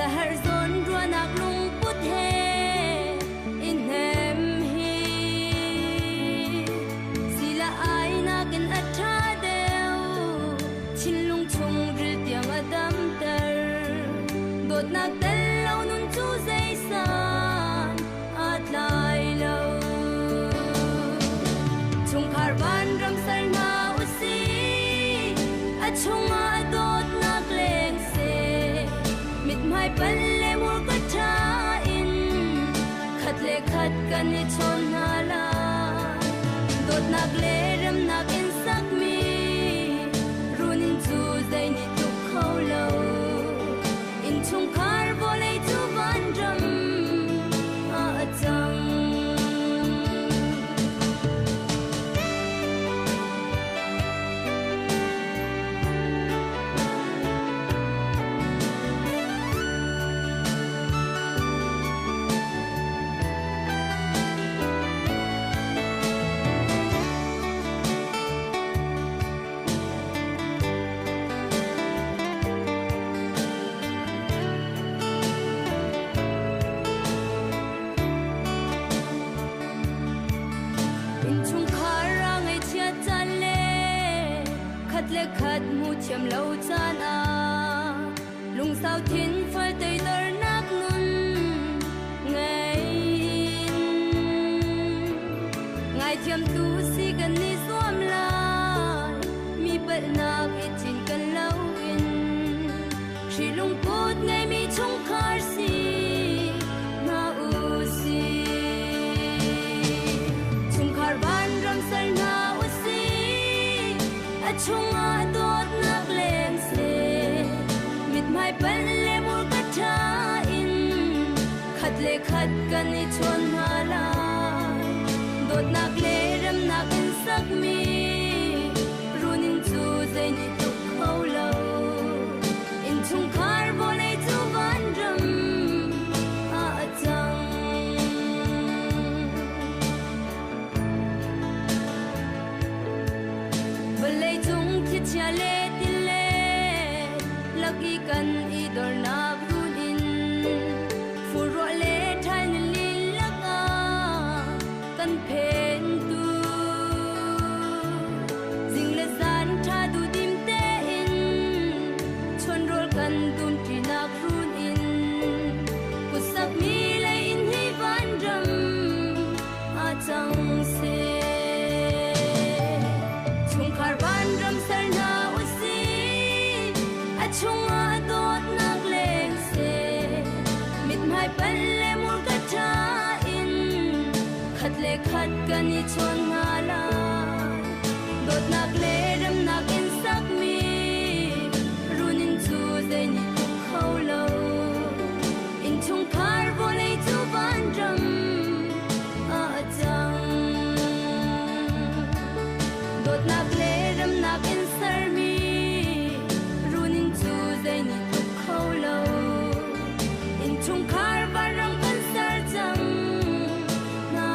Siaherh zawn ruahnak lungput he i hnem hi sila ai nakin a ṭha deuh. Thinlung chungril tiang a damter. Dawtnak tel lo nun cu zeisan aa tlai lo. Chungkhar vanram ser hna usih, a chungah dawtnak leng seh. Mithmai pal le hmurka ṭha in khat le khat kan i chawn hna lai. Dawtnak le remnak in sakmi runinn cu zei nih tluk kho lo. Innchungkhar vawlei cu vanram ah a cang. Innchungkhar ah ngaihchiat caan le khat le khat hmuh thiam lo caan ah lungsau thin fal teidornak nun ngei in ngaithiamtu si kan i zuam lai. Mi palhnak i cinken loin hri lungput ngeimi chungkhar si hna u sih. Chungkhar vanram ser hna u sih, a chungah dawtnak leng seh. Mithmai pal le hmurka ṭha in khat le khat kan i chawn hna lai. Dawtnak le remnak in sakmi runinn cu zei nih tluk kho lo. Innchungkhar vawlei cu vanram ah a cang. Vawlei cung thlichia le tile lak i kan i dornak runinn furruah le ṭhal ni lakah kan phentu zing le zan ṭha duhdim tein chonrawl kan dumṭinak runinn kutsakmi lei in hi vanram ah cang seh. Chungkhar vanram ser hna usih, a chungah dawtnak leng seh. Mithmai pal le hmurka ṭha in khat le khat kan i chawn hna lai. Dawtnak le remnak in sakmi runinn cu zei nih tluk kho lo. Innchungkhar vawlei cu vanram ah a cang. Dawtnak le remnak in sermi runinn cu zei nih tluk kho lo. Innchungkhar vanram kan ser cang hna.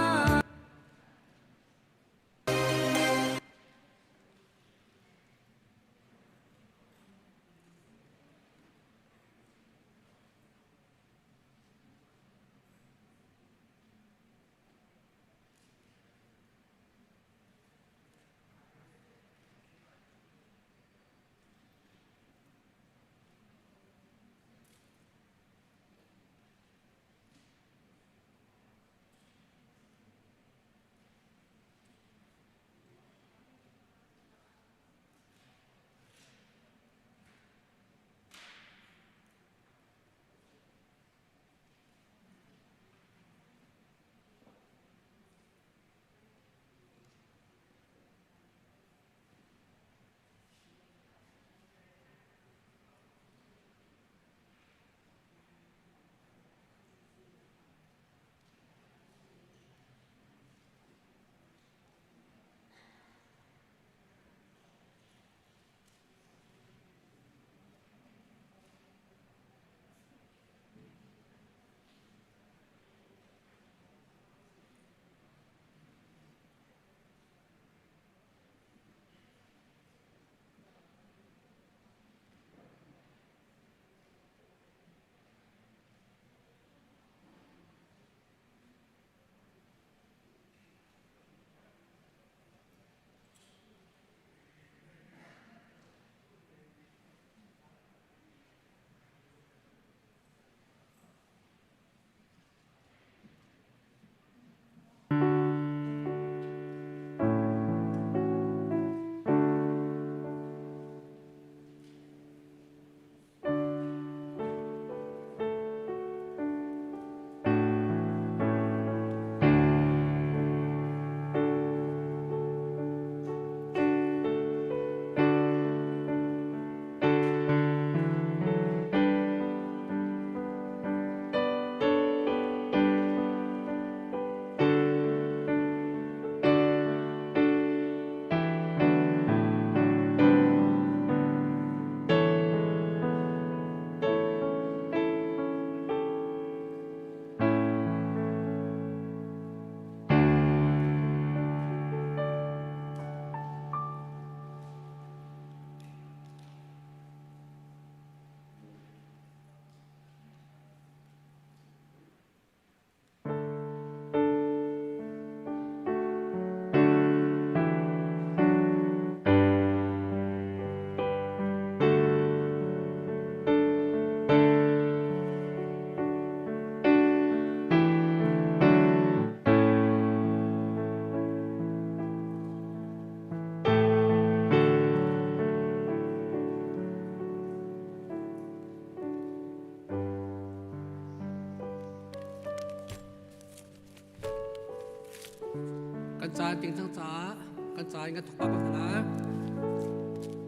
ting cang caah kan ca in kan thawk pah ko hna lai.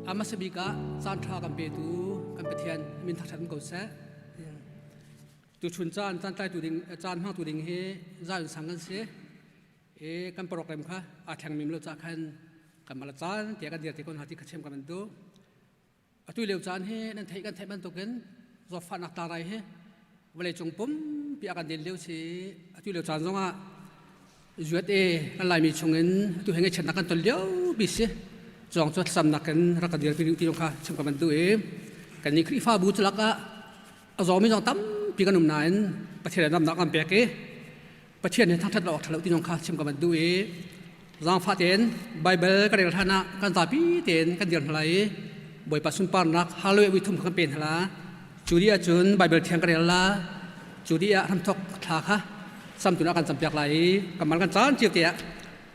A hmasa bik ah caan ṭha kan petu kan Pathian min thangṭhat um ko seh. Tuchun caan caan tlaitu ding caan hmangtu ding hi Zion sang kan si. I kan program kha aa thleng mim lo ca khan kan mala caan tiah kan dir te ko hna ti kha chim kan duh. Atu lio caan hi nan theih kan theih bantukin zawtfahnak tlangrai hi vawleicung pumpi a kan den lio si. Atu lio caan zongah USA kan Laimi chungin atu hi ngaihchiatnak kan ton lio bi si. Zawng cu thlacamnak in rak kan dirpi rih ti zong kha chim ka van duh i kan nih Khrihfabu cu lakah a zawmi zong tampi kan um nain Pathian ramnak kan pek i Pathian he thangṭhat lo awk ṭha lo ti zong kha chim ka van duh i zaangfah tein Baibal ka rel hlan ah kan zapi tein kan dir hna lai i Bawipa sunparnak hallelujah voi thum kha kan pe hna la. Cu dih ahcun Baibal thiang ka rel la. Cu dih ah hramthok thla kha samtun ah kan campiak lai i kamal kan caan cio te ah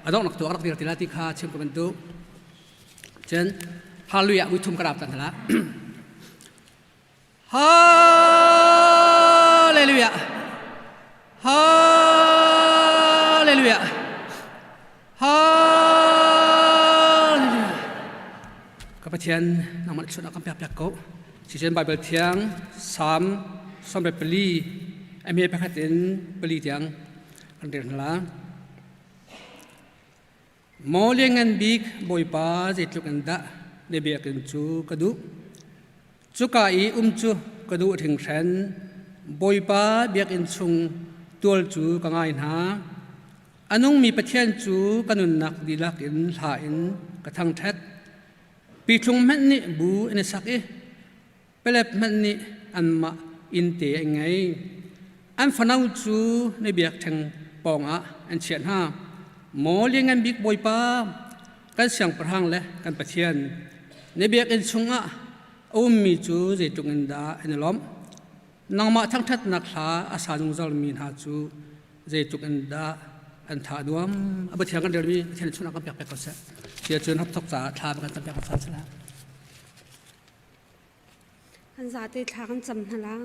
a donghnak tu a rak dir ti la ti kha chim ka van duh. Cun hallelujah voi thum ka rap ta hna la. Hallelujah. Hallelujah. Hallelujah. Ka Pathian nangmah chun kan pek piak ko. Sisen Bible thiang Psalm 104 ame pakhat in pali tiang kan rel hna la. Maw lianngan bik Bawipa zeitluk in dah na biakinn cu ka duh. Cuka i um cu ka duh hringhran. Bawipa biakinn chung tual cu ka ngai hna. A nungmi Pathian cu ka nunnak dihlak in hla in ka thangṭhat. Pithlung hmanh nih bu an i sak i pelep hmanh nih anmah innte an ngei. An fano cu na biakṭheng pawngah an chiah hna. Maw Lianngan Bik Bawipa, kan siangpahrang le kan Pathian, na biakinn chungah a ummi cu zeitluk in dah an i lawmh. Nangmah thangṭhatnak hla a sa zungzalmi hna cu zeitluk in dah an tha nuam. A Pathian kan relmi Pathian chungah kan pek pek ko seh. Sia cun hapthok caah thla kan cam piak ko seh. Kan zate thla kan cam hna la.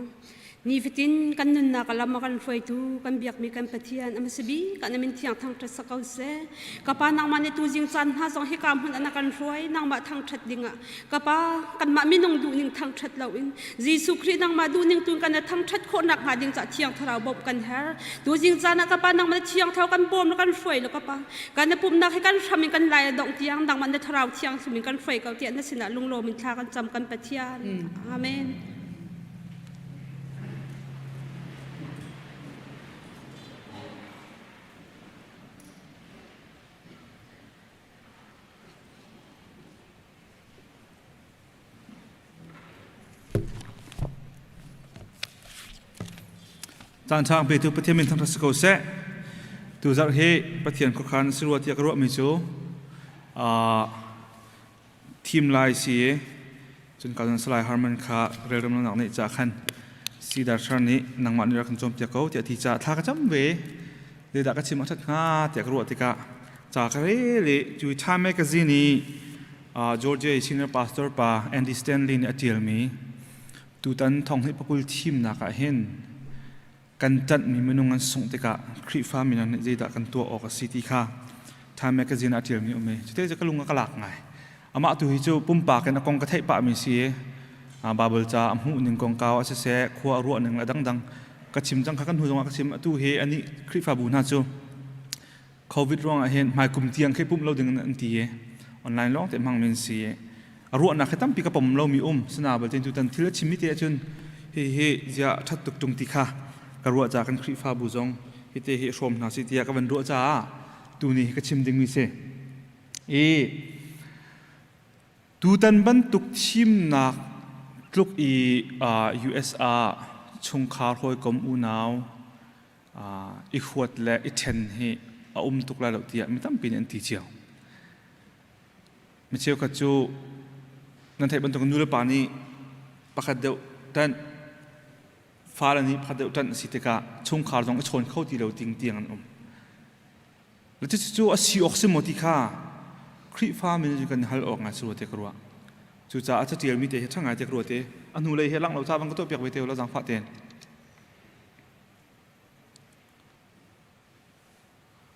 Nifatin kan nunnak a lam a kan hruaitu kan biakmi kan Pathian a hmasa bik kan min thiang thangṭhat sa ko seh. Ka pa nangmah nih tuzing caan hna zong hika hmun an kan hruai nangmah thangṭhat dingah ka pa kanmah minung duhning thangṭhat loin Jesuh Khrih nangmah duhning tun kan thangṭhat khawhnak hnga ding ca thiang thlarau bawmh kan her. Tuzing caan ah ka pa nangmah thiang thlarau kan bawm kan hruai lo ka pa kan na pumnak hi kan hram in kan lai a dongh tiang nangmah na thlarau thiang sum in kan hruai ko tiah na sinah lunglawm in thla kan cam kan Pathian. Amen. Caan ṭha petu Pathian min thangṭhat si ko seh. Tuzarh hi Pathian khuakhan si rua tiah ka ruahmi cu thim lai si i cun ka Salai Harman kha relrem lonak nih ca khan Sidar Shar nih nangmah nih rak kan cawnpiak ko tiah ti ca thla ka cam ve. Zeidah ka chim a ṭhat hnga tiah ka ruah tikah ca ka rel i cu Time Magazine i Georgia i senior pastor pa Andy Stanley nih a ṭialmi tutan thonghnih pakul thimnak ah hin kan ṭanhmi minung an sungh tikah Khrihfa mino nih zeidah kan tuah awk a si ti kha Time Magazine ah a ṭialmi um i cute cu ka lung a ka lak ngai. Amah tu hi cu pumpak in a kong ka theih pahmi si i Baibal ca a hmuh ning kongkau ah siseh khua a ruah ning le dangdang ka chim cang kha kan hnu zongah ka chim atu hi anih Khrihfabu hna cu COVID ruangah hin hmaikum tiang khi pumh lo ding an ti i online lawng te hmang min si i a ruahnak hi tampi ka pom lomi um sana balte tu tan thil a chimmi te ahcun hi hi zia ṭhat tuk ṭung ti kha ka ruah ca kan Khrihfabu zong hi te hi hrawm hna si tiah ka van ruah caah tuni hi ka chim dingmi si i Tutan bantuk thimnak tluk i US ah chungkhar hawikom unau i huat le i ṭhen hi a um tuk lai lo tiah mi tampi nih an ti cio. Mi cheukhat cu nan theih bantuk nu le pa nih pakhat deuh ṭanh, fale nih pakhat deuh ṭanh a si tikah chungkhar zong i chawn kho ti lo ting tiang an um. Cucu a si awk si maw ti kha Khrihfa min cu kan hal awk ngai si rua te ka ruah. Cucaah catialmi te hi ṭha ngai te ka ruah te. A hnulei hi langh lo ca bang ka tuahpiak ve te la zaangfah tein.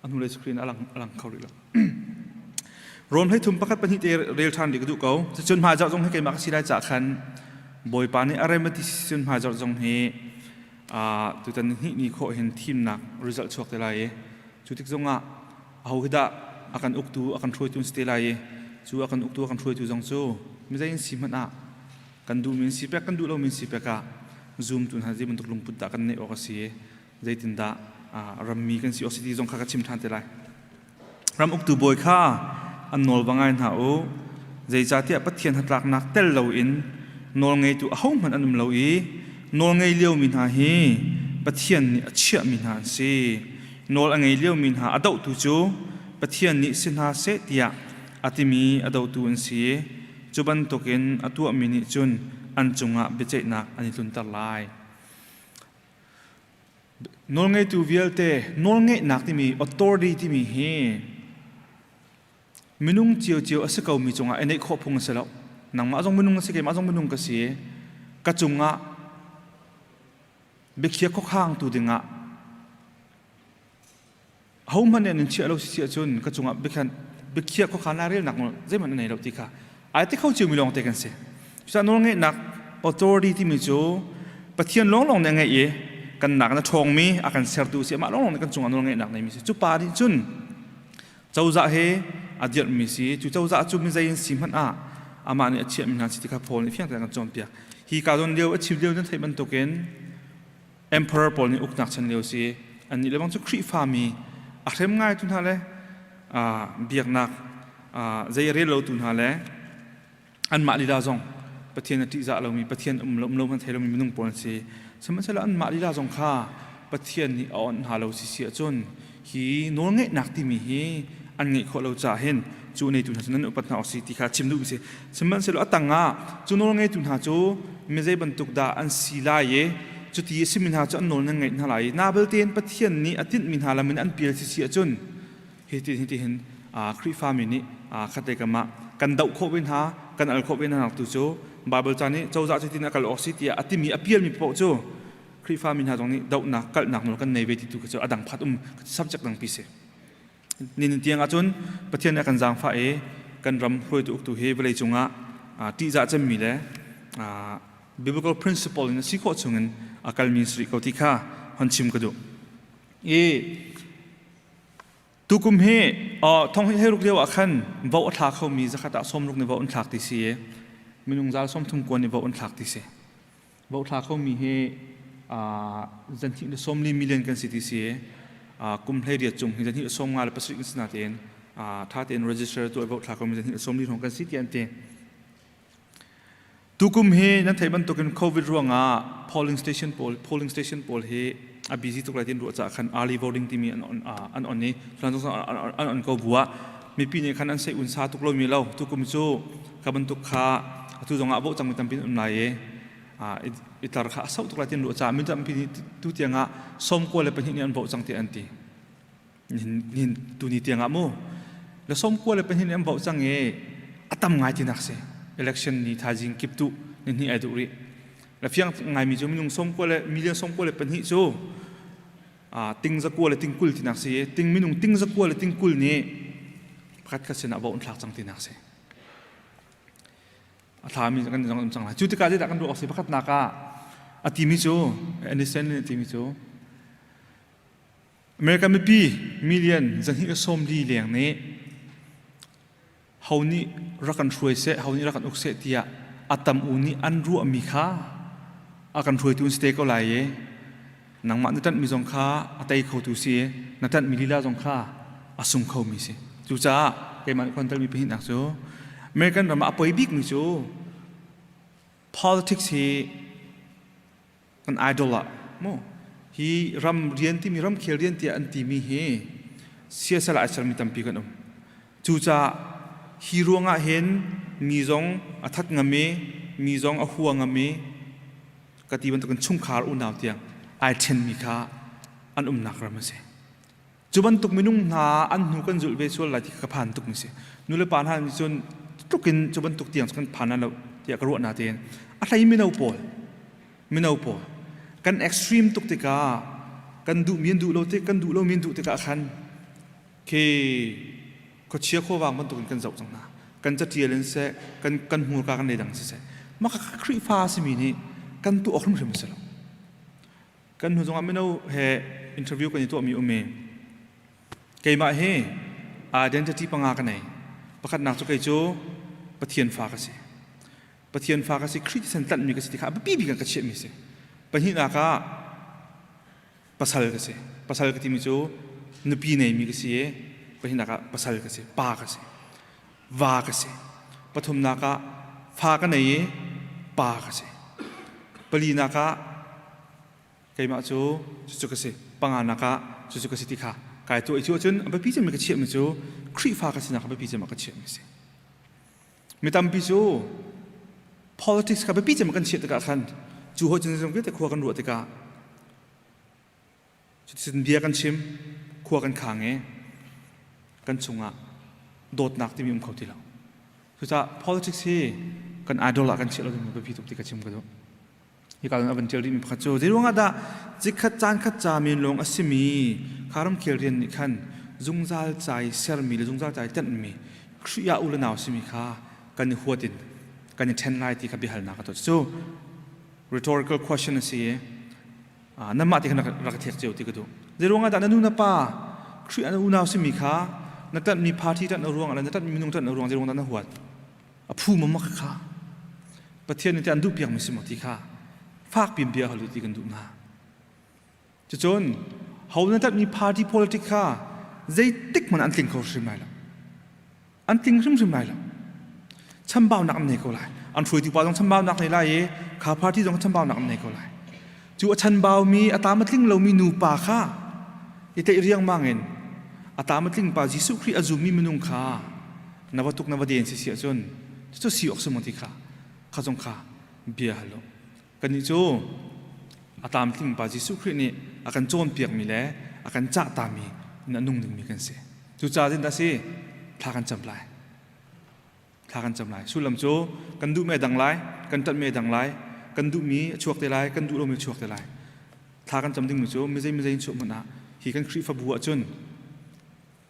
A hnulei screen a lang a lang kho rih lo. Rom hlei thum pakhat pahnih te rel ṭhan rih ka duh ko. Cucun hmaizarh zong hi keimah ka si lai cah khan Bawipa nih a rem a ti cun hmaizarh zong hi tutan ni hnih ni khawh hin thimnak result chuak te lai i cu tik zongah aho hi dah a kan uktu a kan hruaitu an si te lai i cu a kan uktu a kan hruaitu zong cu mizei in si hmanh ah kan duhmi in si pek kan duh lomi in si pek ah zumtu hna zei bantuk lungput dah kan neih awk a si i zeitindah rammi kan si awk si ti zong kha ka chim ṭhan te lai. Ram uktu bawi kha an nawl va ngai hna u. Zeicahtiah Pathian hnatlaknak tel loin nawlngeitu ahohmanh an um lo i nawlngei liomi hna hi Pathian nih a chiahmi hna an si. Nawl a ngei liomi hna a dohtu cu Pathian nih si hna seh tiah a timi a dohtu an si. Cu bantukin a tuahmi nih cun an cungah biaceihnak an i tlunter lai. Nawlngeitu vialte nawlngeihnak timi authority timi hi minung ciocio a si komi cungah i neih khawh phung a si lo. Nangmah zong minung na si, keimah zong minung ka si. Ka cungah biakhiak khuakhangtu dingah ahohmanh nih an in chiah lo si ahcun ka cungah biakhiak biakhiak khuakhan naa relnak nawl zeihmanh na nei lo ti kha ai ti kho ciomi lawngte kan si. Cucaah nawlngeihnak authority timi cu Pathian lawnglawng nih a ngeih i kan nak na ṭhawngmi a kan sertu si amah lawnglawng nih kan cungah nawlngeihnak neimi si. Cu pa nih cun cozah he a dirhmi si. Cu cozah cu mizei in si hmanh ah amah nih a chiahmi hna si ti kha Paul nih fiang tein a kan cawnpiak. Hi ka zawn lio a chim lio nan theih bantukin emperor pawl nih uknak chan lio si. Annih le bang cu Khrihfami a hrem ngai tu hna le biaknak zei a rel lo tu hna le anmah lila zong Pathian a ṭihzah lomi Pathian um lo um lo hmanh thei lomi minung pawl an si. Sihmanhsehlaw anmah lila zong kha Pathian nih a onh hna lo si si ahcun hi nawlngeihnak timi hi an ngeih khawh lo caah hin cu neitu hna cu nan upat hna awk si ti kha chim duhmi si. Sihmanhsehlaw a tangah cu nawlngeitu hna cu mi zei bantuk dah an si lai i cuti a simi hna cu an nawl nan ngeih hna lai i na belte in Pathian nih a tinhmi hna lam in an pial si si ahcun hi ti hi ti hin Khrihfami nih khatte kam ah kan doh khawh ve hna kan al khawh ve hna nak tu cu Bible ca nih cozah cu tin a kal awk si tiah a timi a pialmi paoh cu Khrihfami hna zong nih dohnak kalhnak nawl kan nei ve ti tu cu a dang phat um subject dang pi si. Ninin tiang ahcun Pathian nih a kan zaangfah i kan ram hruaitu uktu hi vawlei cungah ṭihzah cemmi le biblical principle in a si khawh chungin a kalmi si rih ko ti kha hon chim ka duh. I tukum hi thong hi ruk lio ah khan vo a thla khomi zakhat ah 60 nih vo an thlak ti si i minung zal 30 kuan nih vo an thlak ti si. Vo thla khomi hi 240 million kan si ti si kum 18 cung hi 257 kan si natein tha tein register tu vo thla khomi 240 hrawng kan si ti an ti. Tukum hi nan theih bantukin COVID ruangah polling station pawl polling station pawl hi a busy tuk lai tin ruah caah khan early voting timi an on an on i an on ko bu ah mipi nih khan an sei un sa tuk lomi lo tukum cu ka bantuk kha atu zongah bo cangmi tampi an um lai i i tlar kha a sau tuk lai tin ruah caah mi tampi nih tu tiangah 92 nih an voh cang tiah an ti nihin tuni tiangah mu le 92 nih an voh cang i a tam ngai tinak si election ni thaizing kip tu ni hnih ai duh rih le fiang ngaimi cu minung 90 le million 92 cu ting zakua le ting 20 tinak si ting minung ting zakua le ting 20 nih pakhat khat sinah voh an thlak cang tinak si a thlami kan zong um cang lai cu tikah zeidah kan ruah awk si pakhatnak ah a timi cu Anderson nih a timi cu American mipi million 240 leng nih ho nih rak kan hruai seh ho nih rak kan uk seh tiah a tam u nih an ruahmi kha a kan hruaitu an si te ko lai i nangmah na ṭanhmi zong kha a tei khotu si na ṭanhmi lila zong kha a sung khomi si. Cucaah keimah nih control mi pahnihnak cu American ram ah a poi bikmi cu politics hi kan idol ah mu hi ram rian timi ramkhel rian tiah an timi hi siasal ai sermi tampi kan um. Cucaah hi ruangah hin mi zong a that ngam i mi zong a hua ngam i ka ti bantukin chungkhar unau tiang ai ṭhenmi kha an umnak ram a si. Cu bantuk minung hna an hnu kan zulh ve sual lai ti ka phan tukmi si. Nu le pa hna nih cun tlukin cu bantuk tiang kan phan lo tiah ka ruah na tein a hlei mino pawl mino pawl kan extreme tuk tikah kan duh mi an duh lo tik kan duh lo mi an duh tikah khan. Khi khuachia khuavang bantukin kan zoh cang hna. Kan catial in seh, kan hmurka kan leidang siseh. Mah kha Khrihfa a simi nih kan tuah awk hrimhrim a si lo. Kan hnu zongah mino he interview kan i tuahmi um i keimah hi identity panga ka nei. Pakhatnak cu kei cu Pathian fa ka si. Pathian fa ka si, Khrih thisen tlanhmi ka si ti kha a biapi bik ah ka chiahmi a si. Pahnihnak ah pasal ka si. Pasal ka timi cu nupi neimi ka si i pahnihnak ah pasal ka si, pa ka si, va ka si. Pathumnak ah fa ka nei i pa ka si. Palinak ah keimah cu cucu ka si. Panganak ah cucu ka si ti kha kai tuah i cu ahcun a biapi cemmi ka chiahmi cu Khrihfa ka sinak a biapi cem ah ka chiahmi a si. Mi tampi cu politics kha biapi cem kan chiah tikah khan cu hawi cun zeizong vialte khua kan ruah tikah cuticun bia kan chim, khua kan khang i kan chungah dawtnak timi um kho ti lo. Cucaah politics hi kan idol ah kan chiah lo ding biapi tuk ti ka chim ka duh. Hika a van ṭial rihmi pakhat cu zeiruangah dah chikkhat caan khat ca men lawng a simi kha ramkhel rian nih khan zungzal ca i sermi le zungzal ca i tenhmi Khrih ah u le nau simi kha kan i huat in kan i ṭhen lai ti kha biahalnak a tuah. Cu rhetorical question a si i nanmah ti khan rak i thek cio ti ka duh. Zeiruangah dah na nu na pa Khrih ah na unau simi kha na ṭanhmi party ṭanh ruangah le na ṭanhmi minung ṭanh ruang zeiruang dah na huat? A phu ma mak kha Pathian nih an duh piak mi si maw ti kha fak pin bia hal ti kan duh hna. Cucun ho na mi party politic kha zeitik hmanh an tling kho hrim lai lo, an tling hrimhrim lai lo. Chambaunak an nei ko lai, an hruaitu pa zong chambaunak nei lai i kha party zong chambaunak an nei ko lai. Cu a chanbaumi a tam a tling lomi nupa kha i teih riangmang in a tam a tling pa Jesuh Khrih a zummi minung kha na va tuk na va den si si ahcun cucu si awk si maw ti kha kha zong kha bia hal u. Kannih cu a tlamtling pa Jesuh Khrih nih a kan cawnpiakmi le a kan cahtami in a nung dingmi kan si. Cucaah dah si thla kan cam lai, thla kan cam lai. Sullam cu kan duhmi a dang lai, kan ṭanhmi a dang lai, kan duhmi a chuak te lai, kan duh lomi a chuak te lai. Thla kan cam dingmi cu mizei mizei in chuah hmanh ah hi kan Khrihfabu ahcun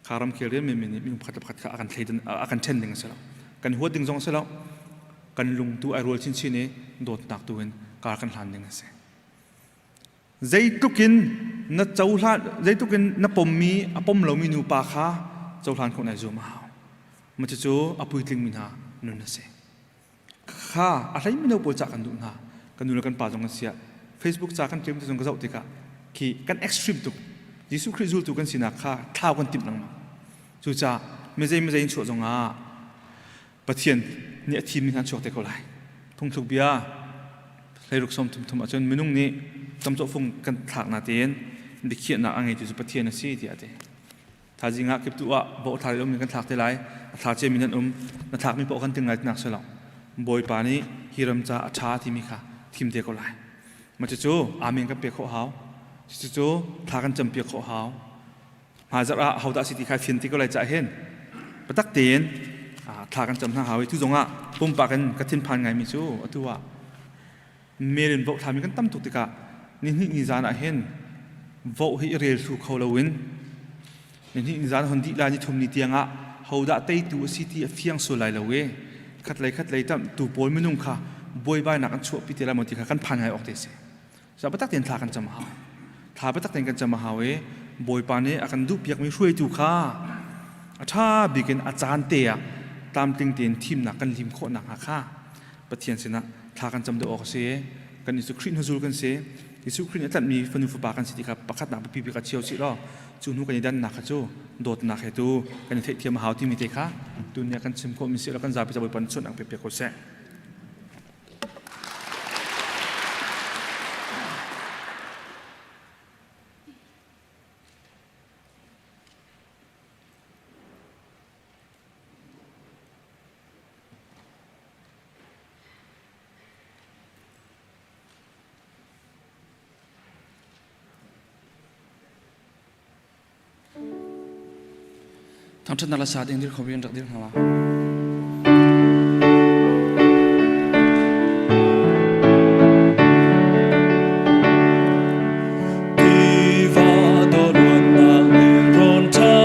kha ramkhel rian menmen nih minung pakhat le pakhat kha a kan thleidan a kan ṭhen ding a si lo, kan huat ding zong a si lo. Kan lung tu ai rual chinchin i dawtnak tu in kar kan hlan ding a si. Zeitluk in na cohlan, zeitluk in na pommi a pom lomi nupa kha cohlan khawh nai zuam a hau. Ma cucu a puitling mi hna nun a si. Kha a hlei mino pawl ca kan duh hna, kan nu le kan pa zong kan siah Facebook ca kan ṭem te zong ka zoh tikah khi kan extreme tuk. Jesuh Khrih zultu kan sinak kha thlau kan timh lengmang. Cucaah mizei mizei in chuah zongah Pathian nih a thimmi hna chuak te ko lai. Phungthluk bia hleiruk sawm thum thum ahcun minung nih camcawhfung kan thlak na tein biakhiahnak a ngeitu cu Pathian a si tiah a ti. Thaizing ah kiptuh ah bawh thla um kan thlak te lai. A thla ciami nan um, na thlakmi paoh kan ting lai tinak si lo. Bawipa nih hi ram ca a ṭha timi kha thim te ko lai. Mah cucu amen kan pek khawh hau. Cucu thla kan campiak khawh hau. Hmaizarh ah hodah si ti kha fian ti ko lai cah hin biatak tein thla kan cam hna hau i tu zongah pumpak in ka thinphan ngaimi cu atu ah mail in vote thlami kan tam tuk tikah nihnih ni zan ah hin vote hi i rel thlu kho loin nihnih ni zan hon dih lai ni thum ni tiang ah hodah teitu a si ti a fiang sual lai lo i khatlei khatlei tam tu pawl minung kha buaibainak an chuahpi te lai maw ti kha kan phan ngai awk te si. So biatak tein thla kan cam a hau. Thla biatak tein kan cam a hau i Bawipa nih a kan duhpiakmi hruaitu kha a ṭha bik in a caan te ah tlamtling tein thimnak kan lim khawh nakhnga kha Pathian sinah thla kan cam deuh awk a si. Kan Jesuh Khrih hnuzul kan si. Jesuh Khrih nih a tlanhmi fanu fapa kan si ti kha pakhatnak biapi bik ah chia usih law cu hnu kan i dannak kha cu dawtnak he tu kan i theihthiam a hau timi te kha tuni ah kan chim khawhmi si lo kan zapi ca Bawipa nih chawnh ang pek ko seh. Thangṭhatnak le sa ding dir kho in rak dir hna la. Tiva dawluannak nelrawn ṭha.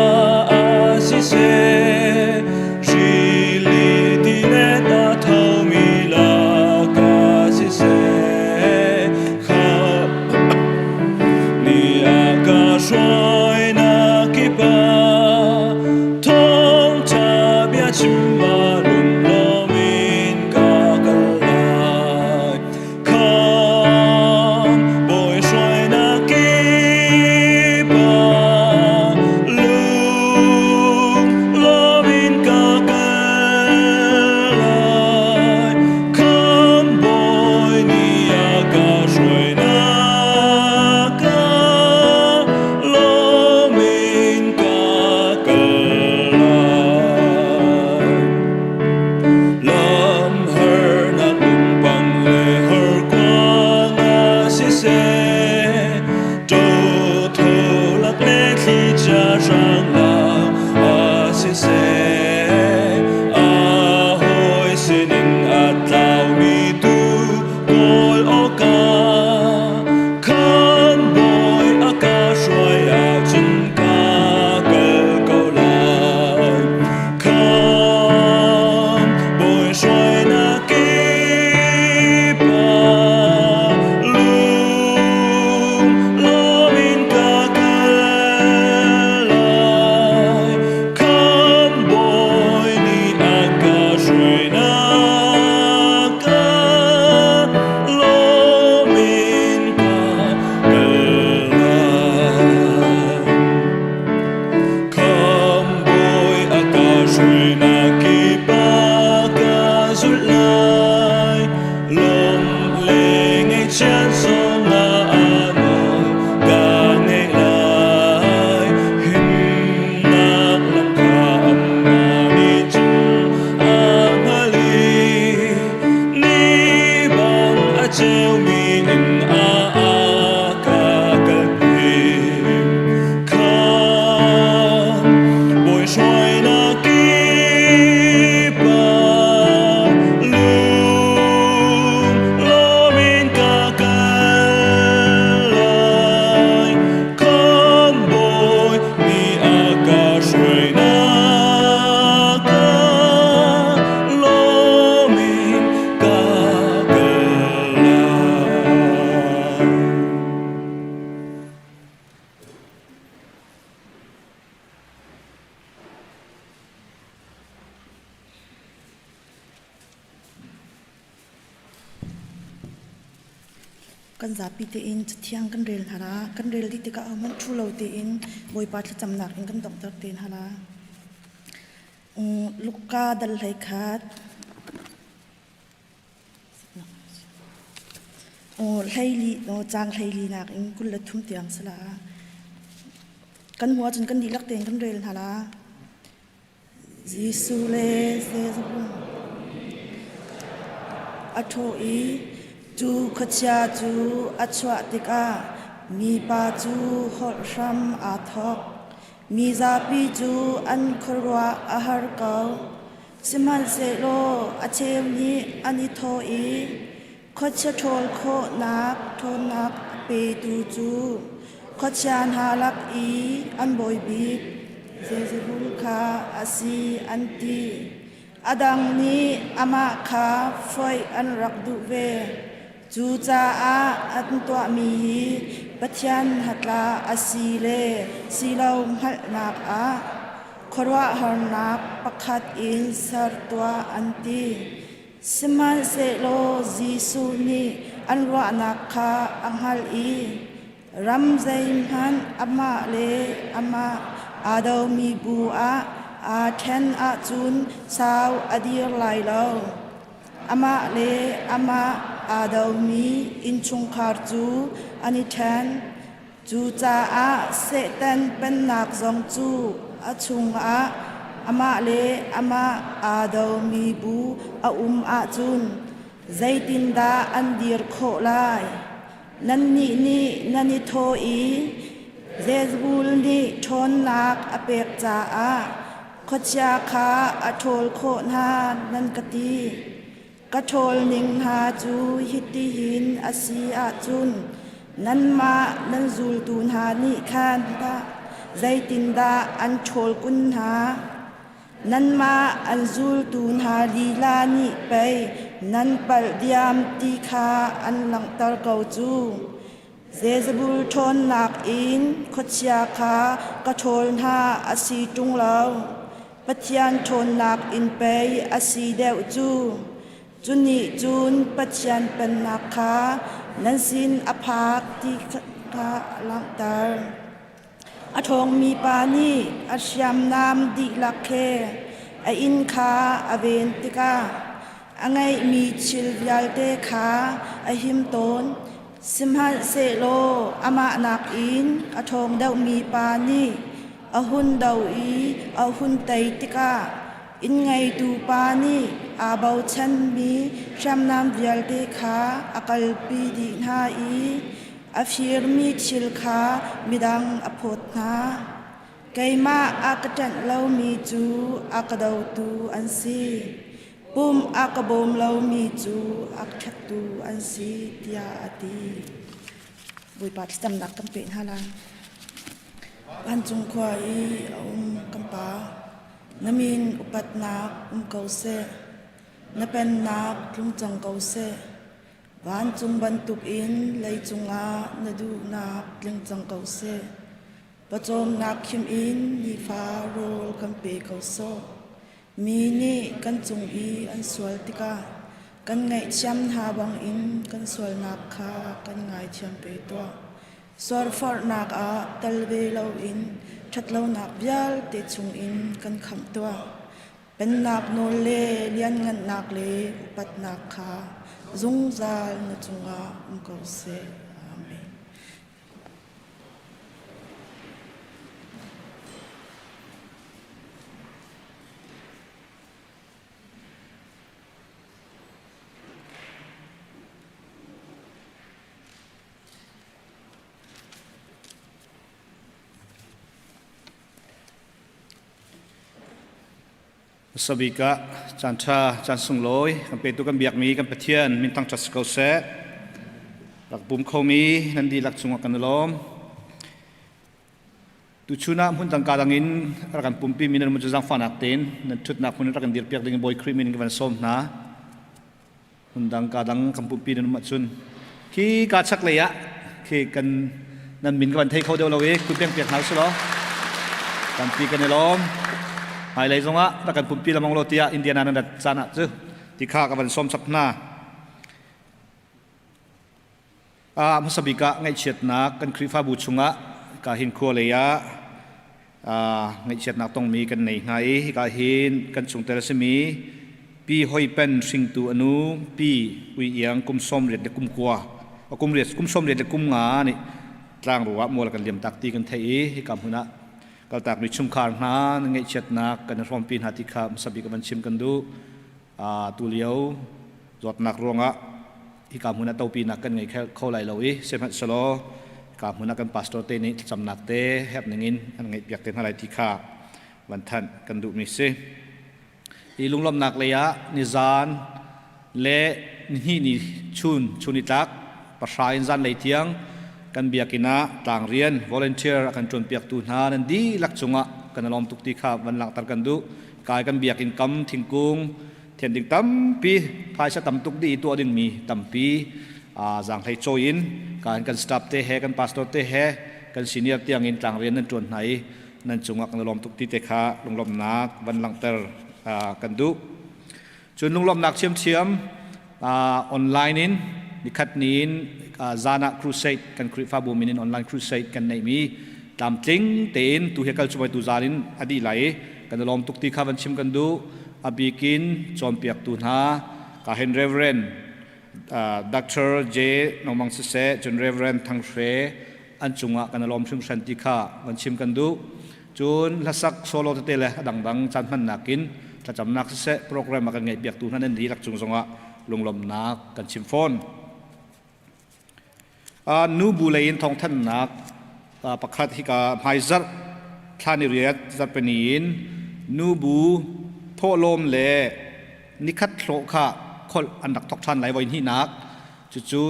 Kan zapi tein Cathiang kan rel hna la. Kan rel dih tikah ahohmanh ṭhu lo tein Bawipa thlacamnak in kan donghter te hna la. Luka dal 11 hleili caang 14 nak in 23 tiang si la. Kan hmu ahcun kan dihlak tein kan rel hna la. Jesuh le Zeizong a thawh i cu khuachia cu a chuah tikah mipa cu holh hram aa thawk. Mi zapi cu an khuaruah a har ko. Sihmanhsehlaw a cheu nih an i thawh i khuachia ṭhawl khawhnak ṭhawnnak a petu cu khuachia hna lak i an bawi bik Beelzebul kha a si an ti. A dang nih amah kha foih an rak duh ve. Cucaah an tuahmi hi Pathian hnatla a si le si lo hngalhnak ah khuaruahharnak pakhat in ser tuah an ti. Sihmanhsehlaw Jesuh nih an ruahnak kha a hngalh i ram zeihmanh amah le amah aa domi bu ah aa ṭhen ahcun sau a dir lai lo. Amah le amah aa domi innchungkhar cu an i ṭhen. Cucaah Satan pennak zong cu a chungah amah le amah aa domi bu a um ahcun zeitindah an dir khawh lai? Nannih nih nan i thawh i Beelzebul nih ṭhawnnak a pek caah khuachia kha a ṭhawl khawh hna nan ka ti. Ka ṭhawl ning hna cu hitihin a si ahcun nanmah nan zultu hna nih khan tah zeitindah an ṭhawl kun hna? Nanmah an zultu hna lila nih pei nan palh diam ti kha an langhter ko cu. Beelzebul ṭhawnnak in khuachia kha ka ṭhawl hna a si ṭung lo. Pathian ṭhawnnak in pei a si deuh cu. Cu nih cun Pathian pennak kha nan sin a phak ti kha a langhter. A ṭhawngmi pa nih a hriamnam dihlak he a inn kha a ven tikah a ngeihmi thil vialte kha a him tawn. Sihmanhsehlaw amah nakin a ṭhawng deuhmi pa nih a hun do i a hun tei tikah inn-ngeitu pa nih aa bochanmi hriamnam vialte kha a kalpi dih hna i a firmi thil kha midang a phawt hna. Keimah a ka ṭanh lomi cu a ka dotu an si. Pum a ka bawm lomi cu a ka ṭhektu an si, tiah a ti. Bawipa thlacamnak kan peh hna lai. Vancung khua i a um kan Pa, na min upatnak um ko seh. Na pennak tlung cang ko seh. Vancung bantukin leicung ah na duhnak tling cang ko seh. Pawcawmnak khim in nifa rawl kan pe ko sawh. Mi nih kan cung i an sual tikah kan ngaihthiam hna bangin kan sualnak kha kan ngaithiam ve tuah. Sualforhnak ah tel ve loin ṭhatlonak vialte chungin kan khamh tuah. Pennak nawl le lianngannak le upatnak kha zungzal na cungah um ko seh. Amen. Sabik ah caan ṭha, caan sunglawi kan petu kan biakmi kan Pathian min thangṭhat si ko seh. Rak pum khomi nan dihlak cungah kan i lawm. Tuchun ah hmun dang ka dang in rak kan pumpi mi nan um cu zaangfahnak tein nan ṭhutnak hmun in rak kan dirpiak ding in Bawi Khrih min in ka van sawm hna. Hmun dang ka dang kan pumpi nan um ahcun khi ka chaklei ah khi kan nan min ka van thei kho deuh lo i kut beng piak hna usih law tampi kan i lawm. Hmailei zongah rak kan pumpi lamang law tiah Indiana nan rat caan ah cu ti kha ka van sawm chap hna. Hmasa bik ah ngaihchiatnak kan Khrihfabu chungah ka hin khua lei ah ngaihchiatnak tongmi kan nei hna i hika hin kan chungtel a simi Pi Hoi Pen hringtu a nu Pi Ui Iang kum 80 le kum kua kum riat kum 80 le kum nga nih tlangru ah mual kan liam tak ti kan theih i hika hmun ah kaltakmi chungkhar hna ngaihchiatnak kan i hrawmpi hna ti kha hmasa bik van chim kan duh. Tulio zawtnak ruangah hika hmun ah topinak kan ngei kho lai lo i sihmanhsehlaw hika hmun ah kan pastor te nih thlacamnak te herh ningin an ngeihpiak te hna lai ti kha van thanh kan duhmi si. Hi lunglawmhnak lei ah nizan le nihnih ni chun chun i tlak pahra in zanlei tiang kan biakinn ah tlangrian volunteer a kan ṭuanpiaktu hna nan dihlak cungah kan i lawm tuk ti kha van langhter kan duh. Kai kan biakinn kam thingkung thian ding tampi phaisa tam tuk dih i tuah dingmi tampi zaanghlei cawi in kan kan staff te he kan pastor te he kan senior tiang in tlangrian nan ṭuan hna i nan cungah kan i lawm tuk ti te kha lunglawmhnak van langhter kan duh. Cun lunglawmhnak thiamthiam online in nikhat ni in zan ah crusade kan Khrihfabu min in online crusade kan neihmi tlamtling tein tu hi kal cu tu zan in a dih lai i kan i lawm tuk ti kha van chim kan duh. A bikin cawnpiaktu hna ka hen Reverend Dr. J. Nongmang siseh cun Reverend Thang Hre an cungah kan i lawm hringhran ti kha van chim kan duh. Cun hlasak solo tete le a dangdang caan hmannak in thlacamnak siseh program a kan ngeihpiaktu hna nan dihlak cung zongah lunglawmhnak kan chim fawn. Nubu lei in thawngthanhnak pakhat hika hmaizarh thla ni riat zarhpini in nubu thawhlawm le nikhat hlawh kha kholh an rak thawk ṭhan lai voi hnihnak cucu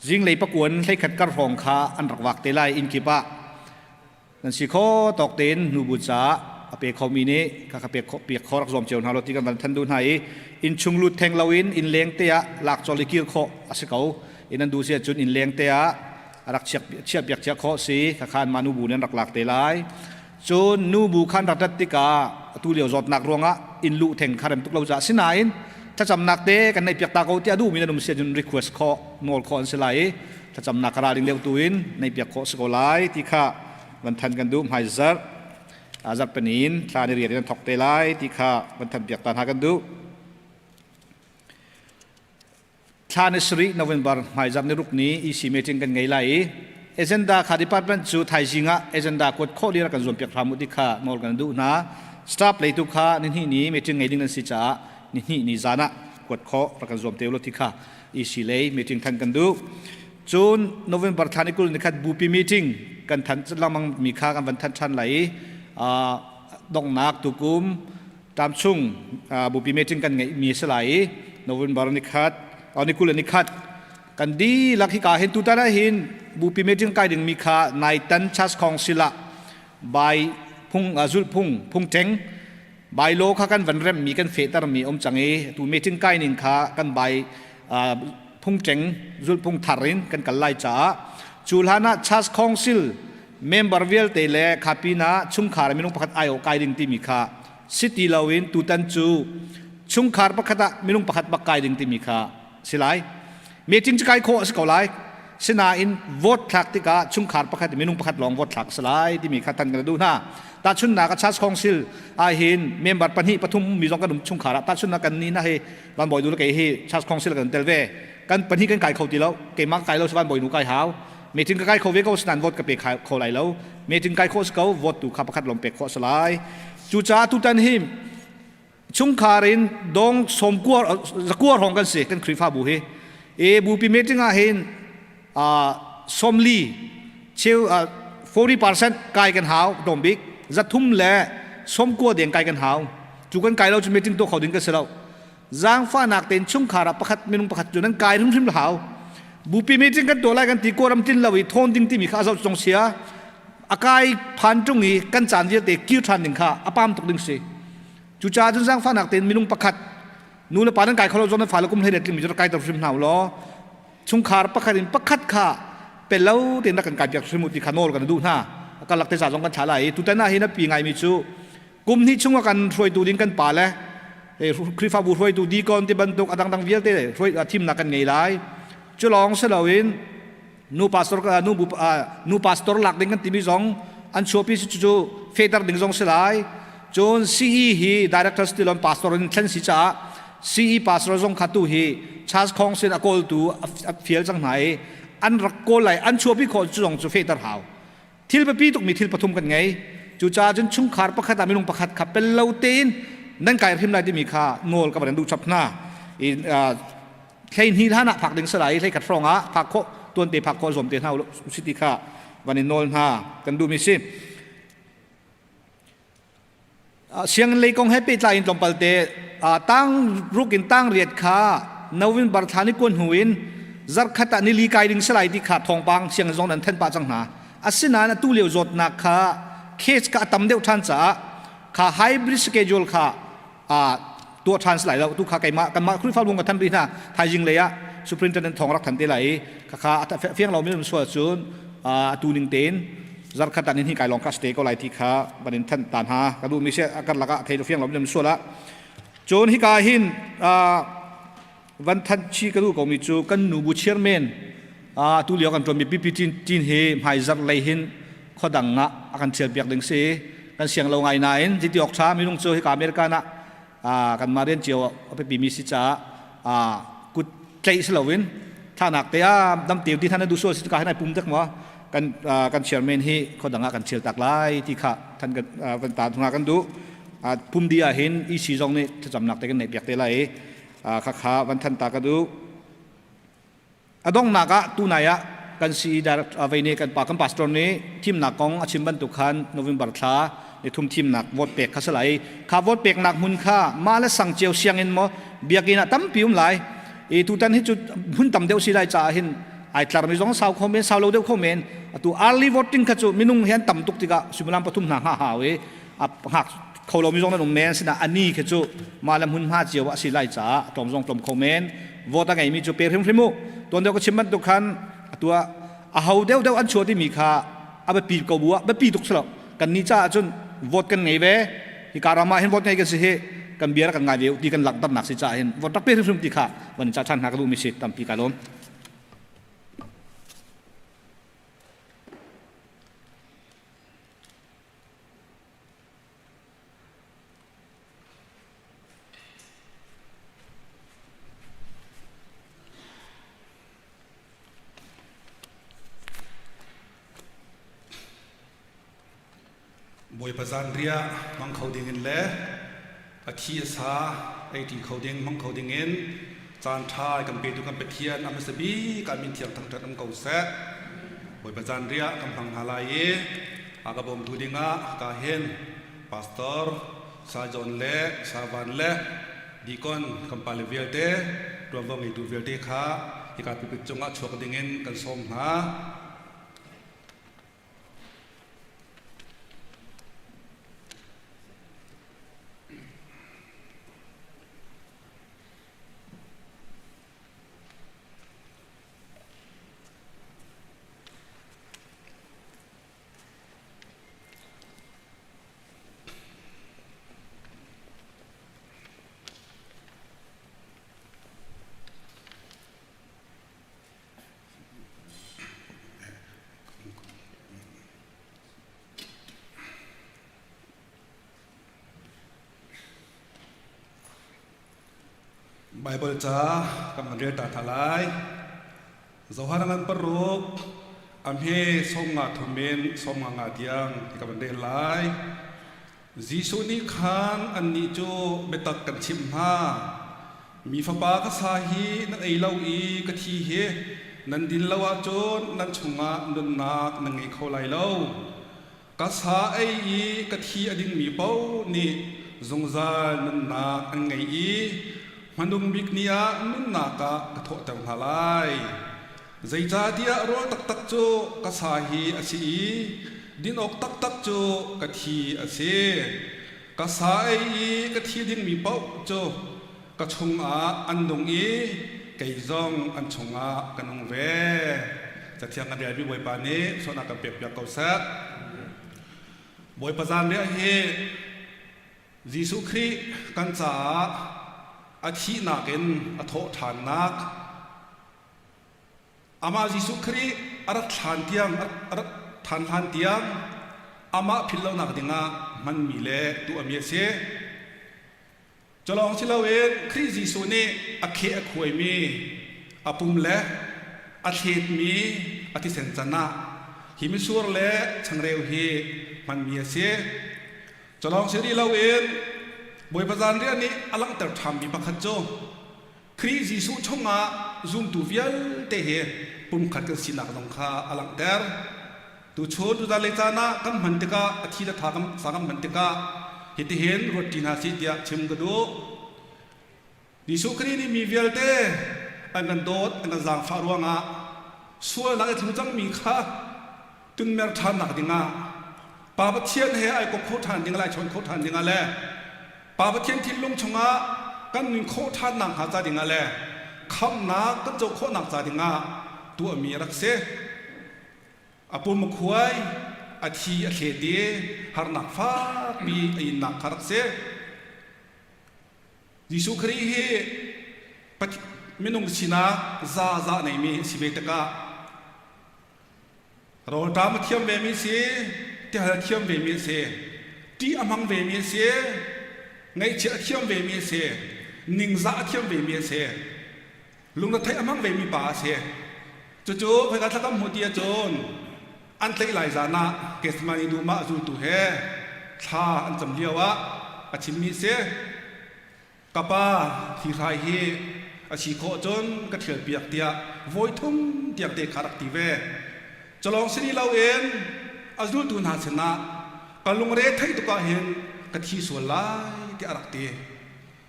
Zinglei pakuan 11 kar hrawng kha an rak vak te lai inn kip ah. Nan si kho tawk tein nubu caah a pe khomi nih kha kha pek piak kho rak zuam cio hna lo ti kan van than duh hna i inn chung lut theng loin inn leng te ah lak col i kir khawh a si ko. Inn an duh si ahcun inn leng te ah a rak chiah piak cia khawh si kha khan mah nubu nih an rak lak te lai. Cun nubu khan rak rat tikah atu lio zawtnak ruangah inn luh theng kha rem tuk lo caah sinain thlacamnak te kan neih piak ta ko tiah duhmi nan um si ahcun request khawh nawl khawh an si lai i thlacamnak ka ding deuh tu in neih piak khawh si ko lai ti kha van than kan duh. Hmai zarh zarh panin thla ni riat in an thok te lai ti kha van than piak ta hna kan duh. Thla ni sarih November hmaizarh ni ruk ni EC meeting kan ngei lai i agenda kha department cu thaizing ah agenda kuat khawh ding rak kan zuam piak hram u ti kha nawl kan duh hna. Staff lei tu kha nihnih ni meeting ngei ding nan si caah nihnih ni zan ah kuat khawh rak kan zuam te u law ti kha EC lei meeting than kan duh. Cun November thla ni 20 ni khat bupi meeting kan than lengmang mi kha kan van than than lai i donghnak tukum Tamchung bupi meeting kan ngeihmi a si lai i November ni khat ni 20 ni khat kan dihlak hika hin tutan ah hin bupi meeting kai dingmi kha naitan church council ah bai phung zulh phung phung teng bai law kha kan van remmi kan fehtermi um cang i tu meeting kai ning kha kan bai phung teng zulh phung thar in kan kal lai caah cu hlan ah church council member vialte le kha pinah chungkhar minung pakhat aiawh kai ding timi kha si ti loin tutan cu chungkhar pakhat ah minung pakhat bak kai ding timi kha si lai. Meeting cu kai khawh a si ko lai, sinain vote thlak tikah chungkhar pakhat minung pakhat lawng vote thlak a si lai timi kha than kan duh hna. Tahchunnak a church council ah hin member pahnih pathum mi zong kan um chungkhar ah. Tahchunnak kan ni na hi van bawi du le kei hi church council kan tel ve, kan pahnih kan kai kho ti lo. Keimah kai lo si van bawi nu kai hau. Meeting ka kai kho ve ko sinan vote ka pe kho lai lo. Meeting kai khawh si ko, vote tu kha pakhat lawng pek khawh si lai. Cucaah tutan hi chungkhar in dong som kuar zakuar hong kan si kan Khrihfabu hi. E bupi meeting ah hin 40 cheu 40% kai kan hau dom bik 300 le 90 deng kai kan hau. Cu kan kai lo cu meeting tuah kho ding kan si lo. Zaangfahnak tein chungkhar ah pakhat minung pakhat cu nan kai hrimhrim hau. Bupi meeting kan tuah lai kan ti kawram tin lo i thawn ding timi kha a zoh cong sia a kai phan ṭung i kan caan vialte kir ṭhan ding kha a pam tuk ding si. Cucaah cun zaangfahnak tein minung pakhat nu le pa nan kai kholo zong nan fale kum hlei le tling mi cu kai ter hrim hna u law chungkhar pakhat in pakhat kha pelo tein rak kan kai piak hrim u ti kha nawl kan duh hna. Ka lak te za zong kan thla lai i tutan ah hin a pi ngaimi cu kum hnih chung ah kan hruaitu ding kan pa le Khrihfabu hruaitu deacon ti bantuk a dangdang vialte hruai thimnak kan ngei lai. Cu lawng si loin nu pastor nu bu nu pastor lak ding kan timi zong an chuahpi si cu fehter ding zong si lai. Cun CE hi director stilon pastor in thlen si caah CE pastor zong kha tu hi Charles Khong sin a kawltu a fial cang hna i an rak kawl lai an chuahpi khawh cu zong cu fehter hau. Thil biapi tukmi thil pathum kan ngei. Cucaah cun chungkhar pakhat ah minung pakhat kha pel lo tein nan kai hrim lai timi kha nawl ka van duh chap hna. I hlei hlan ah phak ding si lai hlei khat hrawng ah phak khawh tuan te phak khawh zuam te hna u si ti kha van in nawl hna kan duhmi si. Sianginn lei kong he pehtlai in tlawmpal te tang ruk in tang riat kha November thla ni kuan hnu in zarkhat ah nili kai ding si lai ti kha thawngpang sianginn zong nan then pah cang hna. Asinain atu lio zawtnak kha case kha a tam deuh ṭhan caah kha hybrid schedule kha tuah ṭhan si lai lo. Tu kha keimah kanmah Khrihfabu ka than rih hna. Thaizing lei ah superintendent thawng rak than te lai i khakha a fiang lomi um sual cun atu ning tein zarkhat ah ni kai lawng kha ste ko lai ti kha van in thanh ta hna ka duhmi si a karlak ah thei fiang lomi um sual ah cun hika hin van thanh chi ka duh komi cu kan nu bu chairman tu lio kan ṭuanmi PP Tin Tin hi hmaizarh lei hin khuadang ah a kan thial piak ding si kan siang lo ngai nain ziti awk ṭha minung cu hika American ah kan mah rian cio a biapi mi si caah kut tlaih si loin thlanak te ah dam teu ti than na duh sual si ka hin ai pum dek maw kan kan chairman hi khuadang ah kan thial tak lai ti kha than kan van ta thunga kan duh pum di ah hin EC zong nih thlacamnak te kan neih piak te lai i khakha van than ta ka duh A donghnak ah tunai ah kan CE vei nih kan pa kan pastor nih thimnak kong a chim bantuk khan November thla ni thum thimnak vote pek kha si lai. Kha vote peknak hmun kha mah le sang cio sianginn maw biakinn ah tampi um lai. I tutan hi cu hmun tam deuh si lai caah hin ai tlarmi zong sau kho men sau lo deuh kho men atu early voting kha cu minung hi an tam tuk tikah suimilam pathum hna hngah hau i a hngak kho lomi zong nan um men sinah ani khi cu mah le hmunhma cio a si lai caah tlawm zong tlawm kho men vote a ngeimi cu pe hrimhrim u tuan deuh ka chim bantuk khan atu ah a ho deuh deuh an chuah timi kha a biapi ko bu ah biapi tuk si lo kan ni caah cun vote kan ngei ve hi ka ram ah hin vote ngei kan si hi kan bia kan ngai ve ti kan langhternak si caah hin vote rak pe hrimhrim ti kha van ca ṭhan hna ka duhmi si tampi ka lawm. Bawipa zanriah hmang kho dingin le a thi a sa ei ṭi kho ding hmang kho dingin caan ṭha kan petu kan Pathian a hmasa bik ah min thiang thangṭhat um ko seh. Bawipa zanriah kan hmang hna lai i a ka bawmtu dingah ka hin Pastor Sa John le Sa Van le Deacon kan pale vialte ṭuanvo ngeitu vialte kha hika pulpit cungah chuak dingin kan sawm hna. Baibal ca kan van rel ta hna lai. Johan ngan paruk a hme sawmnga thum in sawmnga nga tiang hi ka van rel lai. Jesuh nih khan annih cu biatak kan chimh hna. Mi fapa ka sa hi nan ei lo i ka thi hi nan din lo ahcun nan chungah nunnak nan ngei kho lai lo. Ka sa ei i ka thi a dingmi paoh nih zungzal nunnak an ngei i hmanung bik ni ah nunnak ah ka thawhter hna lai. Zeicahtiah rawl taktak cu ka sa hi a si i din awk taktak cu ka thi a si. Ka sa ei i ka thi dingmi paoh cu ka chungah an nung i kei zong an chungah ka nung ve. Cathiang kan relmi Bawipa nih sualnak kan pekpiak ko seh. Bawipa zanriah hi Jesuh Khrih kan caah a thihnak in a thawh ṭhannak. Amah Jesuh Khrih a rat hlan tiang a rat ṭhan hlan tiang amah philh lonak dingah hmanmi le tuahmi a si. Culawng si loin Khrih Jesuh nih a kheh a khuaimi a pum le a thletmi a thisen can ah hi mitsur le changreu hi hmanmi a si. Culawng si rih loin Bawipa zanriah nih a langhter ṭhanmi pakhat cu Khrih Jesuh chungah zumtu vialte hi pumkhat kan sinak zong kha a langhter. Tuchun tuzan le caan ah kan hman tikah a thi le tha kan sa kan hman tikah hitihin ruat ṭi hna sih tiah chim ka duh. Jesuh Khrih nih mi vialte an kan dawt an kan zaangfah ruangah sualnak i tlu cangmi kha tunmer ṭhannak dingah Pa Pathian he ai kop kho ṭhan ding lai chawn kho ṭhan dingah le Pa Pathian thinlung chungah kan nun khawh ṭhannak hnga ca dingah le khamhnak kan co khawhnak ca dingah tuahmi a rak si. A pum a khuai, a thi a thlet i harnak fakpi a innak kha rak si. Jesuh Khrih hi minung sinak zaza neimi a si ve tikah Rawlṭam a thiam vemi si, tihal a thiam vemi a si, ṭih a hmang vemi a si, ngaihchiat a thiam vemi a si, ningzah a thiam vemi a si, lungretheih a hmang vemi pa a si. Cucu khoika thla kan hmuh ti ahcun an tlaih lai zan ah Gethsemane dum ah a zultu he thla an cam lio ah a chimmi a si. Ka pa, hi hrai hi a si khawh cun ka ṭhialpiak tiah voithum tiang te kha rak ti ve. Culawng si rih loin a zultu hna sinah ka lungre theih tuk ah hin ka thi sual lai tiah a rak ti.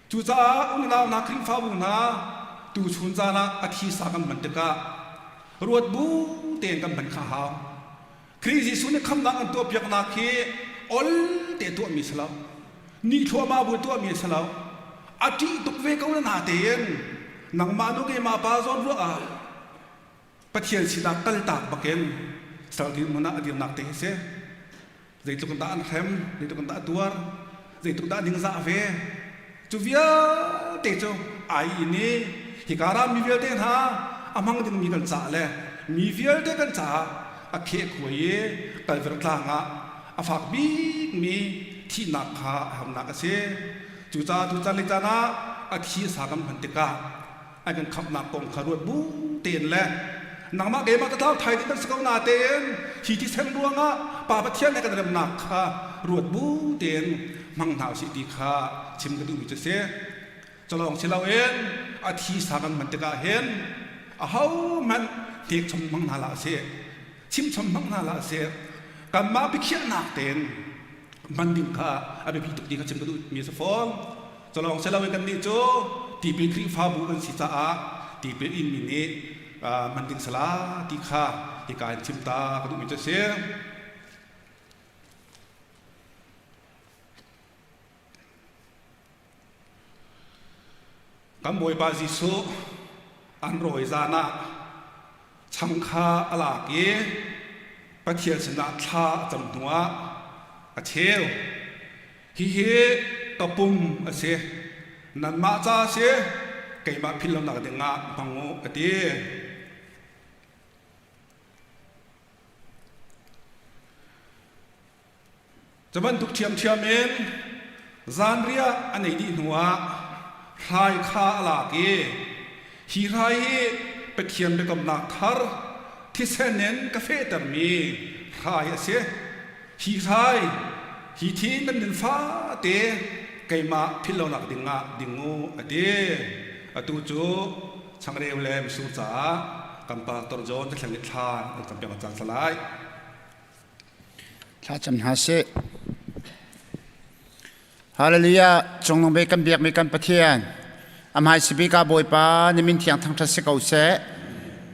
Cucaah unau hna Khrihfabu hna tuchun caan ah a thi sa kan hman tikah ruat bu tein kan hman kha a hau. Khrih Jesuh nih khamnak an tuahpiaknak hi ol te tuahmi si lo. Ni thluahmah bu tuahmi si lo. A ṭih tuk ve ko na na tein nangmah nu keimah pa zawn ruah ah Pathian sinah kaltak bakin sal dirhmun ah a dirnak te hi si. Zeitluk in dah an hrem, zeitluk in dah a tuar, zeitluk dah ningzah ve. Cu vialte cu ai in i hika ram mi vialte hna a hmang dingmi kan caah le mi vialte kan caah a khehkhuai i Kalvary tlang ah a fak bikmi thihnak kha a harnak a si. Cucaah tucaan le caan ah a thi a sa kan hman tikah an kan khamhnak kong kha ruat bu tein le nangmah keimah ka tlau thai ding kan si ko na tein hi thisen ruangah Pa Pathian he kan remnak kha ruat bu tein hmang hna usih ti kha chim ka duhmi cu si. Culawng si loin a thi sa kan hman tikah hin ahohmanh hnek chom hmang hna hlah sih, chim chom hmang hna hlah sih, kanmah biakhiahnak tein hman ding kha a biapi tuk ti kha chim ka duhmi a si fawn. Culawng si loin kannih cu tipil Khrihfabu kan si caah tipil inmi nih hman ding sala ti kha hika in chim ta ka duhmi cu a si. Kan Bawipa Jesuh an rawi zan ah chang kha a lak i Pathian sinah thla a cam hnuah a cheu. Hihi ka pum a si, nanmah ca a si, keimah philh lonak dingah hmang u, a ti. Cu bantuk ṭhiamṭhiam in zanriah an ei dih hnuah hrai kha a lak i hi hrai hi Pathian biakamnak thar thisen in ka fehtermi hrai a si. Hi hrai, hi thi nan din fate keimah philh lonak dingah ding u, a ti. Atu cu changreu le mitsur caah kan pastor John Cathleng nih thla an campiak a cang lai. Thlacam hna sih. Hallelujah! Cungnung bik kan biakmi kan Pathian, a hmaisabik ah Bawipa na min thiang thangṭhat si ko seh.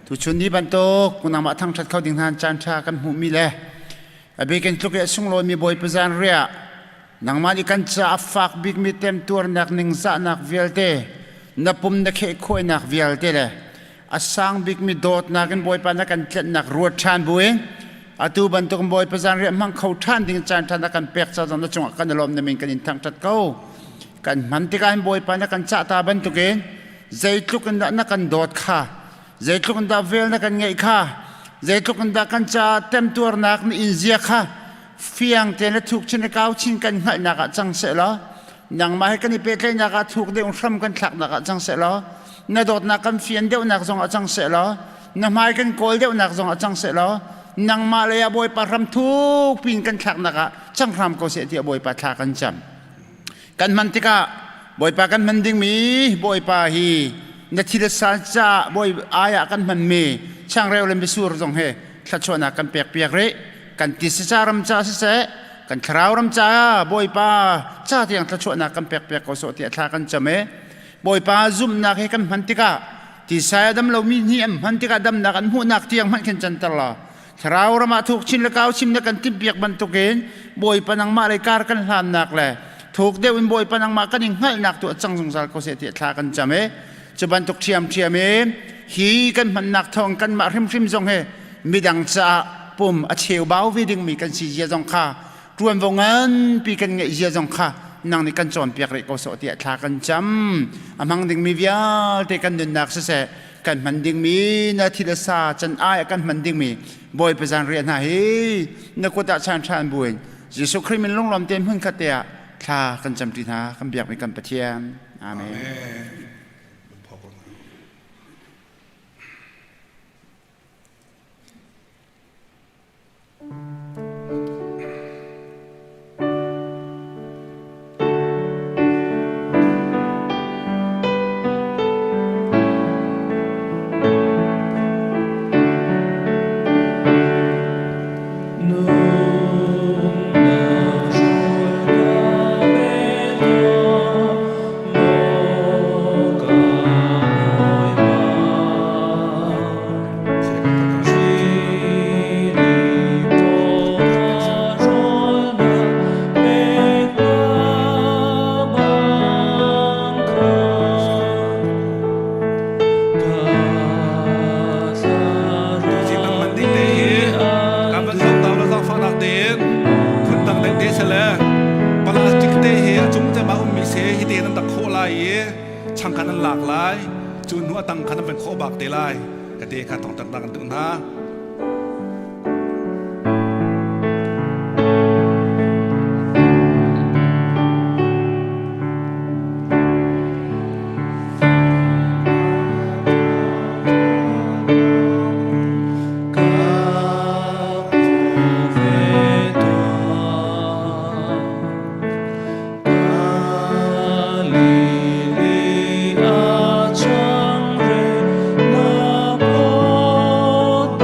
Tuchun ni bantuk nangmah thangṭhat kho ding hna caan ṭha kan hmuhmi le a bikin tluk i a sunglawimi Bawipa zanriah nangmah nih kan caah a fak bikmi temtuarnak ningzahnak vialte na pum na kheh khawhnak vialte le a sang bikmi dawtnak in Bawipa na kan tlenhnak ruat ṭhan buin atu bantuk Bawipa zanriah hmang kho ṭhan ding caan ṭha na kan pek ca zong na cungah kan i lawm na min kan in thangṭhat ko. Kan hman tikah hin Bawipa na kan cah ta bantukin zeitluk in dah na kan dawt kha. Zeitluk in dah vel na kan ngeih kha, zeitluk in dah kan caah temtuarnak na in zia kha fiang tein le thuk chin le kau chin kan hngalhnak ah cang seh law, nangmah he kan i pehtlaihnak ah thuk deuh hram kan thlaknak ah cang seh law, na dawtnak kan fian deuhnak zong ah cang seh law, na hmai kan kawl deuhnak zong ah cang seh law, nangmah lei ah Bawipa hram thuk pin kan thlaknak ah cang hram ko seh tiah Bawipa thla kan cam. Kan hman tikah Bawipa kan hman dingmi Bawipa hi na thil sa caah Bawi ai ah kan hmanmi changreu le misur zong he thluachuahnak kan pek piak rih. Kan tisa ram ca siseh, kan thlarau ram ca Bawipa ca tiang thluachuahnak kan pek piak ko sawh tiah thla kan cam e. Bawipa zumhnak he kan hman tikah tisa dam lomi nih an hman tikah damnak an hmuhnak tiang hmanh khin canter law Thlarau ram ah thuk chin le kau chim na kan timhpiak bantukin Bawipa nangmah lei kar kan hlannak le thuk deuh in Bawipa nangmah kan in hngalhnak tu a cang zungzal ko seh tiah thla kan cam i cu bantuk ṭhiamṭhiam in hi kan hmannak thawng kanmah hrimhrim zong hi midang caah pum a cheubau ve dingmi kan si zia zong kha ṭuanvo nganpi kan ngeih zia zong kha nang nih kan cawnpiak rih ko sawh tiah thla kan cam. A hmang dingmi vialte kan nunnak siseh kan hman dingmi na thil a sa can ai kan hman dingmi Bawipa zanriah hna hi na kut ah chan ṭhan buin Jesuh Khrih min lunglawm tein hmun khat te ah thla kan camṭi hna kan biakmi kan Pathian. Amen. Amen. Nunnak hruai ka pe tuah, maw ka Bawipa. Tuzing kan hman ding te hi kan van zoh ta lo zaangfahnak tein phundang deuh te sele plastic te hi a cung cem ah ummi se hi te nan rak khawh lai i chang khan an lak lai cu hnu a tang khan an van khawh bak te lai ka te kha thawngṭan kan duh hna. Galilee a changreu na phawt.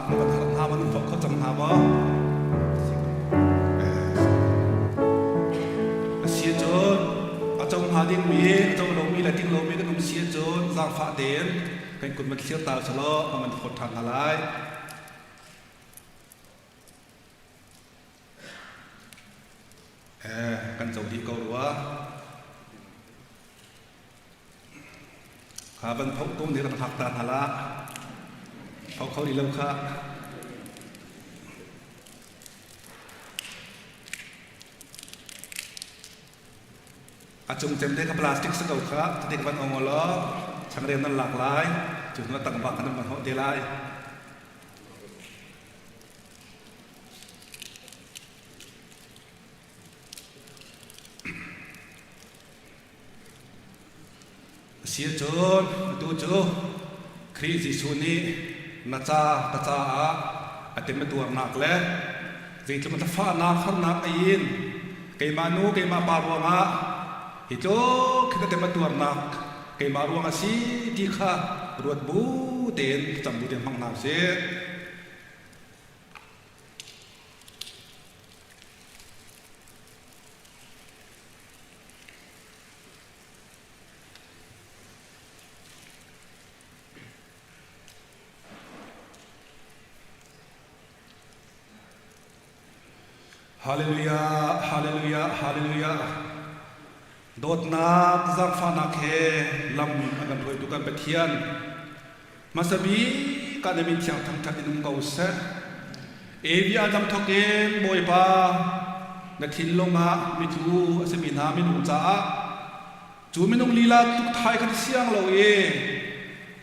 na van harh hna maw, nan tuah kho cang hna maw? A si ahcun a co hnga dingmi, a co lomi le ting lomi kan um si ahcun zaangfah tein kan kut van thlir ta usalaw kan van phawt ṭhan hna lai. Kan co dih ko rua. Kha van phoh ko nih rak hngak ta hna la. Phoh kho rih lo kha. A cung cem te kha plastic si ko kha tik van ong law changreu nan lak lai cu hnu tang bak kan van hoh te lai. A si ahcun atu cu Khrih Jesuh nih na ca ka caah a tematuarnak le zeitluk in fahnak harnak a in keimah nu keimah pa ruangah hi tluk hin a tematuarnak keimah ruang a si ti kha ruat bu tein thlacam bu tein hmang hna usih. Hallelujah, hallelujah, hallelujah. Dawtnak, zaangfahnak he lam a kan hruaitu kan Pathian. Hmasa bik ah na min thiang thangṭhat in um ko seh. Evi Adam thawk in Bawipa na thinlung ah mitlu a simi hna minung caah cu minung lila tuk thai kha na siang lo i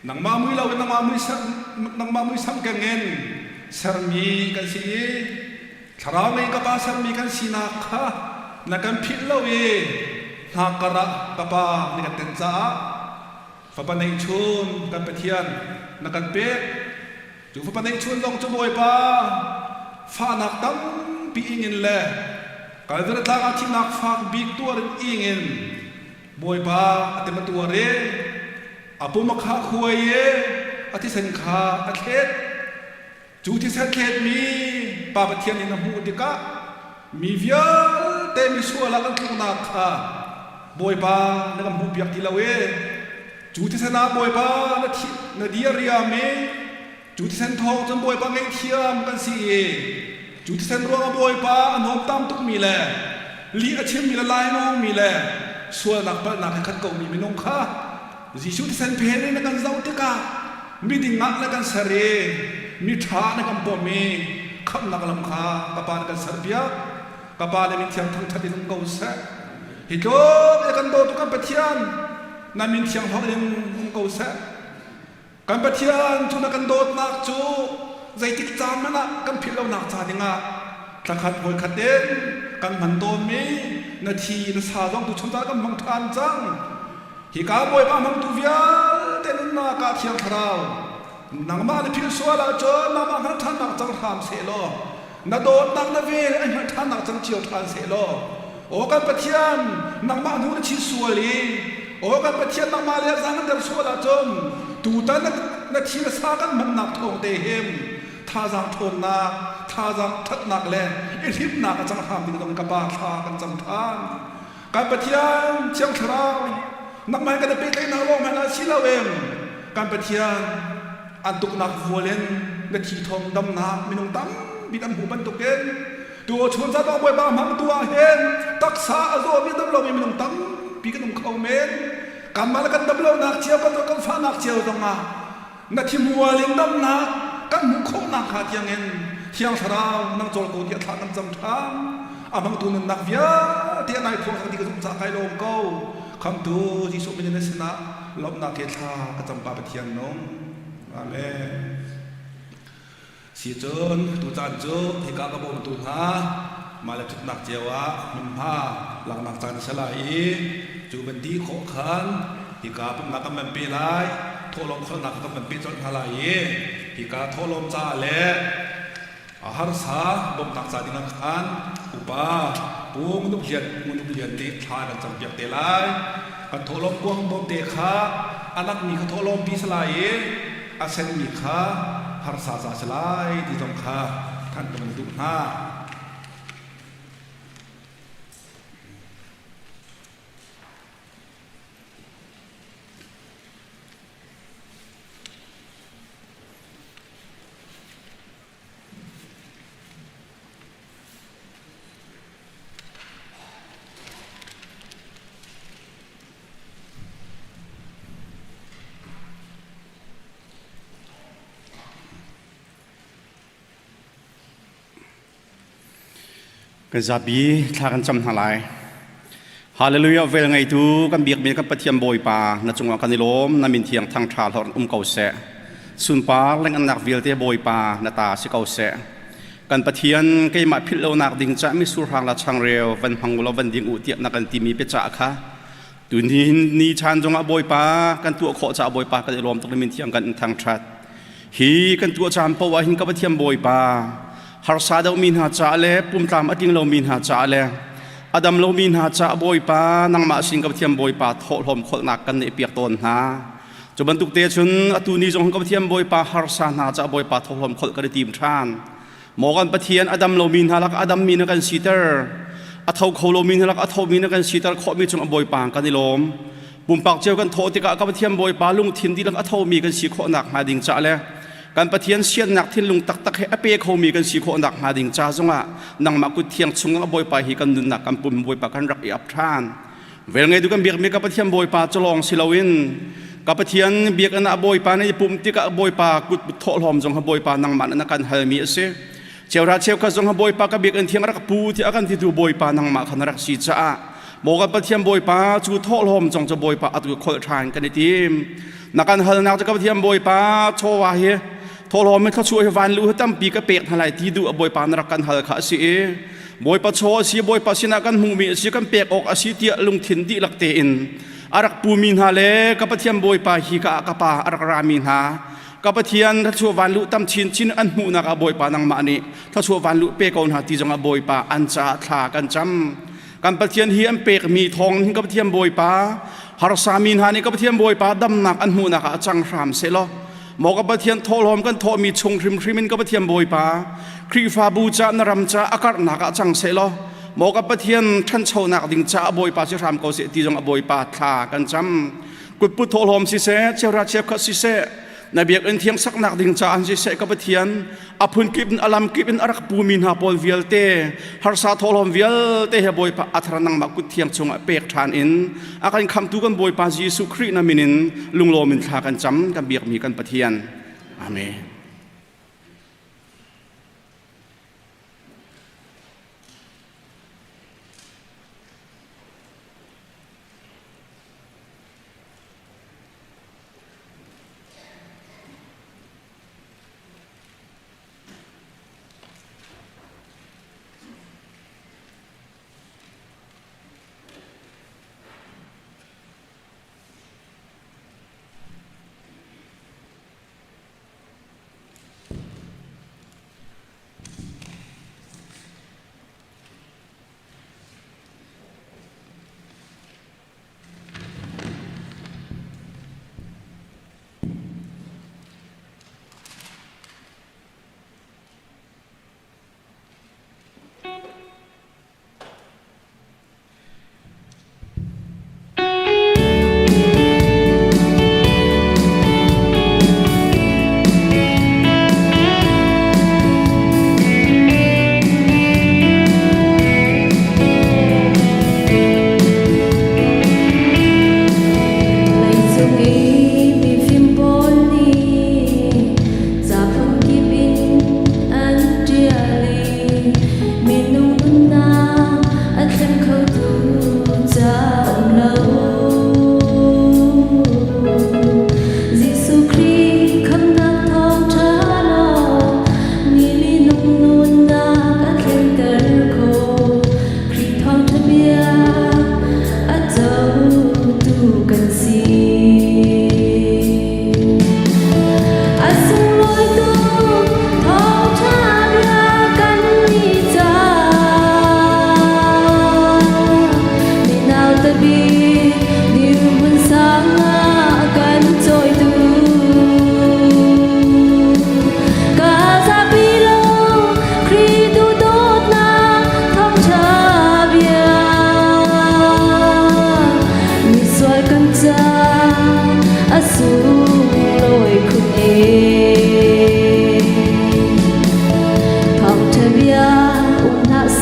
nangmah mui lo in nangmah mui nangmah muisam keng in sermi kan si i thlarau ngei ka pa sermi kan sinak kha na kan philh lo i hnakkar ah ka pa na kan tenh caah Fapa neihchun kan Pathian na kan pek. Cu fapa neihchun zong cu Bawipa fahnak tampi ingin le Kalvari tlang ah thihnak fak bik tuar in ingin Bawipa a tem a tuar i a pum a khah khuai i a thisen kha a thlet. Cu thisen thletmi Pa Pathian in a hmuh tikah mi vialte misual ah kan tluknak kha Bawipa na kan hmuhpiak ti lo i cu thisen ah Bawipa na thi na diariam i cu thisen thawng cun Bawipa ngaihthiam kan si i cu thisen ruangah Bawipa a hnawmtam tukmi le lih a chimmi le lainawngmi le sualnak palhnak he khat komi minung kha Jesuh thisen phen in na kan zoh tikah miding ah na kan ser i miṭha na kan pom i khamhnak lam kha ka Pa na kan serpiak. Ka Pa le min thiang thangṭhat in um ko seh. Hi tluk i kan dawtu kan Pathian na min thiang hlorh in um ko seh. Kan Pathian cu na kan dawtnak cu zeitik caan hmanh ah kan philh lonak ca dingah thlakhat voikhat in kan hman tawnmi na thi na sa zong tuchun caan kan hmang ṭhan cang. Hika Bawipa hmangtu vialte nunnak ah Thiang Thlarau nangmah na philh sual ahcun nangmah hngalh ṭhannak cang hram sehlaw na dawtnak na vel an hngalh ṭhannak cang cio ṭhan sehlaw aw kan Pathian nangmah hnu na chin sual i aw kan Pathian nangmah le zang an der sual ahcun tutan na thi na sa kan hmannak thawng te hin thazaang ṭhawnnak thazaang ṭhatnak le i hlimnak a cang hram ding zong ka pa thla kan cam ṭhan. Kan Pathian Thiang Thlarau nangmah he kan i pehtlaihnak lawng hmanh ah si loin kan Pathian an tuknak vual in na thi thawng damnak minung tampi kan hmuh bantukin tu chun zat ah Bawipa hmangtu ah hin taksa a zawmi dam lomi minung tampi kan um kho men kanmah le kan dam lonak cio kan kan fahnak cio zongah na thimual in damnak kan hmuh khawhnak hnga tiangin Thiang Thlarau nang cawl ko tiah thla kan cam ṭhan. A hmangtu nunnak vialte a nai phuang ti ka zumh caah kai lawm ko. Khamtu Jesuh min in na sinah lawmhnak he thla ka cam pa Pathian nung. Amen. Si cun tucaan cu hika ka bawmtu hna mah le ṭhutnak cio ah hmunhma laknak caan a si lai i cu van ti khawh khan hika pumhnak kan van pe lai, thawhlawm kholhnak kan van pe colh hna lai i hika thawhlawm caah le a harsa bawmhnak ca dingah khan upa Pu Ngun Uk Lian Ngun Uk Lian nih thla kan campiak te lai. Kan thawhlawm kuang bawmte kha a lakmi kha thawhlawm pi si lai i a senmi kha harsa ca si lai ti zong kha thanh ka van duh hna. Kan zapi thla kan cam hna lai. Hallelujah vel ngeitu kan biakmi kan Pathian Bawipa na cungah kan i lawm na min thiang thangṭha hlorh um ko seh. Sunpar lengannak vialte Bawipa na ta si ko seh. Kan Pathian keimah philh lonak ding cah misur hrang la changreu van hmang ulaw van ding u tiah na kan timi biacah kha tuni ni chan zongah Bawipa kan tuah khawh caah Bawipa kan i lawm tuk na min thiang kan in thangṭhat. Hi kan tuah caan paoh ah hin ka Pathian Bawipa harsa deuhmi hna caah le pumtlam a tling lomi hna caah le a dam lomi hna caah Bawipa nangmah sin ka Pathian Bawipa thawhlawm kholhnak kan neih piak tawn hna. Cu bantuk te cun atu ni zong ka Pathian Bawipa harsa hna caah Bawipa thawhlawm kholh kan i tim ṭhan. Maw kan Pathian a dam lomi hna lak a dammi na kan siter. A tho kho lomi hna lak a thomi na kan siter khawhmi cung a Bawipa kan i lawm. Pumpak cio kan thawh tikah ka Pathian Bawipa lungthin dihlak a thomi kan si khawh nakhnga ding ca le kan Pathian siannak thinlung taktak he a pe khomi kan si khawh nakhnga ding ca zongah nangmah kut thiang chung ah Bawipa hi kan nunnak kan pum Bawipa kan rak i ap ṭhan. Velngeitu kan biakmi ka Pathian Bawipa cu lawng si loin ka Pathian biakinn ah Bawipa na i pumh tikah Bawipa kut thawhlawm zong kha Bawipa nangmah na kan halmi a si. Cheura cheukhat zong kha Bawipa ka biakinn thiang rak pu tiah a kan titu Bawipa nangmah kha na rak si caah maw kan Pathian Bawipa cu thawhlawm zong cu Bawipa atu kholh ṭhan kan i tim. Na kan halnak cu ka Pathian Bawipa chawva hi thawhlawm in thluachuah hi van lu hi tampi ka pek hna lai ti duh a Bawipa na rak kan hal kha a si i Bawipa chaw a si, Bawipa sinah kan hmuhmi a si, kan pek awk a si tiah lungthin dihlak tein a rak pumi hna le ka Pathian Bawipa hi ka ka pa a rak rami hna ka Pathian thluachuah van luh tam chinchin an hmuhnak ah Bawipa nangmah nih thluachuah van luh pe ko hna ti zongah Bawipa an caah thla kan cam. Kan Pathian hi an pekmi thawng hin ka Pathian Bawipa harsami hna nih ka Pathian Bawipa damnak an hmuhnak ah cang hram sehlaw Maw ka Pathian thawhlawm kan thawhmi chung hrimhrim in ka Pathian Bawipa Khrihfabu ca na ram ca a karhnak ah cang sehlaw maw ka Pathian ṭhanchonak ding caah Bawipa si hram ko seh ti zong a Bawipa thla kan cam kutput thawhlawm siseh cheuhra cheukhat siseh na biakinn thiang saknak ding caah siseh ka Pathian a phunkip in a lamkip in a rak pumi hna pawl vialte harsa thawhlawm vialte he Bawipa a thar nangmah kut thiang chungah pek ṭhan in a kan khamtu kan Bawipa Jesuh Khrih na min in lunglawm in thla kan cam kan biakmi kan Pathian. Amen.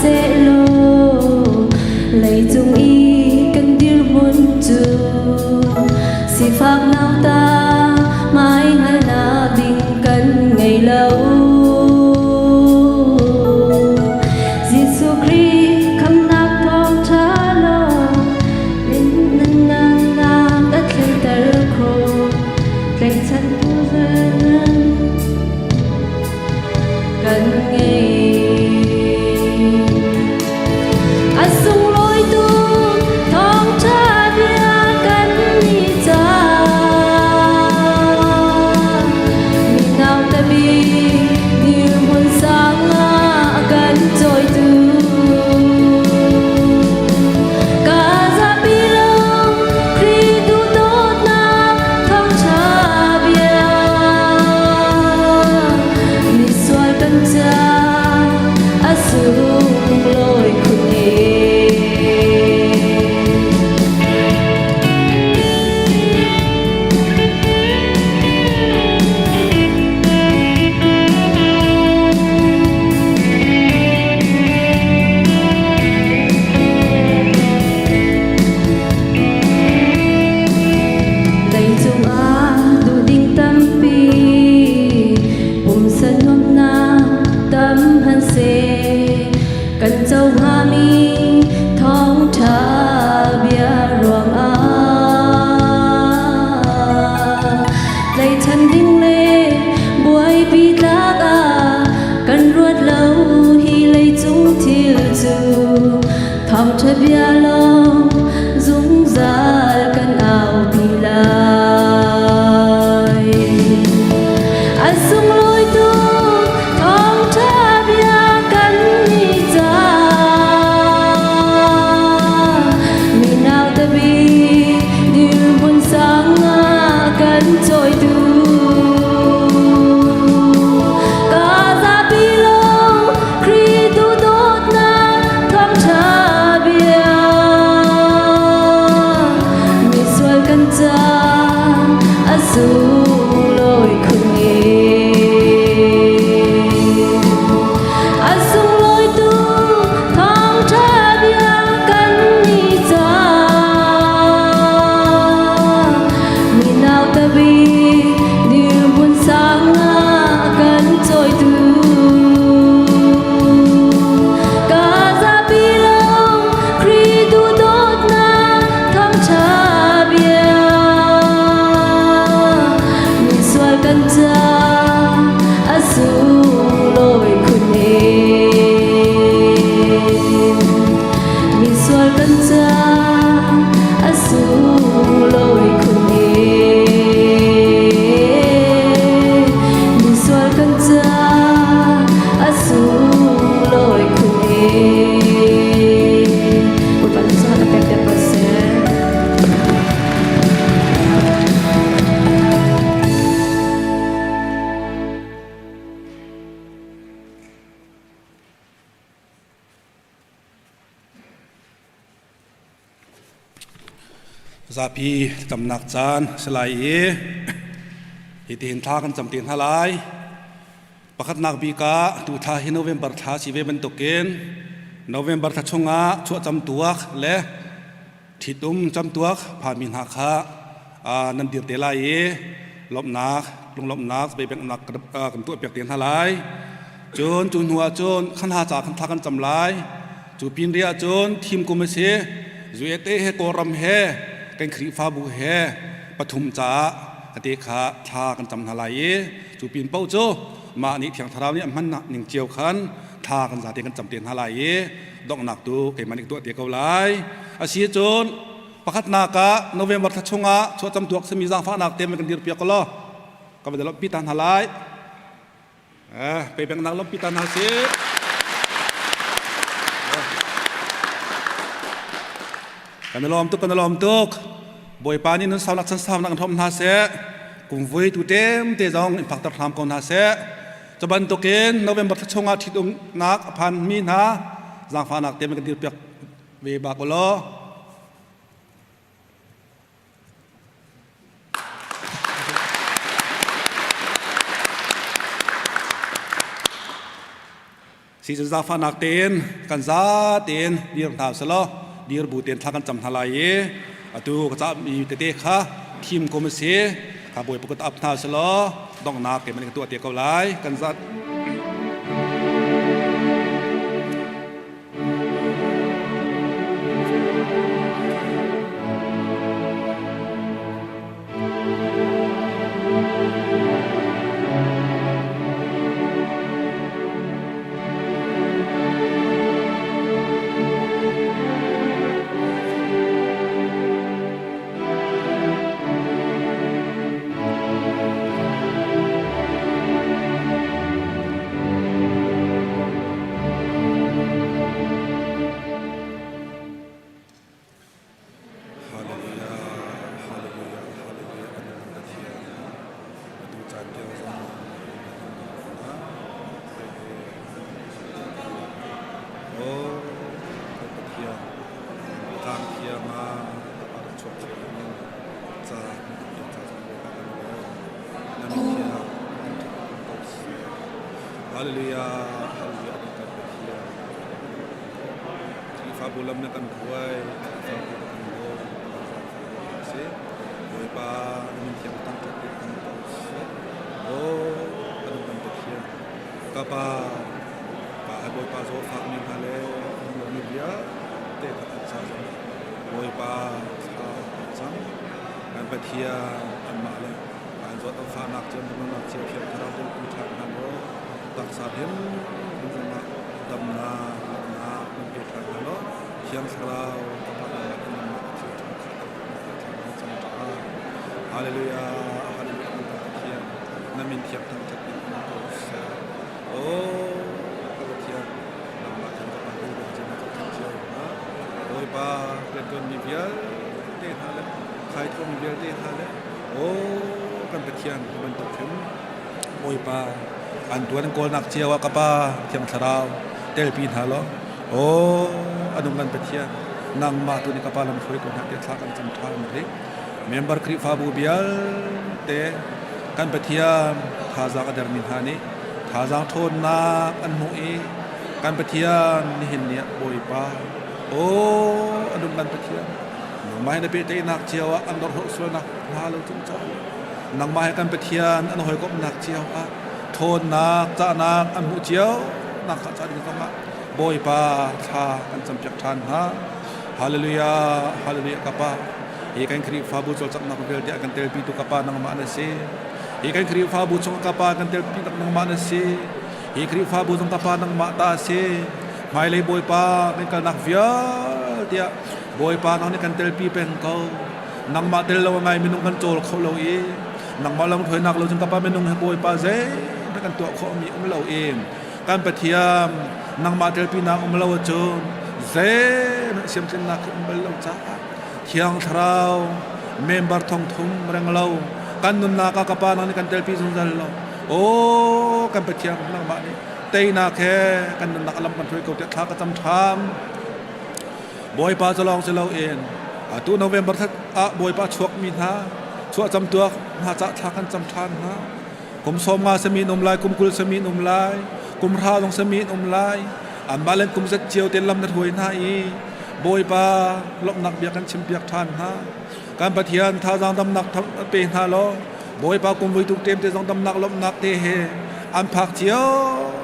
sehlaw leicung i kan dirhmun cu sifak nauta hmaihngalnak ding kan ngei lo. Jesuh Khrih khamnak thawngṭha lawng nunnak a thlenter khawh. Tlaihchan kan ngei. A sunglawi tuk thawngṭha bia kan i cah. Mi nauta bik dirhmun sang ah a kan cawitu. Ka zapi lo Khrih duhdawtnak thawngṭha bia. Misual kan ca a sunglawi khun ee. Leicung ah duh ding tampi pumsa nuamhnak tam hmanhseh kan co hngami thawngṭha bia ruangah tlaihchan ding le buaipi tlak ah kan ruat lo hi leicung thil cu thawngṭha bia lawng zungzal kan aupi lai. A sunglawi tuk thawngṭha bia kan i cah. Mi nauta bik dirhmun sang ah kan cawitu. Ka zapi lawng Khrih duhdawtnak thawngṭha bia. Misual kan ca a sunglawi khun ee. A sunglawi tuk thawngṭha bia kan i cah. Mi nauta bik dirhmun sang ah kan cawitu. Ka zapi lawng Khrih duhdawtnak thawngṭha bia. Misual kan ca a sunglawi khun ee. Misual kan ca a sunglawi khun ee. Misual kan ca a sunglawi khun ee. Bawipa nih cun a pek piak ko seh. Zapi thlacamnak caan a si lai i hitihin thla kan cam te hna lai. Pakhatnak bik ah tu thla hi November thla si ve bantukin November thla chungah chuahcam tuak le ṭhitum camtuak phami hna kha nan dir te lai i lawmhnak lunglawmhnak beibenghnak kan tuahpiak te hna lai. Cun cu hnu ah cun khan ha ca khan thla kan cam lai. Cu pin ri ah cun thim kum a si. USA he Kawlram he kan Khrihfabu he pathum caah ate kha thla kan cam hna lai i cu pin paoh cu mah nih Thiang Thlarau nih a hman ning cio khan thla kan zate kan cam te hna lai i donghnak tu keimah nih tuah te ko lai. A si cun pakhatnak ah November thla chungah chuahcam tuak simi zaangfahnak te kan dir piak law ka va lawmhpi ta hna lai. Pe pengnak lawmhpi ta hna sih. Kan i lawm tuk, kan i lawm tuk. Bawipa nih nun saunak chan saunak in hrawm hna seh. Kumvui tu tem te zong in fakter hram ko hna seh. Cu bantukin November thla chungah ṭhitumnak a phanmi hna zaangfahnak te kan dirpiak ve bak u law. Si cu zaangfahnak tein kan za tein dir hna selaw dir bu tein thla kan cam hna lai i atu ka cahmi tete kha thim kum a si. Kha Bawipa kut ap hna selaw donghnak keimah nih ka tuah te ko lai. Kan zat. Hallelujah, Hallelujah, Hallelujah, kan in Pathian. Atu caan tiang zong Oh, kan Pathian, tlang thiang ah ka rak chuak cio in ca ca zong Bawipa kan lawm. Na min thiang kan ṭhat ko seh. Hallelujah, Hallelujah, kan Pathian. Khrihfabu lam na kan hruai, Khrihfabu na kan daw, kan si. Bawipa na min thiang thangṭhat in kan ko seh. Aw, kan kan Pathian. Ka pa, ka hai Bawipa zawtfak mi hna le mi vialte kha an ca zong Bawipa thla kan cam. Kan Pathian anmah le an zawt an fahnak cio nunnak cio thiang thlarau pu ṭhan hna law taksa him zongah damnak lawmhnak nan pe ṭhan hna law thiang thlarau ka pa nunnak thil ṭha cang ṭha Hallelujah Hallelujah Pathian na min thiang thangṭhat in um ko seh Oh ka Pathian nangmah kan ka pa tu chin ka ṭhat cio hna Bawipa rianṭuanmi vialte hna le thaithawmi vialte hna le Oh kan Pathian bantuk hin Bawipa an tuan kawlnak cio ah ka Pa Thiang Thlarau telpi hna law aw a nung kan Pathian nangmah tu nih ka Pa lam hruai ko hna tiah thla kan cam ṭhan rih member Khrihfabu vialte kan Pathian thazaang a dermi hna nih thazaang ṭhawnnak an hmuh i kan Pathian nihin ni ah Bawipa aw a nung kan Pathian nangmah he na pehtlaihnak cio ah an dorhawh sualnak hna lo cung caah Nangmah he kan Pathian an hawikomhnak cio ah ṭhawnnak, cahnak an hmuh cio nak kha ca ding zongah Bawipa thla kan campiak ṭhan hna. Hallelujah, hallelujah ka Pa. Hi kan Khrihfabu cawlcanghnak vialte a kan telpitu ka Pa nangmah na si. Hi kan Khrihfabu chung ka Pa kan telpi nangmah na si. Hi Khrihfabu zong ka Pa nangmah ta a si. Hmailei Bawipa kan kalnak vialte ah Bawipa nang nih kan telpi peng ko. Nangmah tel lo ngai minung kan cawl kho lo i nangmah lam hruainak lo cun ka pa minung he Bawipa zeihmanh kan tuah khawhmi um lo i kan Pathian nangmah telpinak um lo ahcun zeihmanh siamtlinnak khi um bal lo caah Thiang Thlarau member thong thum reng lo kan nunnak ah ka pa nang nih kan telpi zungzal lo aw kan Pathian nangmah nih teinak he kan nunnak lam kan hruai ko tiah thla ka cam ṭham Bawipa cu lawng si loin atu November thla ah Bawipa chuakmi hna chuah camtuak hna cah thla kan cam ṭhan hna. Kum 50 sami in um lai, kum 20 sami in um lai, kum 30 zong sami in um lai. Anmah len kum zat cio te lam na hruai hna i Bawipa lawmhnak bia kan chimpiak ṭhan hna. Kan Pathian thazaang damnak pe hna law Bawipa kum vui tuk ṭem te zong damnak lawmhnak te he an phak cio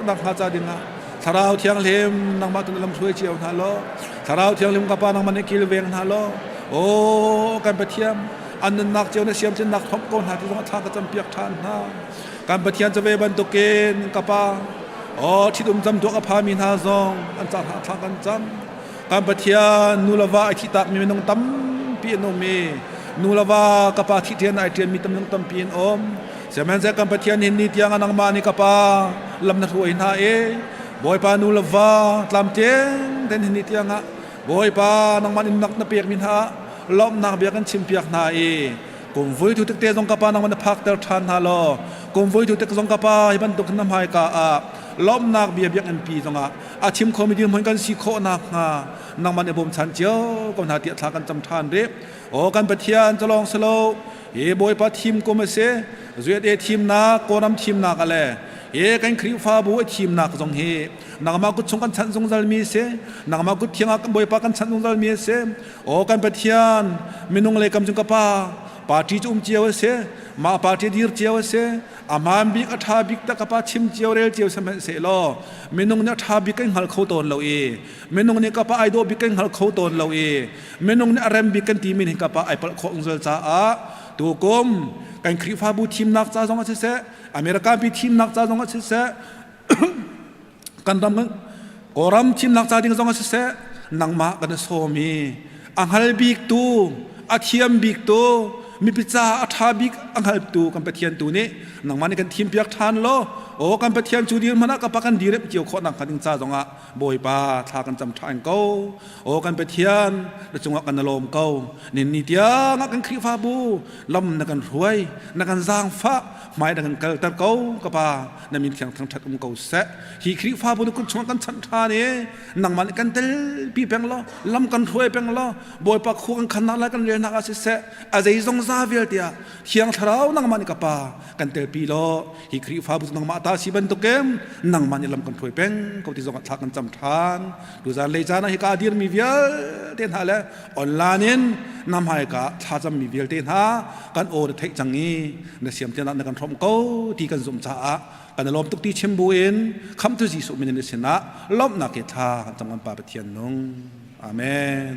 nak hnga ca dingah Thlarau Thianghlim nangmah tu na lam hruai cio hna law Thlarau Thianghlim ka pa nangmah nih kilveng hna law aw kan Pathian an nunnak cio na siamtlinnak thomh ko hna ti zong thla ka campiak ṭhan hna kan Pathian cu ve bantukin ka pa aw ṭhitum camtuak a phami hna zong an ca hna thla kan cam kan Pathian nu le va ai thihtak mi minung tampi an um i nu le va ka pa thih ṭian ai ṭian mi minung tampi an um Sihmanhsehlaw kan Pathian hin ni tiang ah nangmah nih ka pa lam na hruai hna i Bawipa nu le va tlamtling tein hin ni tiang ah Bawipa nangmah nih nak na pekmi hna lawmhnak bia kan chimpiak hna i kum vui thu tik te zong ka pa nangmah na phakter ṭhan hna law kum vui thu tik zong ka pa hi bantuk na hmaika ah lawmhnak bia biakinn pi zongah a chim khomi dirhmun kan si khawh nakhnga nangmah nih bawmchan cio ko hna tiah thla kan cam ṭhan rih. Aw kan Pathian calawng si lo hi Bawipa thim kum a si zuet e thimnak Kawlram thimnak a le. He kan Khrihfabu a thimnak zong hi nangmah kut chung kan chanh zungzal mi si, nangmah kut thiang ah kan Bawipa kan chanh zungzal mi si. Aw kan Pathian, minung le kam cung ka pa, party cu um cio a si, mah party dir cio a si, a hmaan bik a ṭha bik tak ka pa chim cio rel cio sihmanhsehlaw minung nih a ṭha bik kan hngal kho tawn lo i minung nih ka pa ai dawh bik kan hngal kho tawn lo i minung nih a rem bik kan timi nih ka pa ai palh khawh zungzal caah tukum kan Khrihfabu thimnak ca zong ah siseh America pi thimnak ca zong ah siseh kan ram Kawlram thimnak ca ding zong ah siseh nangmah kan i sawm i a hngal bik tu a thiam bik tu mipi ca a ṭha bik a hngaltu kan Pathian tu nih nangmah nih kan thimpiak ṭhan law aw kan Pathian cu dir hmanh ah ka pa kan diremh cio khawh nak hnga ding ca zongah Bawipa thla kan cam ṭhan ko. Aw kan Pathian, na cungah kan lawm ko. Nin ni tiang ah kan Khrihfabu lam na kan hruai, na kan zaangfah, hmai na kan kalter ko. Ka Pa, na min thiang thangṭhat um ko seh. Hi Khrihfabu na kut chungah kan chanh ṭhan i nangmah nih kan telpi peng law, lam kan hruai peng law, Bawipa khua kan khannak lai kan relnak ah siseh, a zeizong za vialte ah Thiang Thlarau nangmah nih ka Pa kan telpi law hi Khrihfabu cu nangmah ta si bantukin nangmah nih lam kan hruai peng ko ti zongah thla kan cam ṭhan. Tuzan lei caan ah hika a dirmi vialte hna le online in na hmaika thlacammi vialte hna kan aw na theih cang i na siam tiang na kan hrawmh ko ti kan zumh caah kan i lawm tuk ti chim buin khamtu Jesuh min in sinah lawmhnak he thla kan cam kan Pa Pathian nung. Amen.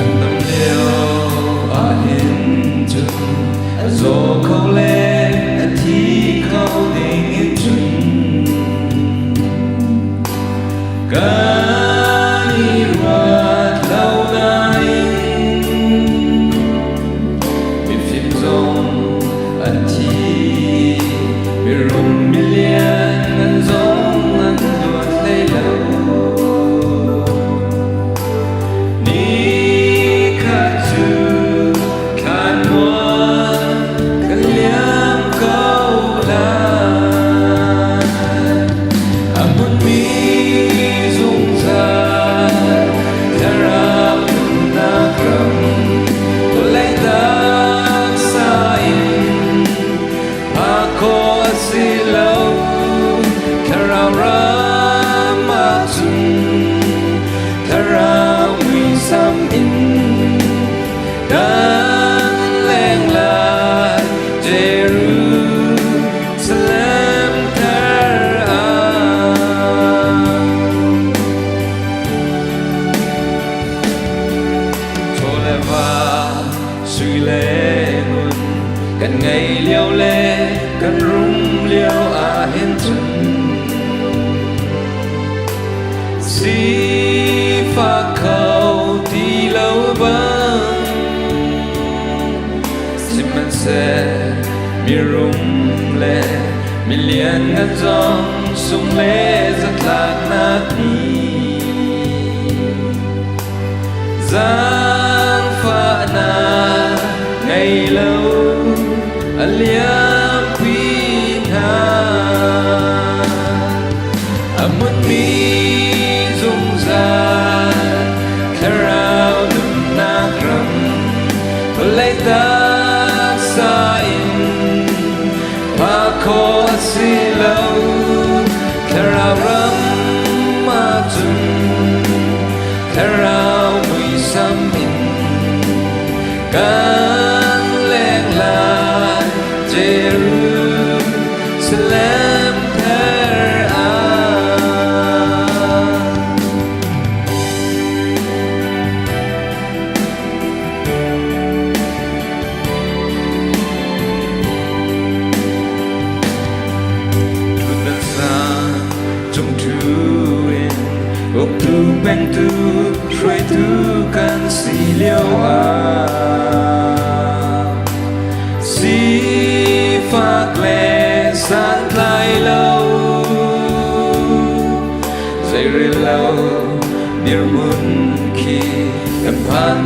An dam lio ahhin cun a zaw kho le a thi kho ding in cun kan i ruat lo nain mifim zong an thi mirum milian an zong an luat hlei lo. Nikhat cu thlanmual kan liam ko lai. A hmunmi zungzal thlarau nunnak ram vawlei taksa in phak khawh a si lo. Thlarau ram ahcun thlarau muisam in kan leng lai Jerusalem thar ah. Chaw le va sui le ngun kan ngei lio le kan rum lio ahhin cun sifak kho ti lo bang sihmanhseh mirum le milianngan zong sung le zatlaknak ni Zaangfahnak ngei lo a liampi hna. A hmunmi zungzal thlarau nunnak ram vawlei taksa in phak khawh a si lo. Thlarau ram ahcun Thlarau muisam in kan leng lai Jerusalem thar ah.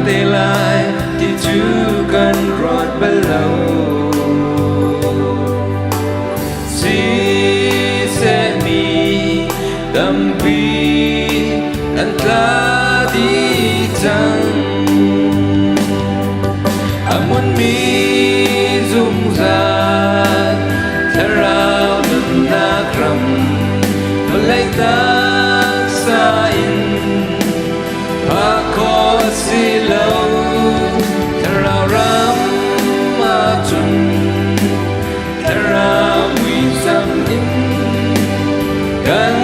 te lai ti cu kan ruat bal lo. Siseh mi tampi an tla dih cang. A hmunmi zungzal thlarau nunnak ram vawlei taksa in phak khawh a si lo. Thlarau ram ahcun thlarau muisam in kan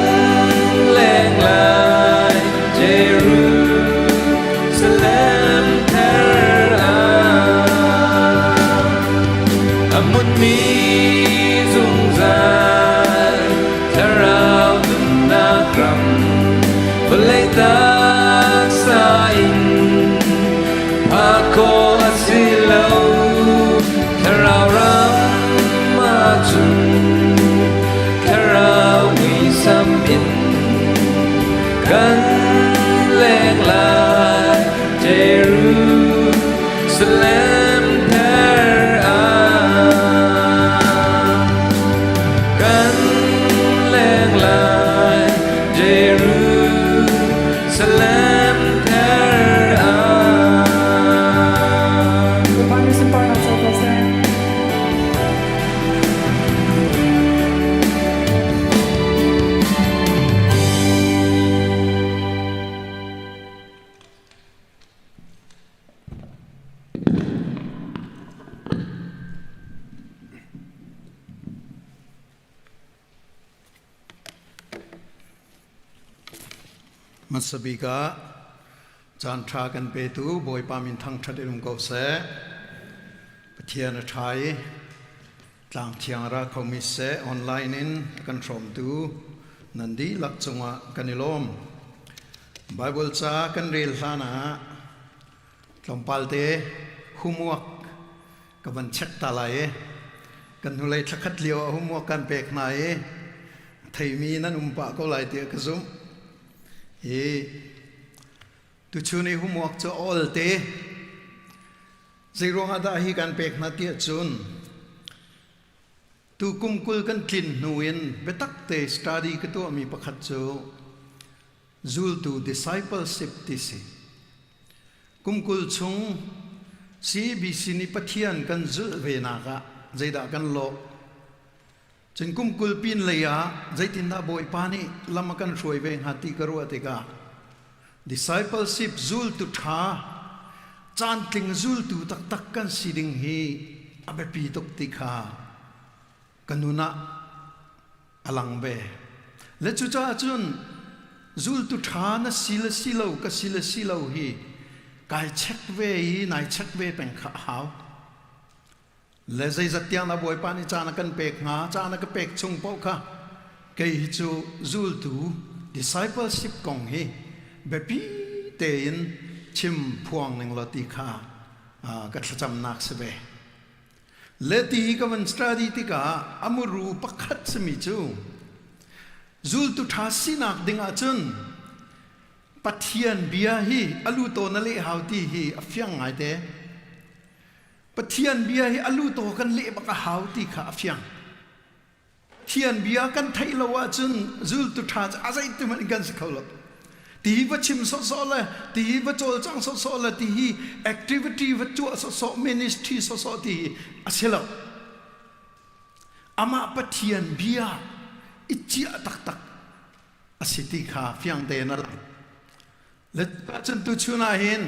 leng lai Jerusalem thar ah. A hmunmi zungzal thlarau nunnak ram vawlei taksa in phak khawh a si lo. Thlarau ram ahcun thlarau muisam in kan leng lai Jerusalem thar ah. Kan leng lai Jerusalem thar ah. Bawipa nih sunparnak co ko seh. Hmasa bik ah caan ṭha kan petu Bawipa min thangṭhat in um ko seh. Pathian a ṭha i tlang thiang ra khomi seh online in a kan hrawmtu nan dihlak cungah kan i lawm. Bible ca kan rel hlan ah tlawmpal te homework ka van check ta lai i kan hnulei thlakhat lio ah homework kan pek hna i theimi nan um pah ko lai tiah ka zumh. I tuchun i homework cu awl te Zeiruang ah dah hi kan pek hna tiah cun tu kum 20 kan tlin hnu in biatak te study ka tuahmi pakhat cu zultu discipleship ti si. Kum 20 chung CBC nih Pathian kan zulh ve nak ah zeidah kan lawh? Cun kum 20 pin lei ah zeitindah Bawipa nih lam a kan hruai ve hnga ti ka ruah tikah discipleship zultu ṭha caantling zultu taktak kan si ding hi a biapi tuk ti kha ka nun ah a lang ve. Le cucaah cun zultu ṭha na si le si lo ka si le si lo hi kai check ve i nai check ve peng kha a hau. Le zeizat tiang dah Bawipa nih caan a kan pek hnga? Caan a ka pek chung paoh kha kei hi cu zultu discipleship kong hi biapi tein chim phuang ning law ti kha ka thlacamnak si ve. Le ti hi ka van study tikah a muru pakhat simi cu zultu ṭha sinak ding ahcun Pathian bia hi a lu taw na leh hau ti hi a fiang ngaite. Pathian bia hi a lu taw kan leh bak a hau ti kha a fiang. Pathian bia kan theih lo ahcun zultu ṭha cu a zeitin hmanh in kan si kho lo. Ti hi va chim sawhsawh le ti hi va cawlcang sawhsawh le ti hi activity va tuah sawhsawh ministry sawhsawh ti hi a si lo. Amah Pathian bia i ciah taktak a si ti kha fiang tein a lang. Le cun tuchun ah hin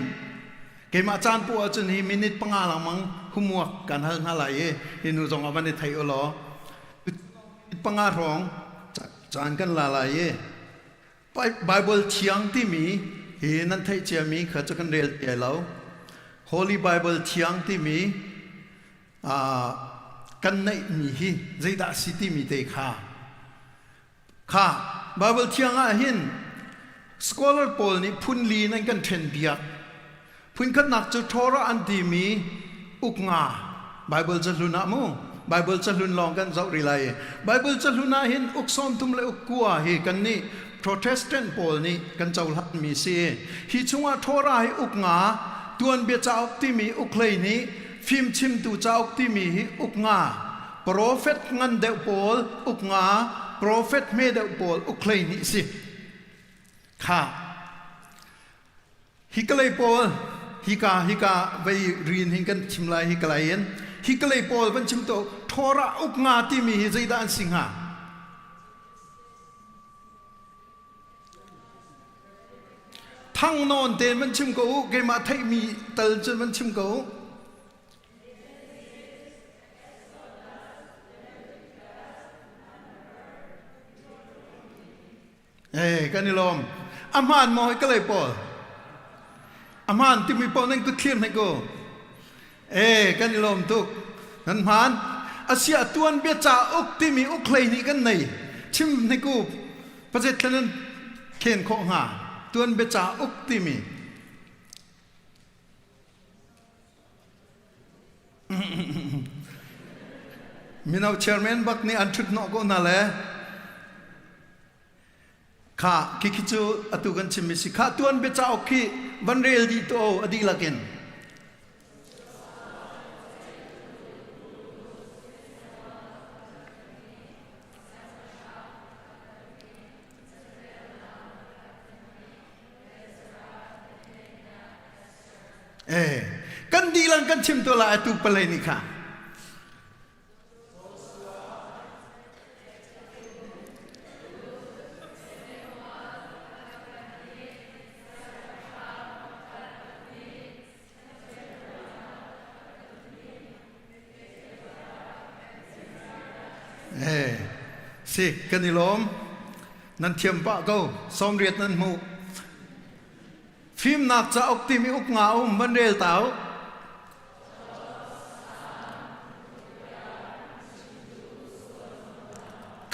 keimah caan poah ahcun hi minute panga lengmang homework kan hal hna lai i hi nu zong ah van i thei u law minute panga hrawng caan kan la lai i Bible thiang timi hi nan theih ciami kha cu kan rel ti lo. Holy Bible thiang timi kan neihmi hi zeidah a si timi te kha Kha Baibal thiang ah hin scholar pawl nih phun li in an kan ṭhen piak. Phun khatnak cu Torah an timi uk nga Baibal cahlun ah mu Baibal cahlun lawng kan zoh rih lai i Baibal cahlun ah hin uk 30 le uk kua hi kan nih Protestant pawl nih kan cohlanmi si. Hi chungah Torah hi uk nga. Tuanbia cauk timi uk 12, fimchimtu cauk timi hi uk 5, profet ngan deuh pawl uk 5, profet hme deuh pawl uk 12 si. Kha hi kalei pawl hika hika vei rin hin kan chim lai hi kalai in hi kalei pawl van chim to Torah uk 5 timi hi zeidah an si hnga? Thang nawn tein van chim ko u, keimah theihmi tal cun van chim ko u. Eh, kan i lawm. A hmaan maw ka lei pawl? A hmaan timi pawl nan kut thlir hnik u. Eh, kan i lawm tuk. Nan hmaan. Asia tuan bia cauk timi uk 12 kan nei. Chim hnik u. Pazet thlan nan khen khawh hnga. Tuan bia cauk timi. Mino chairman bak nih an ṭhut hnawh ko hna le Kha khi khi cu atu kan chimmi si. Kha tuan bia cauk khi van rel dih to a dihlak in. Eh, kan dihlak kan chim to la atu palei nih kha. Si kan i lawm nan thiam pah ko 80 nan hmuh fimnak cauk timi uk nga um van rel tau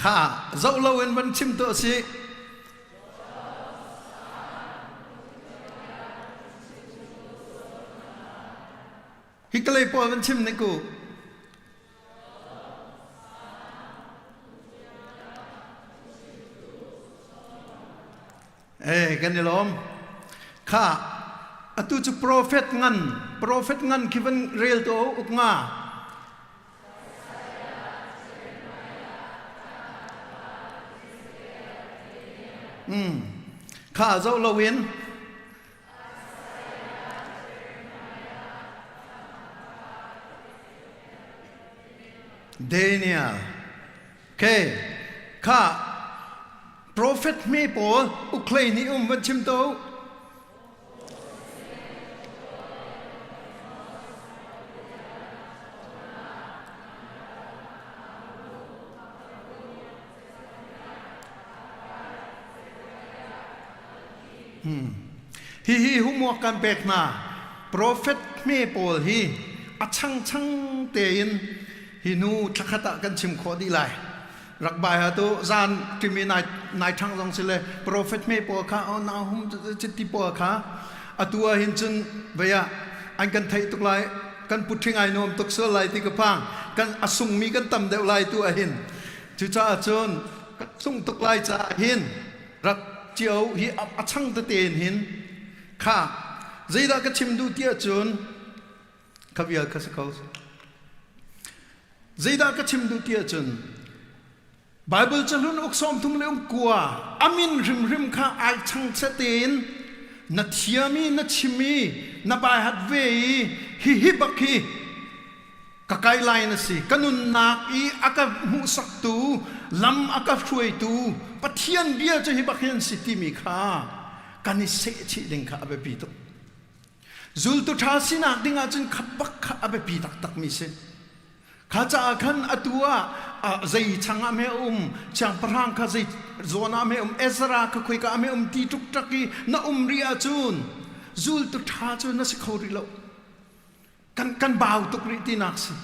Kha zoh loin van chim tuah sih. Hi kalay pawl van chim ning ku. Eh kan i lawm. Kha atu cu profet ngan profet ngan khi van rel to uk nga. Kha zoh loin Daniel Okay kha Prophet hme pawl ukhlei nih um van chim to. Hihi homework kan pek hna. Prophet hme pawl hi a changchang tein hi nu thlakhat ah kan chim khawh dih lai. Rak bai ha tu zan kimi nai nai thang zong si le prophet hme pawl kha o na hum chiti pawl kha atu ah hin cun veia an kan theih tuk lai kan putthing ai nuam tuk sual lai ti ka phang kan asung mi kan tam deuh lai tu ah hin cucaah cun kan sung tuk lai caah hin rak cio hi a chang tete in hin kha zeidah ka chim duh ti ahcun kha vial kha si ko zeidah ka chim duh ti ahcun Bible cahlun uk 39 amin hrimhrim kha ai chang tein na thiam i na chim i na baihat ve i hihi bak hi ka kai lai na si ka nunnak i a ka hmuhsaktu lam a ka hruaitu Pathian bia cu hi bak hi an si timi kha kan i sehchih ding kha a biapi tuk zultu ṭha sinak ding ahcun kha bak kha a biapi taktakmi si kha caah khan atu ah zei chang ah me um siangpahrang kha zei zawn ah me um Ezra kha khoika ah me um ti ṭukṭak i na um rih ahcun zultu ṭha cu na si kho rih lo Kan kan bau tuk rih tinak si.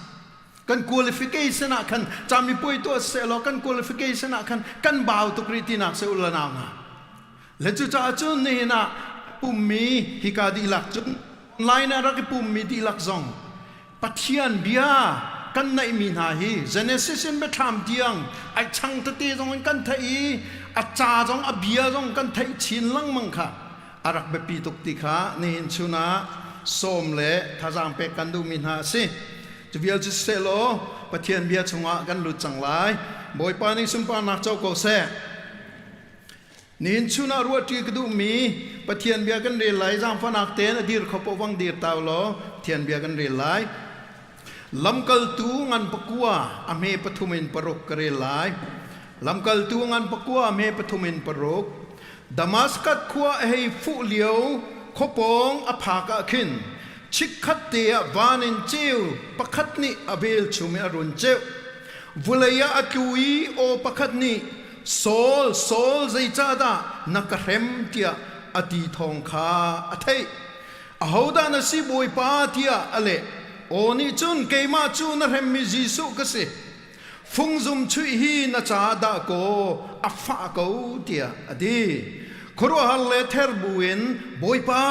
Kan qualification ah khan camipuai tuah seh law kan qualification ah khan kan bau tuk rih tinak si ula nau hna. Le cucaah cun nihin ah pummi hika dihlak cun online ah rak i pummi dihlak zong Pathian bia kan neihmi hna hi Genesis in Biathlam tiang ai chang tete zong in kan theih i a ca zong a bia zong kan theih chin lengmang kha a rak biapi tuk ti kha nihin chun ah. Sawm le thazaang pek kan duhmi hna a si. Cu vial cu siseh law Pathian bia chungah kan lut cang lai. Bawipa nih sunparnak co ko seh. Nihin chun ah ruahṭi ka duhmi Pathian bia kan rel lai. Zaangfahnak tein a dir kho paoh vang dir tau law Pathian bia kan rel lai. Lamkaltu ngan pakua a hme pathum in paruk ka rel lai. Lamkaltu ngan pakua a hme pathum in paruk. Damaskas khua a hei fuh lio khuapawng a phak ah khin chikkhat te ah van in ceu pakhat nih a velchum in a run ceuh. Vulei ah a tlu i aw pakhat nih Saul, Saul, zeicahdah na ka hrem tiah a ti thawng kha a theih. Ahodah na si Bawipa tiah a leh. Aw nih cun keimah cu na hremmi Jesuh ka si. Fungzum chuih hi na caah dah kaw a fah ko tiah a ti. Khuaruahhar le ther buin Bawipa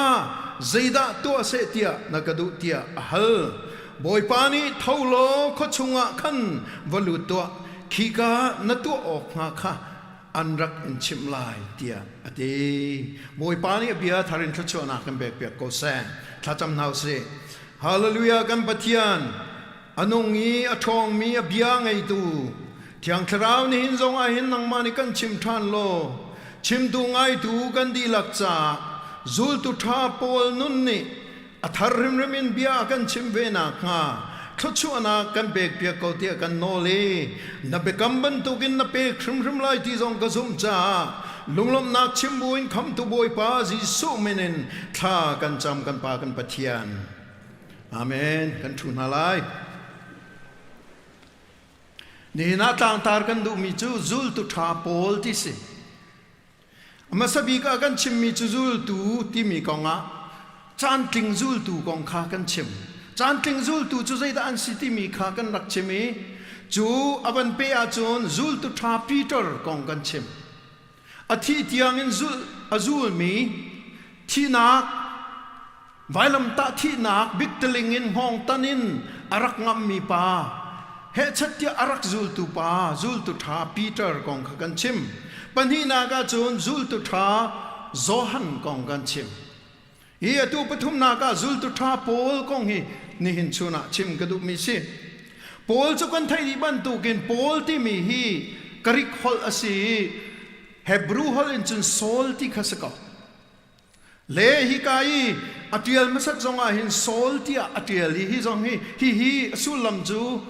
zeidah tuah seh tiah na ka duh tiah a hal. Bawipa nih tho law khua chungah khan va lut tuah, khika na tuah awk hnga kha an rak in chimh lai tiah a ti. Bawipa nih a bia thar in thluachuahnak kan pekpiak ko seh. Thlacam hna usih. Hallelujah kan Pathian A nung i a ṭhawngmi a bia ngeitu Thiang Thlarau nihin zong ah hin nangmah nih kan chim ṭhan law chimtu ngaitu kan dihlak caah zultu ṭha pawl nun nih a thar hrimhrim in bia a kan chimh ve nakhnga thluachuahnak kan pekpiak ko tiah kan nawl i na biakam bantukin na pek hrimhrim lai ti zong ka zumh caah lunglawmhnak chim buin khamtu Bawipa Jesuh min in thla kan cam kan Pa kan Pathian. Amen. Kan ṭhu hna lai. Nihin ah tlangtar kan duhmi cu zultu ṭha pawl ti si. Hmasa bik ah kan chimmi cu zultu timi kong ah caantling zultu kong kha kan chim. Caantling zultu cu zeidah an si timi kha kan rak chim i cu a van pe ahcun zultu ṭha Peter kong kan chim. A thih tiangin zulh a zulmi thihnak Vailamtah thihnak biktiling in hngawngtan in a rak ngamhmi pa, hehchat tiah a rak zultu pa, zultu ṭha Peter kong kha kan chim. Pahnihnak ahcun zultu ṭha Johan kong kan chim. Hi atu pathumnak ah zultu ṭha Paul kong hi nihin chun ah chim ka duhmi si. Paul cu kan theih dih bantukin Paul timi hi Greek holh a si i Hebrew holh in cun Saul ti kha si ko. Le hika i a ṭial hmasat zongah hin Saul tiah a ṭial i hi zong hi hihi a sullam cu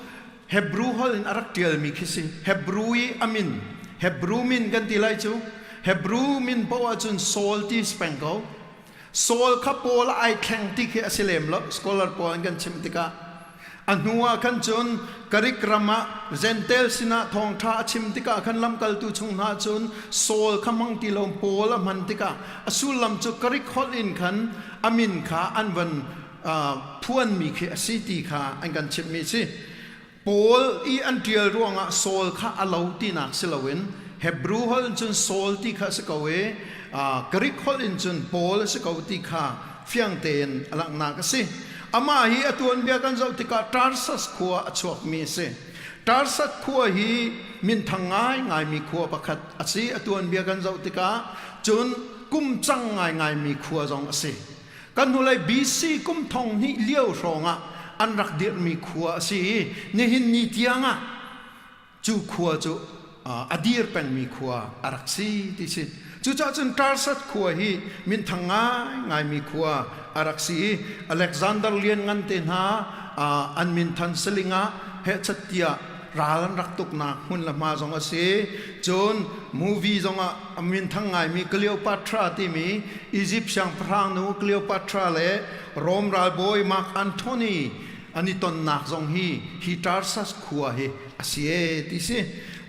Hebrew holh in a rak ṭialmi khi si. Hebrew i a min Hebrew min kan ti lai cu Hebrew min paoh ahcun Saul ti si peng ko. Saul kha Paul ai thleng ti khi a si lem lo scholar pawl an kan chimh tikah. A hnu ah khan cun Karik ram ah Jentail sinah thawngṭha a chim tikah khan lamkaltu chung hna cun Saul kha hmang ti lo Paul a hman tikah a sullam cu Karik holh in khan a min kha an van phuanmi khi a si ti kha an kan chimhmi a si. Paul i an ṭial ruangah Saul kha a lo tinak si loin Hebrew holh in cun Saul ti kha a si ko i Greek holh in cun Paul a si ko ti kha fiang tein a langhnak a si. Amah hi a tuanbia kan zoh tikah Tarsus khua a chuakmi a si. Tarsus khua hi minthang ngaingaimi khua pakhat a si. A tuanbia kan zoh tikah cun kum cang ngaingaimi khua zong a si. Kan hnulei BC kum thong hnih lio hrawngah an rak dirhmi khua a si i nihin ni tiangah cu khua cu a dir pengmi khua a rak si ti si. Cucaah cun Tarsat khua hi minthang ngaingaimi khua a rak si i Alexander Lianngan te hna an minthan saling ah hehchat tiah ral an rak tuknak hmun le hma zong a si. Cun movie zongah a minthang ngaimi Cleopatra timi Egypt siangpahrang nu Cleopatra le Rom ralbawi Mark Antony an i tonnak zong hi hi Tarsus khua hi a si e ti si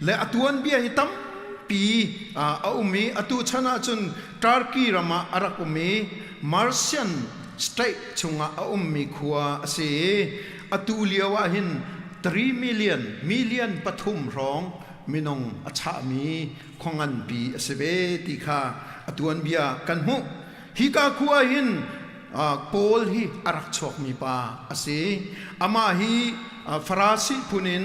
le a tuanbia hi tampi a um i atu chan ahcun Turkey ram ah a rak um i Martian state chungah a ummi khua a si i atu lio ah hin 3 million million pathum hrawng minung a chahmi khua nganpi a si ve ti kha a tuanbia kan hmuh hika khua hin Paul hi a rak chuakmi pa a si. Amah hi Farasi phun in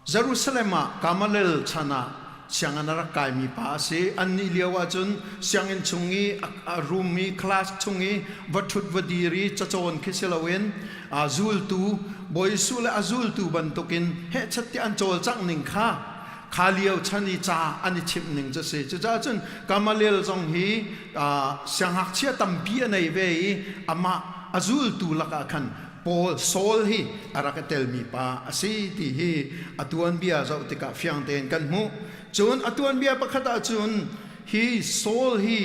Jerusalem ah Gamaliel chan ah Sianginn a rak kaimi pa a si. Annih lio ahcun sianginn chung i a room i class chung i va ṭhut va dir i cacawn khi si loin zultu Bawi Jesuh le a zultu bantukin hehchat tiah an cawlcangh ning kha kha lio chan i ca an i chimh ning cu a si. Cucaah cun Gamaliel zong hi siangngakchia tampi a nei ve i amah a zultu lakah khan Paul Saul hi a rak i telmi pa a si ti hi a tuanbia zoh tikah fiang tein kan hmuh. Cun a tuanbia pakhat ah cun hi Saul hi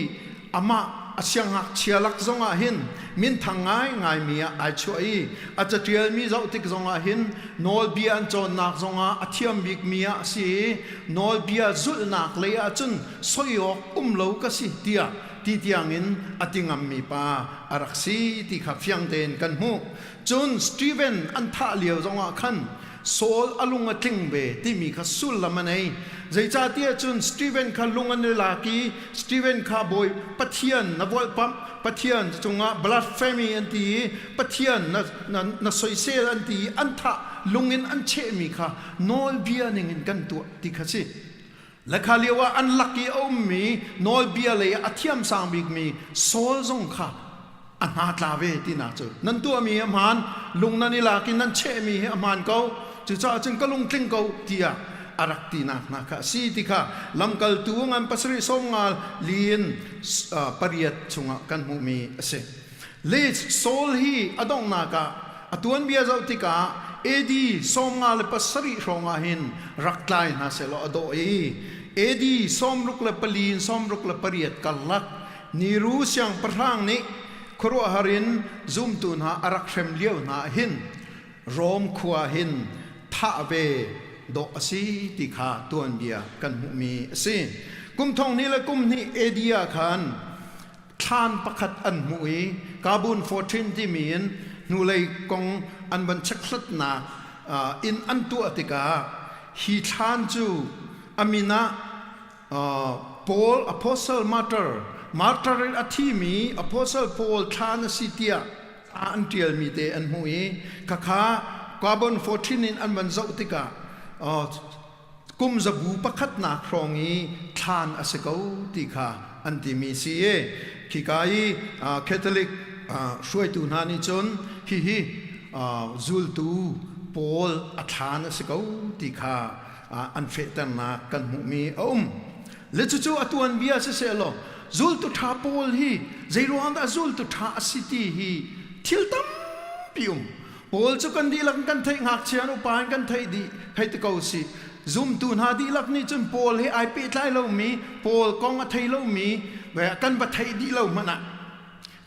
amah a siangngakchia lak zongah hin minthang ngaingaimi ah ai chuah i a caṭialmi zoh tik zongah hin nawlbia an cawnnak zongah a thiam bikmi ah a si i nawlbia zulhnak lei ah cun soi awk um lo ka si tiah ti tiangin a ti ngammi pa a rak si ti kha fiang tein kan hmuh. Cun Stephen an thah lio zongah khan Saul a lung a tling ve timi kha sullam a nei. Zeicahtiah cun Stephen kha lung an i lak i Stephen kha Bawi Pathian na volhpamh, Pathian cungah blasphemy an ti i Pathian na, na, na soisel an ti i an thah lung in an chehmi kha nawlbia ningin kan tuah ti kha si. Le kha lio ah an lak i a ummi nawlbia lei ah a thiamsang bikmi Saul zong kha a hna tla ve tinak cu nan tuahmi hi a hmaan lung nan i lak i nan chehmi hi a hmaan ko cucaah cun ka lungtling ko tiah a rak tinak hna kha a si ti kha lamkaltu ngan pasarih sawm nga li in pariat chungah kan hmuhmi a si. Le Saul hi a donghnak ah a tuanbia zoh tikah AD 57 hrawng ah hin rak tlai hna sehlaw a dawh i AD 64 in 68 karlak Niru siangpahrang nih khuaruahhar in zumtu hna a rak hrem lio hna ah hin Rom khua hin thah ve dawh a si ti kha tuanbia kan hmuhmi a si. Kum thong hnih le kum hnih AD ah khan thlan pakhat an hmuh i Kabun 14 timi in hnulei kong an van chekhlatnak in an tuah tikah hi thlan cu a min ah Paul Apostle Martyr Martyr in a thimi Apostle Paul thlan a si tiah an ṭialmi te an hmuh i khakha Carbon 14 in an van zoh tikah kum zabu pakhatnak hrawng i thlan a si ko ti kha an timi si i khika i Catholic hruaitu hna nih cun hihi zultu pawl a thlan a si ko ti kha an fehternak kan hmuhmi a um. Le cucu a tuanbia siseh law zultu ṭha pawl hi zeiruang dah zultu ṭha a si ti hi thil tampi um. Paul cu kan dihlak in kan theih ngakchia in upa in kan theih dih hei ti ko si. Zumtu hna dihlak nih cun Paul he ai pehtlai lomi, Paul kong a thei lomi kan va theih dih lo hmanh ah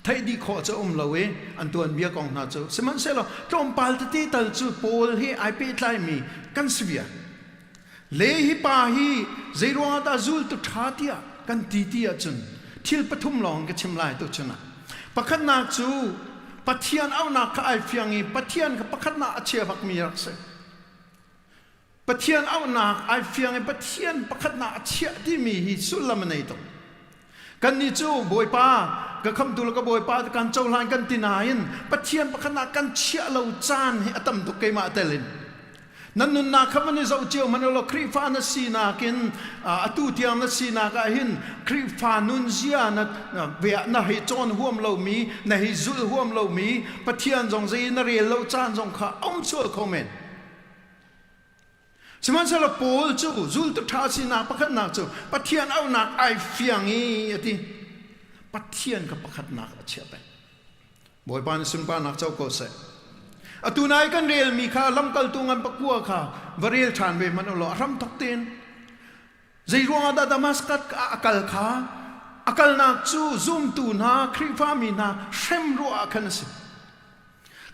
theih dih khawh cu um lo i an tuanbia kong hna cu sihmanhsehlaw tlawmpal tete tal cu Paul he ai pehtlaimi kan si bia. Le hi pa hi zeiruangah dah zultu ṭha tiah kan ti ti ahcun thil pathum lawng ka chim lai tuchun ah. Pakhatnak cu Pathian auhnak kha ai fiang i Pathian kha pakhatnak a chia bakmi rak si. Pathian auhnak ai fiang i Pathian pakhatnak a chiah timi hi sullam a nei tuk. Kannih cu Bawipa ka khamtu le ka Bawipa kan cohlan kan ti nain Pathian pakhatnak kan chiah lo caan hi a tam tuk keimah tel in. Nan nunnak kha van i zoh cio hmanh ulaw Khrihfa na sinak in atu tiang na sinak ah hin Khrihfa nunzia na na hei cawn huam lomi na hei zulh huam lomi Pathian zong zei na rel lo caan zong kha a um sual kho men. Sihmanhsehlaw Paul cu zultu ṭha sinak pakhatnak cu Pathian auhnak ai fiang i a ti. Pathian kha pakhatnak a chiah peng. Bawipa nih sunparnak co ko seh. Atu nai kan relmi kha lamkaltu ngan pakua kha va rel ṭhan ve hmanh ulaw a hramthok tein zei ruangah dah Damascus ah a kal kha a kalnak cu zumtu hna Khrihfami hna hrem ruah ah khan a si.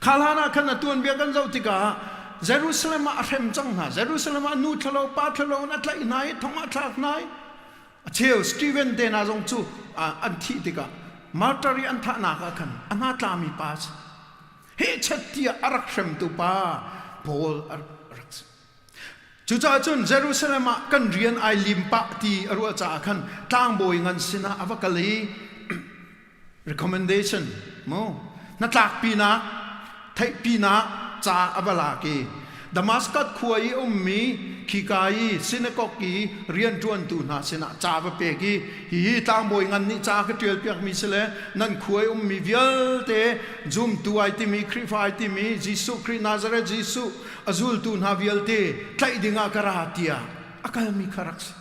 Kha hlan ah khan a tuanbia kan zoh tikah Jerusalem ah a hrem cang hna. Jerusalem ah nu thalo pa thalo in a tlaih hna i thong ah a thlak hna i A cheu Steven te hna zong cu an thih tikah martyr i an thahnak ah khan a hna tlami pa a si. Hehchet tiah a rak hremtu pa Paul a rak si. Cucaah cun Jerusalem ah kan rian ai lim pah ti a ruah caah khan tlangbawi ngan sinah a va kal i recommendation mu hnatlakpinak theihpinak ca a va lak i. Damascus khua i ummi khika i sinakok i rianṭuantu hna sinah ca va pek i hihi tlangbawi ngan nih ca ka ṭialpiakmi si le nan khua i ummi vialte zumtu ai timi Khrihfa ai timi Jesuh Khrih Nazareth Jesuh a zultu hna vialte tlaih dingah ka ra tiah a kalmi kha rak si.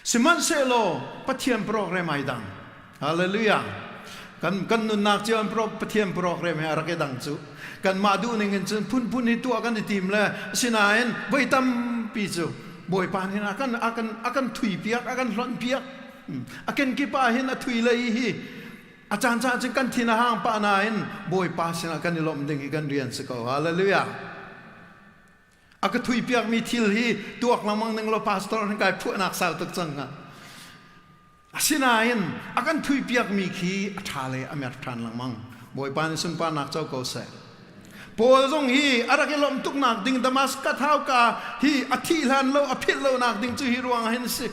Sihmanhsehlaw Pathian program ai dang. Hallelujah. Kan kan nunnak cio an pro Pathian program he a rak i dang cu. Kanmah duh ning in cun phunphun hi tuah kan i tim le asinain voi tampi cu Bawipa nih a kan a kan a kan thui piak a kan hlonh piak. A kenkip ah hin a thui lei hi a caan caan cun kan thin a hang pah nain Bawipa sinah kan i lawmh ding hi kan rian si ko. Hallelujah. A ka thui piakmi thil hi tuak lengmang ning law pastor hin kai phuahnak sau tuk cang hnga. Asinain a kan thui piakmi khi a ṭha le a mer ṭhan lengmang. Bawipa nih sunparnak co ko seh. Paul zong hi a rak i lawmh tuknak ding Damascus hauka hi a thih hlan lo a philh lonak ding cu hi ruang ah hin a si.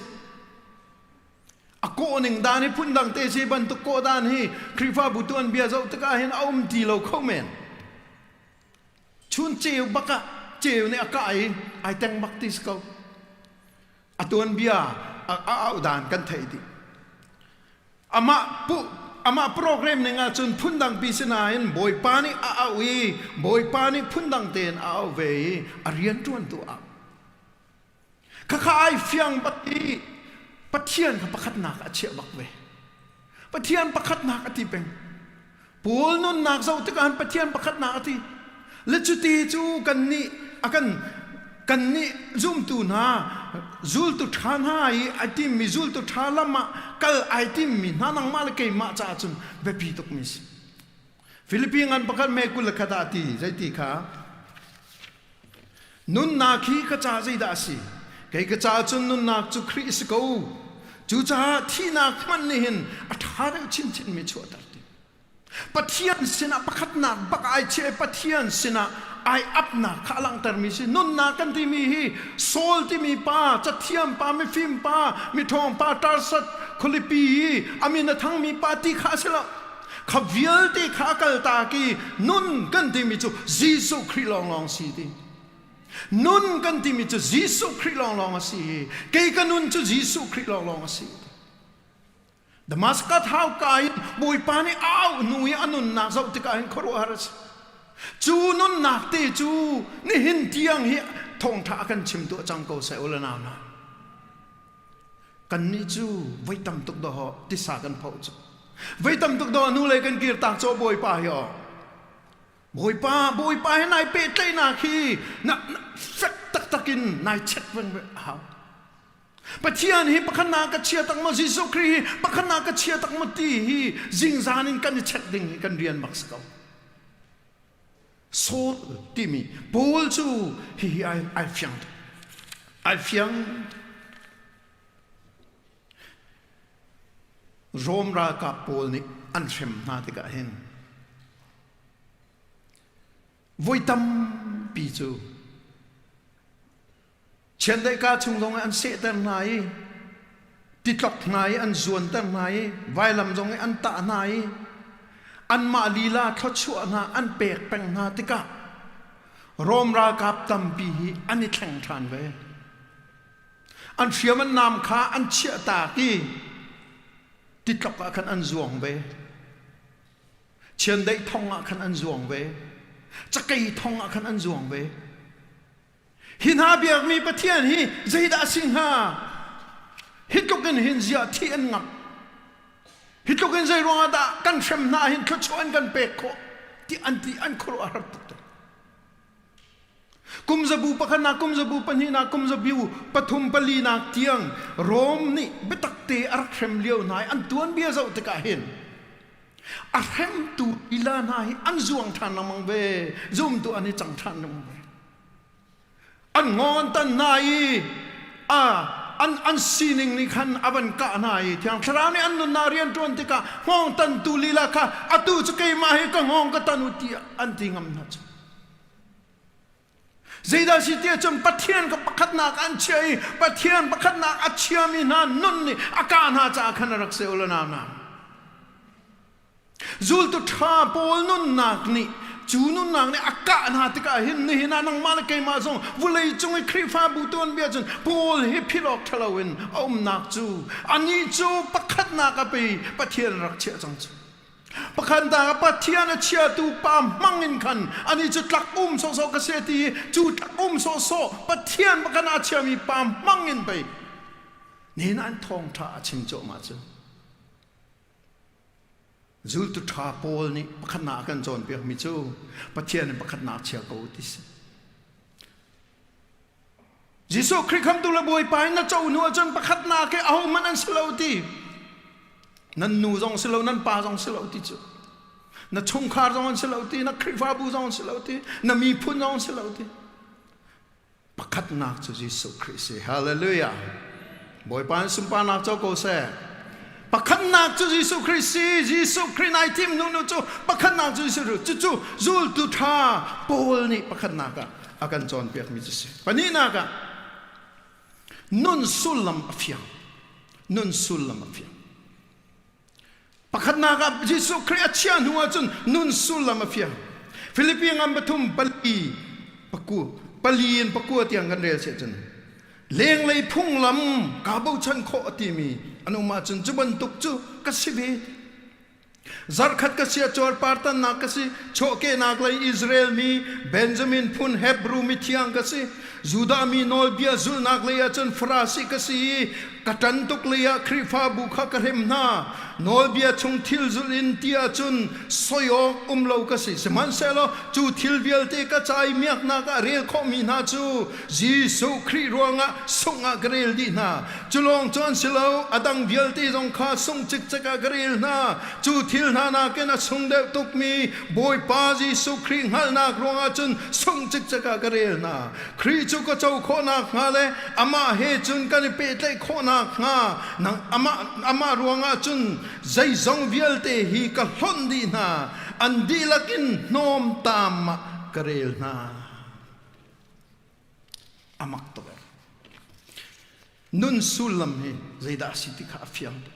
A kawhning dan hi phundang te si bantuk kawh dan hi Khrihfabu tuanbia zoh tikah hin a um ti lo kho men. Chun ceu bak ah ceu nih a kah i ai teng bak ti si ko. A tuanbia a auh dan kan theih dih. Amah pu amah program ning ahcun phundang pi si nain Bawipa nih a auh i Bawipa nih phundang tein a auh ve i a rianṭuan tu ah Khakha ai fiang bak i Pathian kha pakhatnak a chiah bak ve. Pathian pakhatnak a ti peng. Paul nunnak zoh tikah Pathian pakhatnak a ti. Le cuti cu kan nih a kan kan nih zumtu hna zultu ṭha hna i ai timmi zultu ṭha lam ah kal ai timmi hna nangmah le keimah caah cun biapi tukmi si. Filipi ngan pakhat me 21 ah ti zeiti kha Nunnak hi ka ca zeidah a si? Kei ka caah cun nunnak cu Khrih a si ko. Cucaah thihnak hmanh nih hin a ṭha deuh chinchinmi chuahter ti. Pathian sinah pakhatnak bak ai chiah i Pathian sinah ai apnak kha a langhtermi si. Nunnak kan timi hi Saul timi pa, cathiam pa, mifim pa, miṭhawng pa, Tarsat khualipi i a min a thangmi pa ti kha a si lo. Kha vialte kha a kaltak i nun kan timi cu Jesuh Khrih lawnglawng si ti. Nun kan timi cu Jesuh Khrih lawnglawng a si i kei ka nun cu Jesuh Khrih lawnglawng a si. Damascus hauka in Bawipa nih a auh hnu i a nunnak zoh tikah hin khuaruahhar a si. Cu nunnak te cu nihin tiang hi thawngṭha a kan chim tuah cang ko seh u le nau hna. Kannih cu voi tam tuk dawh tisa kan phoh cu. Voi tam tuk dawh hnulei kan kir tak cu Bawipa hi aw. Bawipa, Bawipa he nai pehtlaihnak hi na, na fek taktak in nai check veng ve a hau. Pathian hi pakhat na ka chia tak maw Jesuh Khrih hi pakhat na ka chia tak maw ti hi zingzan in kan i check ding hi kan rian bak si ko. Saul timi Paul cu hihi ai ai fiang ai fiang Rom ralkap pawl nih an hrem hna tikah hin voi tampi cu Chiandeih kaa chung zong i an sehter hna i titlok hna i an zuanter hna i vailam zong i an tah hna i anmah lila thluachuah hna an pek peng hna tikah Rom ralkap tampi hi an i thleng ṭhan ve. An hriam an nam kha an chiahtak i titlok ah khan an zuang ve. Chiandeih thong ah khan an zuang ve. Cakei thong ah khan an zuang ve. Hi hna biakmi Pathian hi zeidah a si hnga? Hi tluk in hin ziah thih an ngak. Hi tluk in zei ruangah dah kan hrem hna hin thluachuah an kan pek khawh ti an ti an khuaruah a har tuk. Kum zabu pakhatnak, kum zabu pahnihnak, kum zabu pathum palinak tiang Rom nih biatak te a rak hrem lio hna i an tuanbia zoh tikah hin a hremtu lila hna hi an zuang ṭhan lengmang ve zumtu an i cang ṭhan lengmang ve an ngawn tan hna i a an an sining nih khan a van kah hna i thiang thlarau nih an nunnak rian ṭuan tikah hngawng tantu lila kha atu cu keimah hi ka hngawng ka tan u tiah an ti ngam hna cu Zeidah si tiah cun Pathian ka pakhatnak an chiah i Pathian pakhatnak a chiami hna nun nih a kah hna caah khan a rak si u le nau hna. Zultu ṭha Paul nunnak nih Cu nunnak nih a kah hna tikah hin nihin ah nangmah le keimah zong vulei cung i Khrihfabu tuanbia cun Paul hi philh awk ṭhalo in a umnak cu anih cu pakhatnak a pe Pathian rak chiah cang cu. Pakhat ah Pathian a chiatu pa hmang in khan anih cu tlak um sawhsawh ka si a ti i cu tlak um sawhsawh Pathian pakhat a chiami pa hmang in pei nihin an thawngṭha a chim cuahmah cu. Zultu ṭha Paul nih pakhatnak a kan cawnpiakmi cu Pathian in pakhatnak chia ko ti si. Jesuh Khrih khamtu le Bawipa in na co hnu ahcun pakhatnak hi ahohmanh an si lo ti. Nan nu zong si lo, nan pa zong si lo ti cu. Na chungkhar zong an si lo ti, na Khrihfabu zong an si lo ti, na miphun zong an si lo ti. Pakhatnak cu Jesuh Khrih si. Hallelujah. Bawipa in sunparnak co ko seh. Pakhatnak cu Jesuh Khrih si. Jesuh Khrih nai thim hnu nu cu pakhatnak cu Jesuh Khrih. Cucu zultu ṭha Paul nih pakhatnak ah a kan cawnpiakmi cu si. Pahnihnak ah nun sullam a fiang. Nun sullam a fiang. Pakhatnak ah Jesuh Khrih a chiah hnu ahcun nun sullam a fiang. Filipi ngan pathum pali paku pali in pakua tiang kan rel siah cun lenglei phunglam kaa bochan khawh a timi an um ahcun cu bantuk cu ka si ve. Zarkhat ka sia cuar partannak ka si chawhkehnak lei Israel mi Benjamin phun Hebrew mi thiang ka si Judah mi nawlbia zulhnak lei ahcun Farasi ka si i ka ṭan tuk lei ah Khrihfabu kha ka hrem hna. Nawlbia chung thil zulh in ti ahcun soi awk um lo ka si. Sihmanhsehlaw cu thil vialte ka ca i miaknak ah rel khawhmi hna cu Jesuh Khrih ruangah sungh ah ka rel dih hna. Cu lawng cu an si lo, a dang vialte zong kha sungh cikcek ah ka rel hna. Cu thil hna nakin a sung deuh tukmi Bawipa Jesuh Khrih hngalhnak ruangah cun sungh cikcek ah ka rel hna. Khrih cu ka co khawh nakhnga le amah he cun kan i pehtlaih khawh nakhnga nang amah amah ruangah cun zeizong vialte hi ka hlonh dih hna. An dihlak in hnawmtam ah ka rel hna. A mak tuk. Nun sullam hi zeidah a si ti kha a fiang tuk.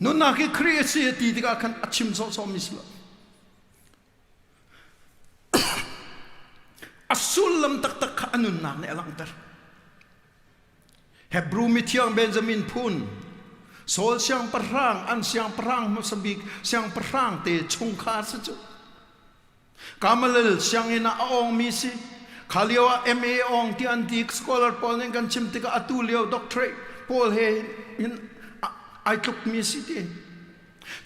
Nunnak hi Khrih a si a ti tikah khan a chim sawhsawhmi si lo. A sullam taktak kha a nunnak nih a langhter. Hebrew mithiang Benjamin phun Saul siangpahrang an siangpahrang hmasa bik siangpahrang te chungkhar si cu. Kamalel sianginn ah a awngmi si. Kha lio ah MA awng ti an ti scholar pawl nih kan chim tikah atu lio doctorate pawl he hin ai tlukmi si ti.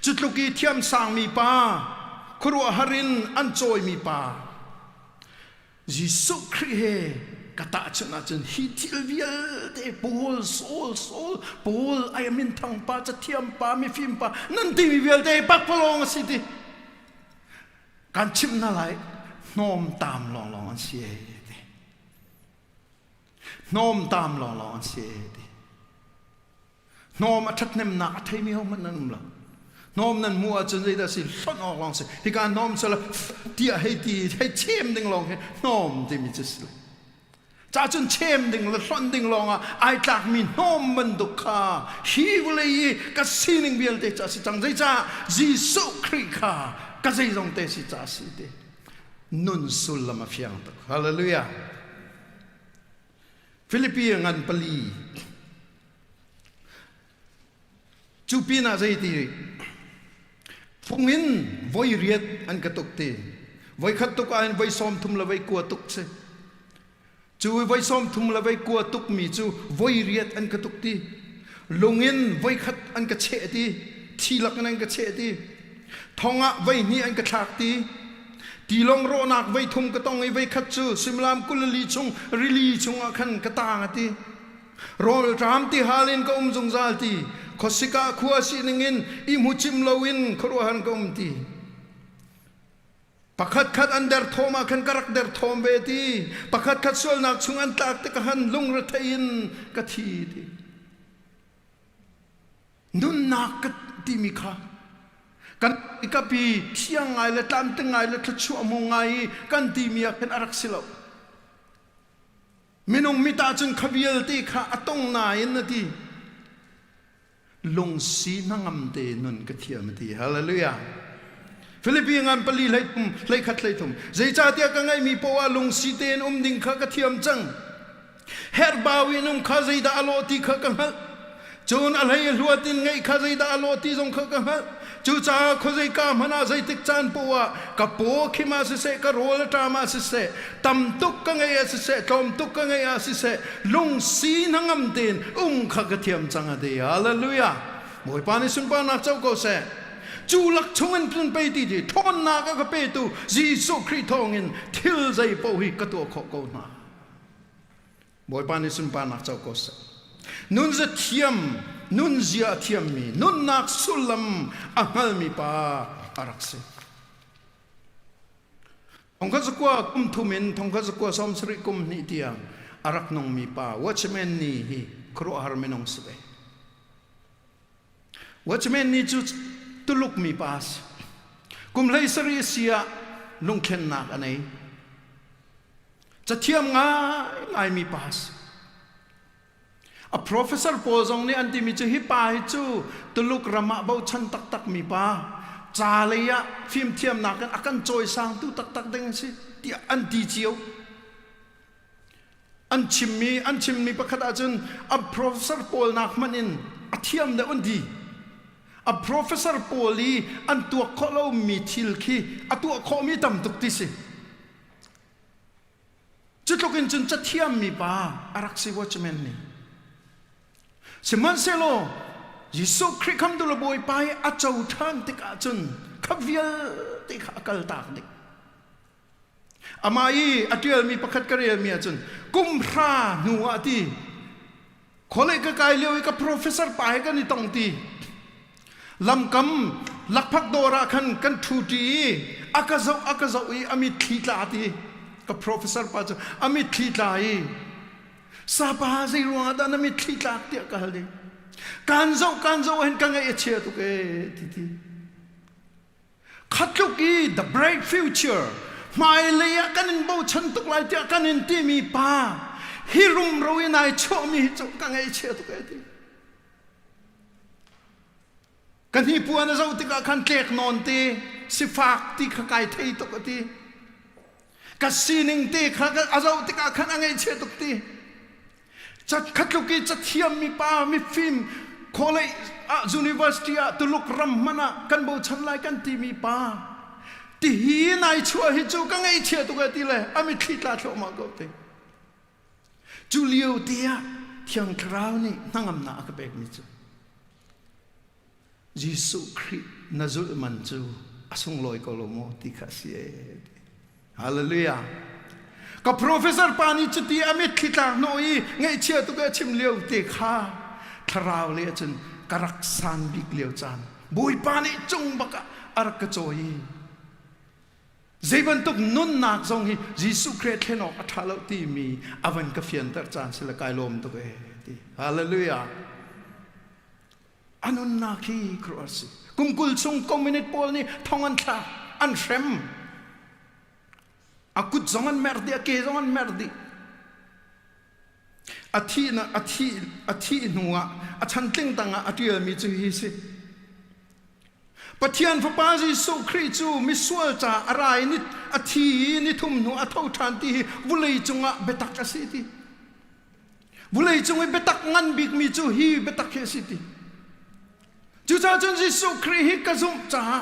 Cu tluk i thiamsangmi pa, khuaruahhar in an cawimi pa, Jesuh Khrih he ka tahchunh ahcun hi thil vialte Paul, Saul, Saul, Paul ai minthang pa, cathiam pa, mifim pa, nan timi vialte pakpalawng a si ti. Kan chimh hna lai, hnawmtam lawnglawng an si ti. Hnawmtam lawnglawng an si ti. Hnawm a ṭhathnemnak a theimi hohmanh nan um lo. Hnawm nan hmuh ahcun zeidah si hlonh awk lawng si. Hika hnawm cu tiah hei ti hei chem ding lawng hi hnawm timi cu si lo. Ca cun chem ding le hlonh ding lawng ah ai tlakmi hnawm bantuk kha hi vawlei i ka sining vialte cu a si cang. Zeicah Jesuh Khrih kha ka zeizong te si ca si ti. Nun sullam a fiang tuk. Hallelujah. Filipi ngan pali Cu pinah zeiti phung in voi riat an ka tuk ti. Voi khat tuk ahhin voi 30 le voi kua tuk si. Cu voi 30 le voi kua tuk mi cu voi riat an ka tuk ti. Lung in voi khat an ka cheh ti. Thi lak in an ka cheh ti. Thong ah voi hnih an ka thlak ti. Tilawng rawhnak voi thum ka tong i voi khat cu suimilam 24 chung rili chungah khan ka tang a ti. Rawlṭam ti hal in ka um zungzal ti, khuasik ah khua sining in i hmucim loin khuaruahhar ka um ti. Pakhatkhat an derthawm ah khan ka rak derthawm ve ti, pakhatkhat sualnak chung an tlak tikah khan lungrethei in ka thi ti. Nunnak ka timi kha kan kapi thiang ngai le tlamtling ngai le thluachuah hmu ngai i kan timi ah khan a rak si lo. Minung mit ahcun kha vialte kha a tong nain a ti. Lungsi hnangam te nun ka thiam a ti. Hallelujah. Filipi ngan pali hlei thum hlei khat hlei thum. Zeicahtiah ka ngeihmi poah lungsi tein um ding kha ka thiam cang. Herhbau in um kha zeidah a lawh ti kha ka hngalh. Cun a hlei a hluat in ngeih kha zeidah a lawh ti zong kha ka hngalh. Cucaah khuazeika hmanh ah zeitik caan poah ah ka paw khim ah siseh, ka rawl a ṭam ah siseh, tam tuk ka ngeih ah siseh, tlawm tuk ka ngeih ah siseh, lungsi hnangam tein um kha ka thiam cang a ti. Hallelujah! Bawipa nih sunparnak co ko seh. Cu lak chungin tlun pei ti ti ṭhawnnak a ka petu Jesuh Khrih thawngin thil zei paoh hi ka tuah khawh ko hna. Bawipa nih sunparnak co ko seh. Nunzia thiam, nunzia a thiammi, nunnak sullam a hngalmi pa a rak si. Thongkhat zakua kum thum in thongkhat zakua 70 kum hnih tiang a rak nungmi pa Watchman Nee hi khuaruahhar minung si ve. Watchman Nee cu Tuluk mi pa a si. Kum 17 si ah lungthlennak a nei. Cathiam ngaingaimi pa a si. A professor pawl zong nih an timi cu hi pa hi cu Tuluk ram ah bochan taktakmi pa, ca lei ah fimthiamnak in a kan cawisangtu taktak ding a si tiah an ti cio. An chimmi an chimmi pakhat ahcun a professor pawl nak hmanh in a thiam deuh an ti. A professor pawl i an tuak khawh lomi thil khi a tuah khawhmi tam tuk ti si. Cutluk in cun cathiammi pa a rak si watchman nih. Sihmanhsehlaw Jesuh Khrih khamtu le Bawipa i a co ṭhan tikah cun kha vialte kha a kaltak dih. Amah i a ṭialmi pakhat ka relmi ahcun kum hra hnu ah ti Khualei ka kai lio i ka professor pa he kan i tong ti. Lamkam lakphak dawr ah khan kan ṭhu ṭi i a ka zoh a ka zoh i a mitthli tla ti. Ka professor pa cu a mitthli tla i sapa zei ruangah dah na mitthli tlak tiah ka hal i kan zoh kan zoh hin ka ngaih a chia tuk ee ti ti. Khatluk i the bright future hmailei ah kan in bochan tuk lai tiah kan in timi pa hi rumro in ai chuahmi hi cu ka ngaihchia tuk e ti. Ka hnipuan a zoh tikah khan tlek nawn te sifak ti kha kai thei tuk a ti. Ka sining te kha a zoh tikah khan a ngaihchia tuk ti. Khatluk i cathiammi pa mifim college ah university ah Tuluk ram hmanh ah kan bochan lai kan timi pa tihi nai chuah hi cu ka ngaihchia tuk e ti le a mitthli tla thluahmah ko te. Cu lio te ah Thiang Thlarau nih hnangamnak a ka pekmi cu Jesuh Khrih na zulh man cu a sunglawi ko lo maw ti kha a si ee. Hallelujah. Ka professor pa nih cuti a mitthli tlak hnawh i ngaihchia tuk a chim lio te kha thlarau le cun ka rak san bik lio caan Bawipa nih cung bak ah a rak ka cawi i zei bantuk nunnak zong hi Jesuh Khrih thlen awk a ṭha lo timi a van ka fianter caan si le kai lawm tuk ee ti. Hallelujah. A nunnak hi khuaruahhar si. Kum 20 chung communist pawl nih thong an thlak, an hrem. A kut zong an mer dih, a ke zong an mer dih. A thih a thih a thih hnu ah a chantling tangah a ṭialmi cu hi si. Pathian Fapa Jesuh Khrih cu misual ca a ra i a thi i nithum hnu a tho ṭhan ti hi vulei cungah biatak a si ti. Vawleicung i biatak ngan bikmi cu hi biatak hi a si ti. Cucaah cun Jesuh Khrih hi ka zumh caah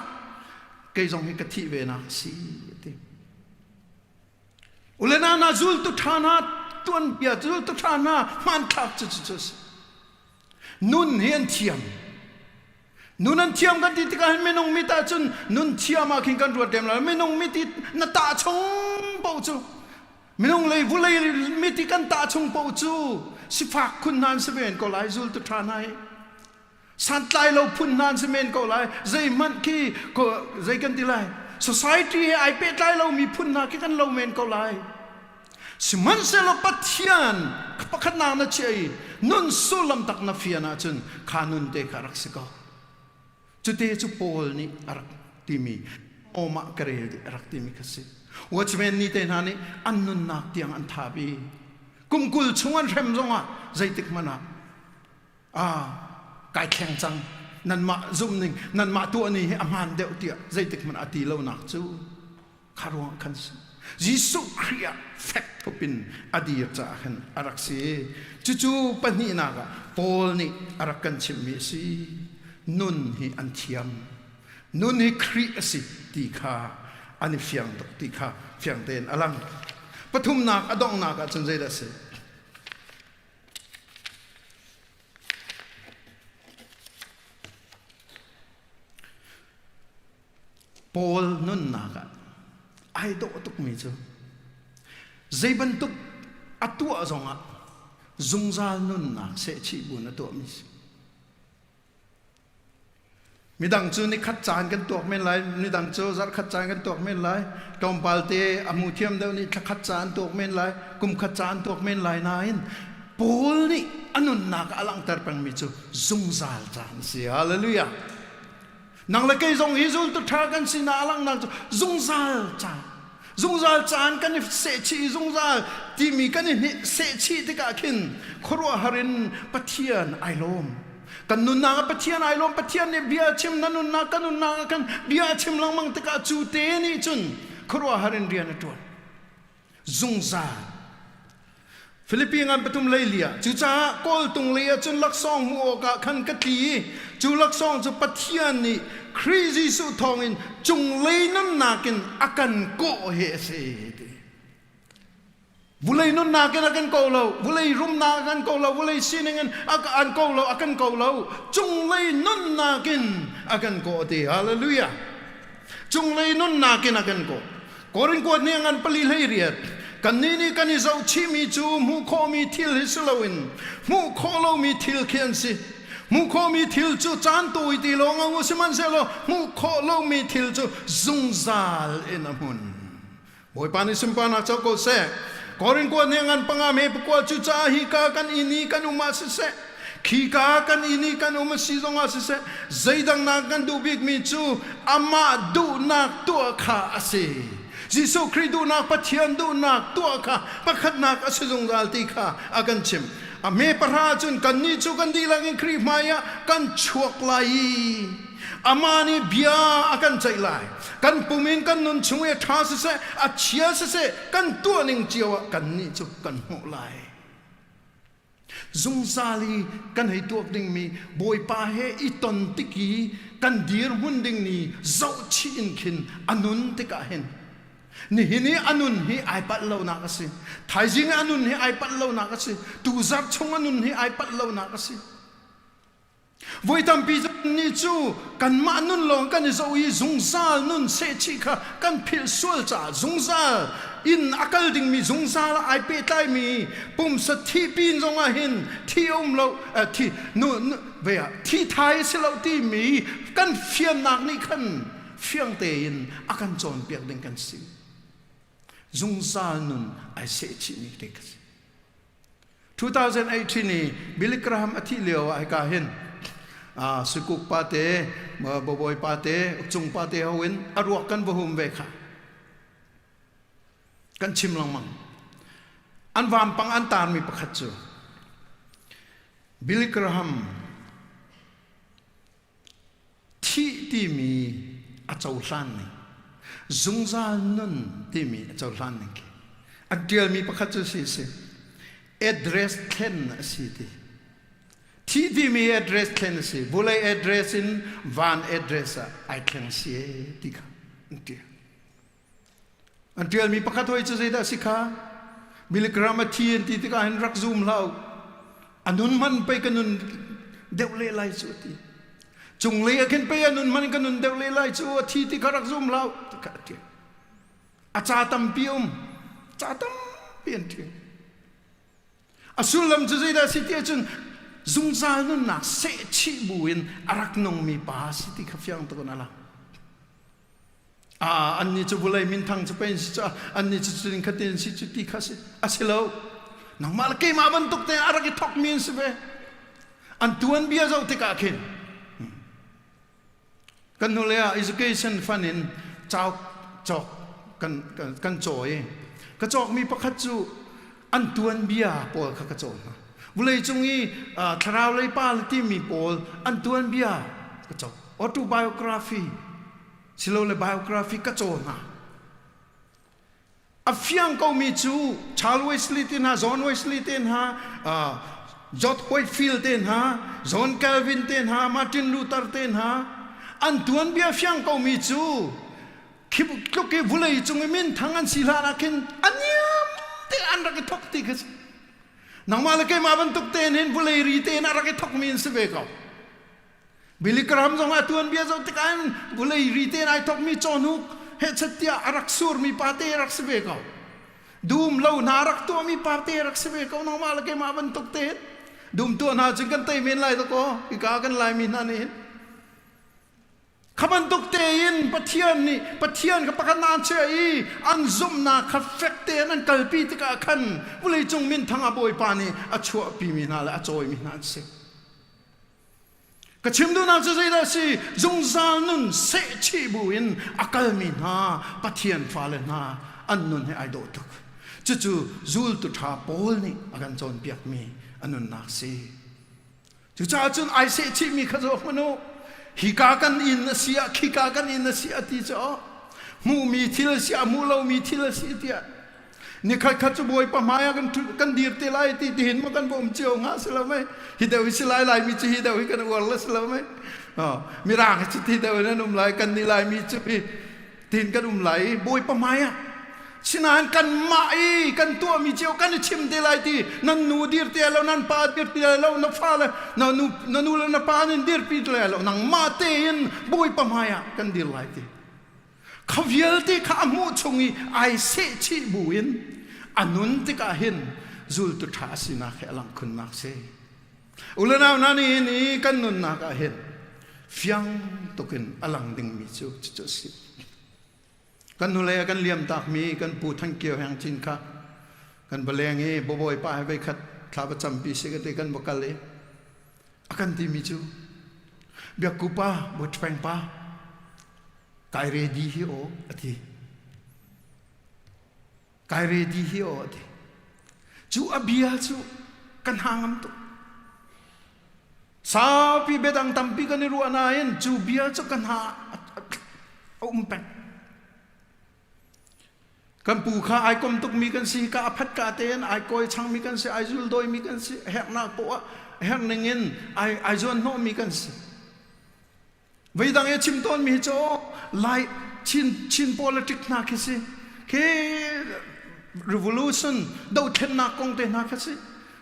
kei zong hi ka thih ve nak a si a ti. Ule na na zultu ṭha hna tuanbia zultu ṭha hna hmanthlak cu cu a si. Nun hi an thiam. Nun an thiam kan ti tikah hin minung mit ahcun nun thiam ah khin kan ruat lem lo. Minung mit i na tah chung paoh cu Minung lei vulei mit i kan tah chung paoh cu sifak khun hna an si men ko lai zultu ṭha hna hi santlai lo phun hna an si men ko lai zeihmanh khi zei kan ti lai society he ai pehtlai lomi phun hna khi kan lo men ko lai sihmanhsehlaw Pathian pakhatnak na chiah i nun sullam tak na fian ahcun kha nun te kha rak si ko Cute cu Paul nih a rak timi awmah ka rel dih a rak timi kha si. Watchman ni te hna nih an nunnak tiang an thap i kum 20 chung an hrem zongah zeitik hmanh ah ah kai thleng cang. Nanmah zumhning, nanmah tuahning hi a hmaan deuh tiah zeitik hmanh a ti lonak cu kha ruang khan si. Jesuh Khrih ah fek thup in a dir caah khan a rak si. Cucu pahnihnak ah Paul nih a rak kan chimhmi a si. Nun hi an thiam. Nun hi Khrih a si ti kha an i fiang tuk ti kha fiang tein a lang. Pathumnak a donghnak ah cun zeidah a si? Paul nunnak ah ai dawh tukmi cu zei bantuk a tuah zongah zungzal nunnak sehchih buin a tuahmi si. Midang cu nikhat caan kan tuak men lai, midang cu zarhkhat caan kan tuak men lai, tlawmpal te a hmu thiam deuh nih thlakhat caan tuak men lai, kumkhat caan tuak men lai nain Paul nih a nunnak a langhter pengmi cu zungzal caan a si. Hallelujah. Nang le kei zong hi zultu ṭha kan sinak a langhnak cu zungzal caan. Zungzal caan kan i sehchih i zungzal timi kan i sehchih tikah khin khuaruahhar in Pathian ai lawm. Kan nunnak ah Pathian ai lawm. Pathian nih bia a chim na nunnak kan nunnak ah khan bia a chim lengmang tikah cu te nih cun khuaruahhar in rian a ṭuan. Zungzal. Filipi ngan pathum leili ah cucaah kawltung lei ah cun laksawng hmuh awkah khan ka tli i cu laksawng cu Pathian nih Khrih Jesuh thawngin cunglei nunnak in a kan kawh hi a si ti. Vulei nunnak in a kan ko lo, vulei rumnak a kan ko lo, vulei sining in a an ko lo, a kan ko lo, cunglei nunnak in a kan kawh ti. Hallelujah. Cunglei nunnak in a kan kawh. Korin kuat nih a ngan pali hlei riat. Kannih nih kan i zohchihmi cu hmuh khawhmi thil hi si loin hmuh khawh lomi thil khi an si. Hmuh khawhmi thil cu caan tawi ti lawng a ngu sihmanhsehlaw hmuh khawh lomi thil cu zungzal in a hmun. Bawipa nih sunparnak co ko seh. Korin kuat nih a ngan panga me pakua cu caah hi ka kan inn i kan um ah siseh khika kan inn i kan um a si zongah siseh zeidang nak kan duh bikmi cu amah duhnak tuah kha a si. Jesuh Khrih duhnak Pathian duhnak tuah kha pakhatnak a si zungzal ti kha a kan chim. A hme pahra cun kannih cu kan dihlak in Khrih hmai ah kan chuak lai i amah nih bia a kan ceih lai. Kan pum in kan nun chung i a ṭha siseh, a chia siseh, kan tuah ning cio ah kannih cu kan hmuh lai. Zungzal i kan hei tuak dingmi Bawipa he i ton tik i kan dirhmun ding ni zohchih in khin a nun tikah hin nihin i a nun hi ai palh lonak a si. Thaizing i a nun hi ai palh lonak a si. Tuzarh chung a nun hi ai palh lonak a si. Voi tampi nih cu kanmah nun lawng kan i zoh i zungzal nun sehchih kha kan philh sual caah zungzal inn a kal dingmi zungzal ah ai pehtlaimi pumsa thi pin zongah hin thi um lo thi nu ve ah thi thai a si lo timi kan fiannak nih khan fiang tein a kan cawnpiak ding kan si. Zungzal nun ai sehchihmi te ka si. 2018 i Billy Graham a thih lio ah hika hin sukuk pa te babawi pa te ukcung pa te ho in a ruak kan va hum ve kha kan chim lengmang an vampang an tarmi pakhat cu Billy Graham Thih timi a cohlan ning, zungzal nun timi a cohlan ning khi an ṭialmi pakhat cu si si address thlen a si ti. Thih timi address thlen a si. Vulei address in van address ah ai thleng si e ti kha an ṭial. An ṭialmi pakhat hoi cu zeidah a si kha? Milligram a thi an ti tikah hin rak zum hlah u. A nun hman pei ka nun deuh le lai cu a ti. Cunglei ah khin pei a nun hman ka nun deuh le lai cu a thi ti kha rak zum hlah u ti kha a ṭial. A ca tampi um. Ca tampi an ṭial. A sullam cu zeidah a si ti ahcun zungzal nunnak sehchih buin a rak nungmi pa a si ti kha fiang tuk in a lang. Ah, annih cu vulei minthang cu pei an si cu annih cu cutin khatin an si cu ti kha si a si lo. Nangmah le keimah bantuk te a rak i thokmi an si ve. An tuanbia zoh tikah khin kan hnulei ah education fund in cauk cawk kan kan kan caw i ka cawkmi pakhat cu an tuanbia pawl kha ka caw hna. Vulei cung i thlarau lei pa timi pawl an tuanbia. ka caw. Autobiography silole biography ka caw hna. A fiang komi cu Charles Wesley te hna, John Wesley te hna, George Whitefield te hna, John Calvin te hna, Martin Luther te hna, an tuanbia fiang komi cu khi tluk i vulei cung i minthang an si hlan ah khin a niam te an rak i thok ti kha si. Nangmah le keimah bantuk tein hin vulei ri tein a rak i thokmi an si ve ko. Billy Graham zong a tuanbia zoh tikah hin vulei ri tein ai thokmi cawhnuk hehchet tiah a rak surmi pa te rak si ve ko. Dum lo hna rak tuahmi pa te rak si ve ko nangmah le keimah bantuk te dum tuah hna cun kan tei men lai dakaw hika kan Laimi hna nih hin Kha bantuk tein Pathian nih Pathian kha pakhat an chiah i an zumhnak kha fek tein an kalpi tikah khan vawleicung minthang ah Bawipa nih a chuahpimi hna le a cawimi hna an si. Ka chim duhnak cu zeidah a si? Zungzal nun sehchih buin a kalmi hna Pathian fale hna an nun he ai dawh tuk. Cucu zultu ṭha Paul nih a kan cawnpiakmi a nunnak si. Cucaah cun ai sehchihmi kha zoh hmanh u. Hika kan inn a si ah, khika kan inn a si ah ti cu hmuhmi thil a si ah, hmuh lomi thil a si tiah nikhat khat cu Bawipa hmai ah kan kan dir te lai ti tihin ma kan bawm cio hnga si lo mei hi deuh hi si lai Laimi cu hi deuh hi kan uar la si lo mei Mirang hi cu ti deuh in an um lai kan nih Laimi cu hi tin kan um lai i Bawipa hmai ah sinain kanmah i kan tuahmi cio kan i chim te lai ti nan nu dir te lo nan pa dir te lo na fa le na nu na nu le na pa nin dirpi te lo nangmah tein Bawipa hmai ah kan dir lai ti kha vialte kha a hmuh chung i ai sehchih bu in a nun tikah hin zultu ṭha a sinak he a langh khunnak si ulenau na ni ni kan nunnak ah hin fiang tukin a lang dingmi cu cucu a si kan hnulei ah kan liam takmi kan pu Than Kio Heng Cin kha kan va leng i babawi pa he veikhat thla va campi si ka ti kan va kal i a kan timi cu biakku pa Butpeng pa kai ready hi aw a ti kai ready hi aw a ti cu a bia cu kan hna ngam tuk saupi biadang tampi kan i ruah nain cu bia cu ka hna a um peng kan pu kha ai kom tukmi kan si ka a phat ka tein ai kawi changmi kan si ai zul dawimi kan si herhnak poah herh ning in ai ai zuan hnawhmi kan si Veidang i chim tawnmi hi cu Lai Chin Chin politic hna khi si. Khi revolution dothlennak kong te hna kha si.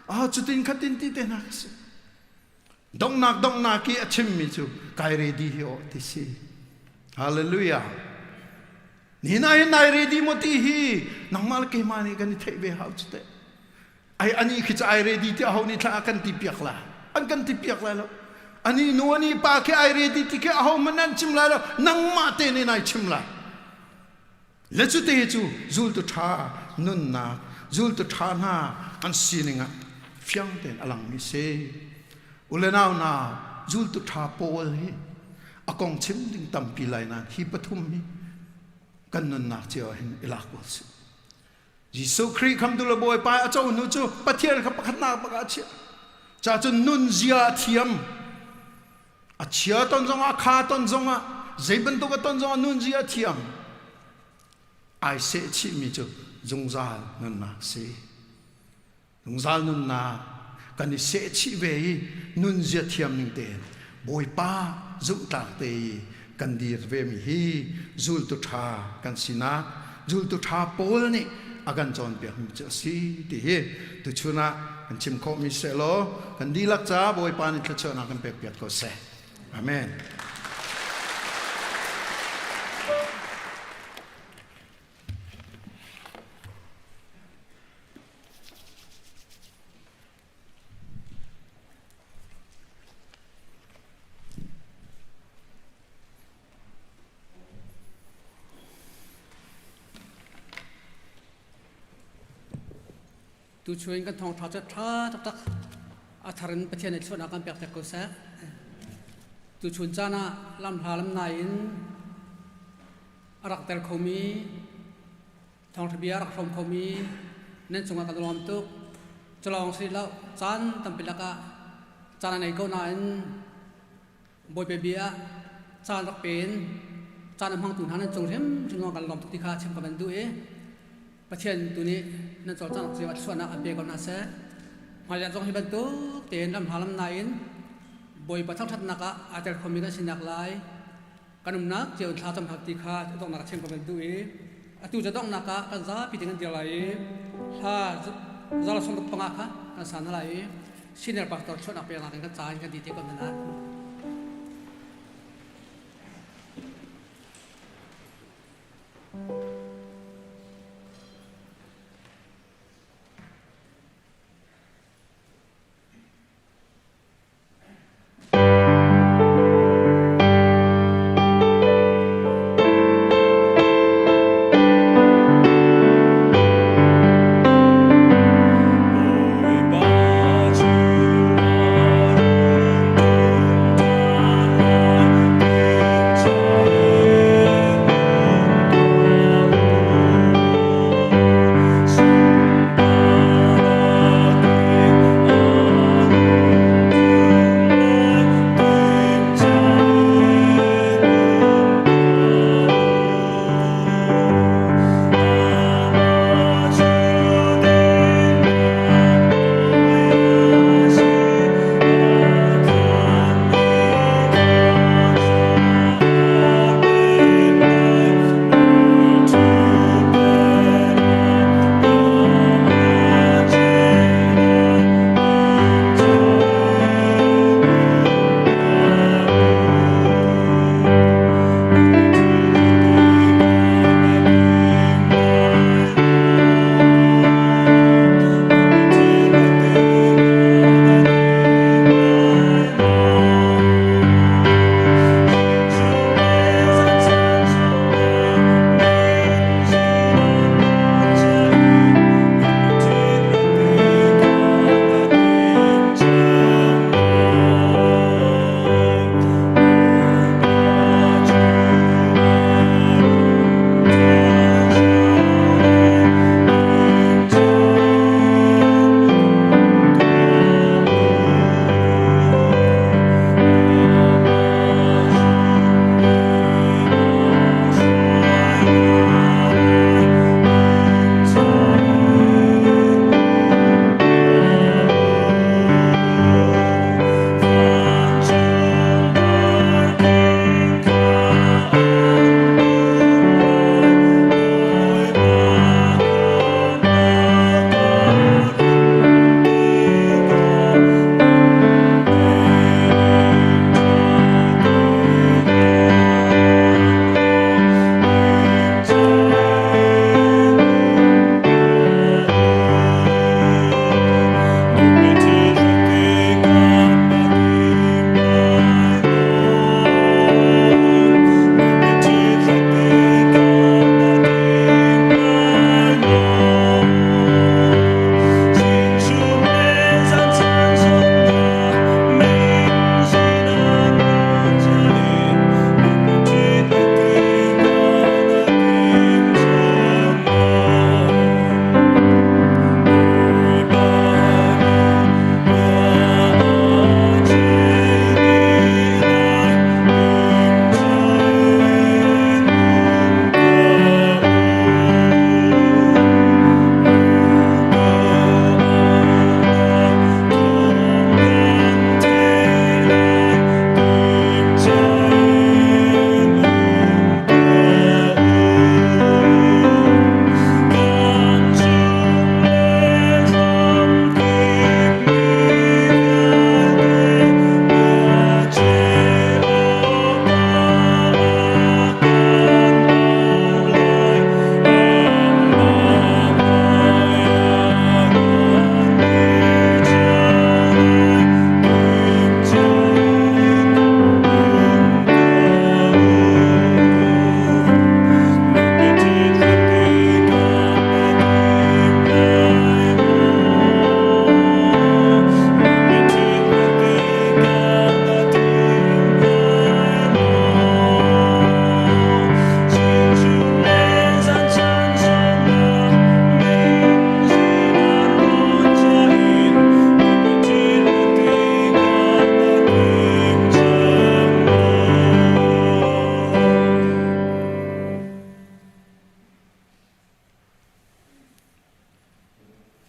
Ah cutin khatin ti te hna kha si. Donghnak donghnak i a chimmi cu kai ready hi aw ti si. Hallelujah. Ni na hin nai ready mo ti hi nangmah le keimah nih kan i theih ve hau cu teh. Ai ani khi cu ai ready ti aho nih thla kan ti piak la an kan ti piak lai lo ani nu ani pa khi ai ready ti khi aho man an chim lai lo nangmah te nih nai chim lai le cu te cu zultu ṭha nunnak zultu ṭha hna an sining ah fiang tein a langmi si ulenau na zultu ṭha pawl hi a kong chim ding tampi lai nain hi pathum hi kan nunnak cio ah hin i lak ko sih Jesuh Khrih khamtu le Bawipa a co hnu cu Pathian kha pakhatnak bak ah a chiah. Ca cun nunzia a thiam. A chia ton zongah, a kha ton zongah, zei bantuk a ton zongah nunzia a thiam. Ai seh chihmi cu zungzal nunnak si. Zungzal nunnak kan i sehchih ve i nunzia thiam ning tein Bawipa zumhtlak te i kan dir vemi hi zultu ṭha kan sinak zultu ṭha Paul nih a kan cawnpiakmi cu a si ti hi tuchun ah kan chim khawhmi sehlaw kan dihlak ca Bawipa nih thluachuahnak kan pekpiak ko seh. Amen. Tuchun kan thawngṭha cu ṭha taktak a thar in Pathian nih thluachuahnak kan pek ko seh. Tuchun caan ah lamhla lamnai in a rak tel khomi Thawngṭha bia rak hrawm khomi nan cungah kan lawm tuk. Culawng si lo, caan tampi lakah caan a nei ko nain Bawipa bia caan rak pen caan a hmangtu hna nan cung hrimhrim zong kan lawm tuk ti kha chim ka van duh i Pathian tu nih nan cawlcangh cio a thluachuahnak an pe ko hna seh. Hmailei zong hi bantuk tein ram hla lam nain Bawipa thangṭhatnak ah aa tel khomi kan sinak lai kan umnak cio in thla cam hna ti kha donghnak a chim ka van duh i atu ca donghnak ah kan zapi te kan dir lai i hla zala sawmruk panga kha kan sa hna lai i senior pastor chuahnak peknak in kan ca in kan ti te ko hna lai. Bawipa cu a rung ṭum.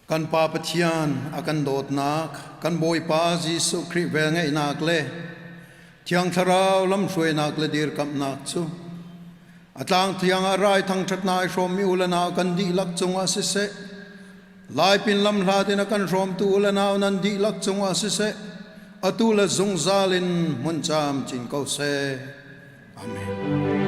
Kan Pa Pathian a kan dawtnak, kan Bawipa Jesuh Khrih velngeihnak le Thiang Thlarau lamhruainak le dirkamhnak cu a tlang thiang ah rai thangṭhatnak i hrawmmi u le nau kan dihlak cungah siseh, Laipin lamhlat in a kan hrawmtu u le nau nan dihlak cungah siseh, atu le zungzal in hmun camcin ko seh. Amen.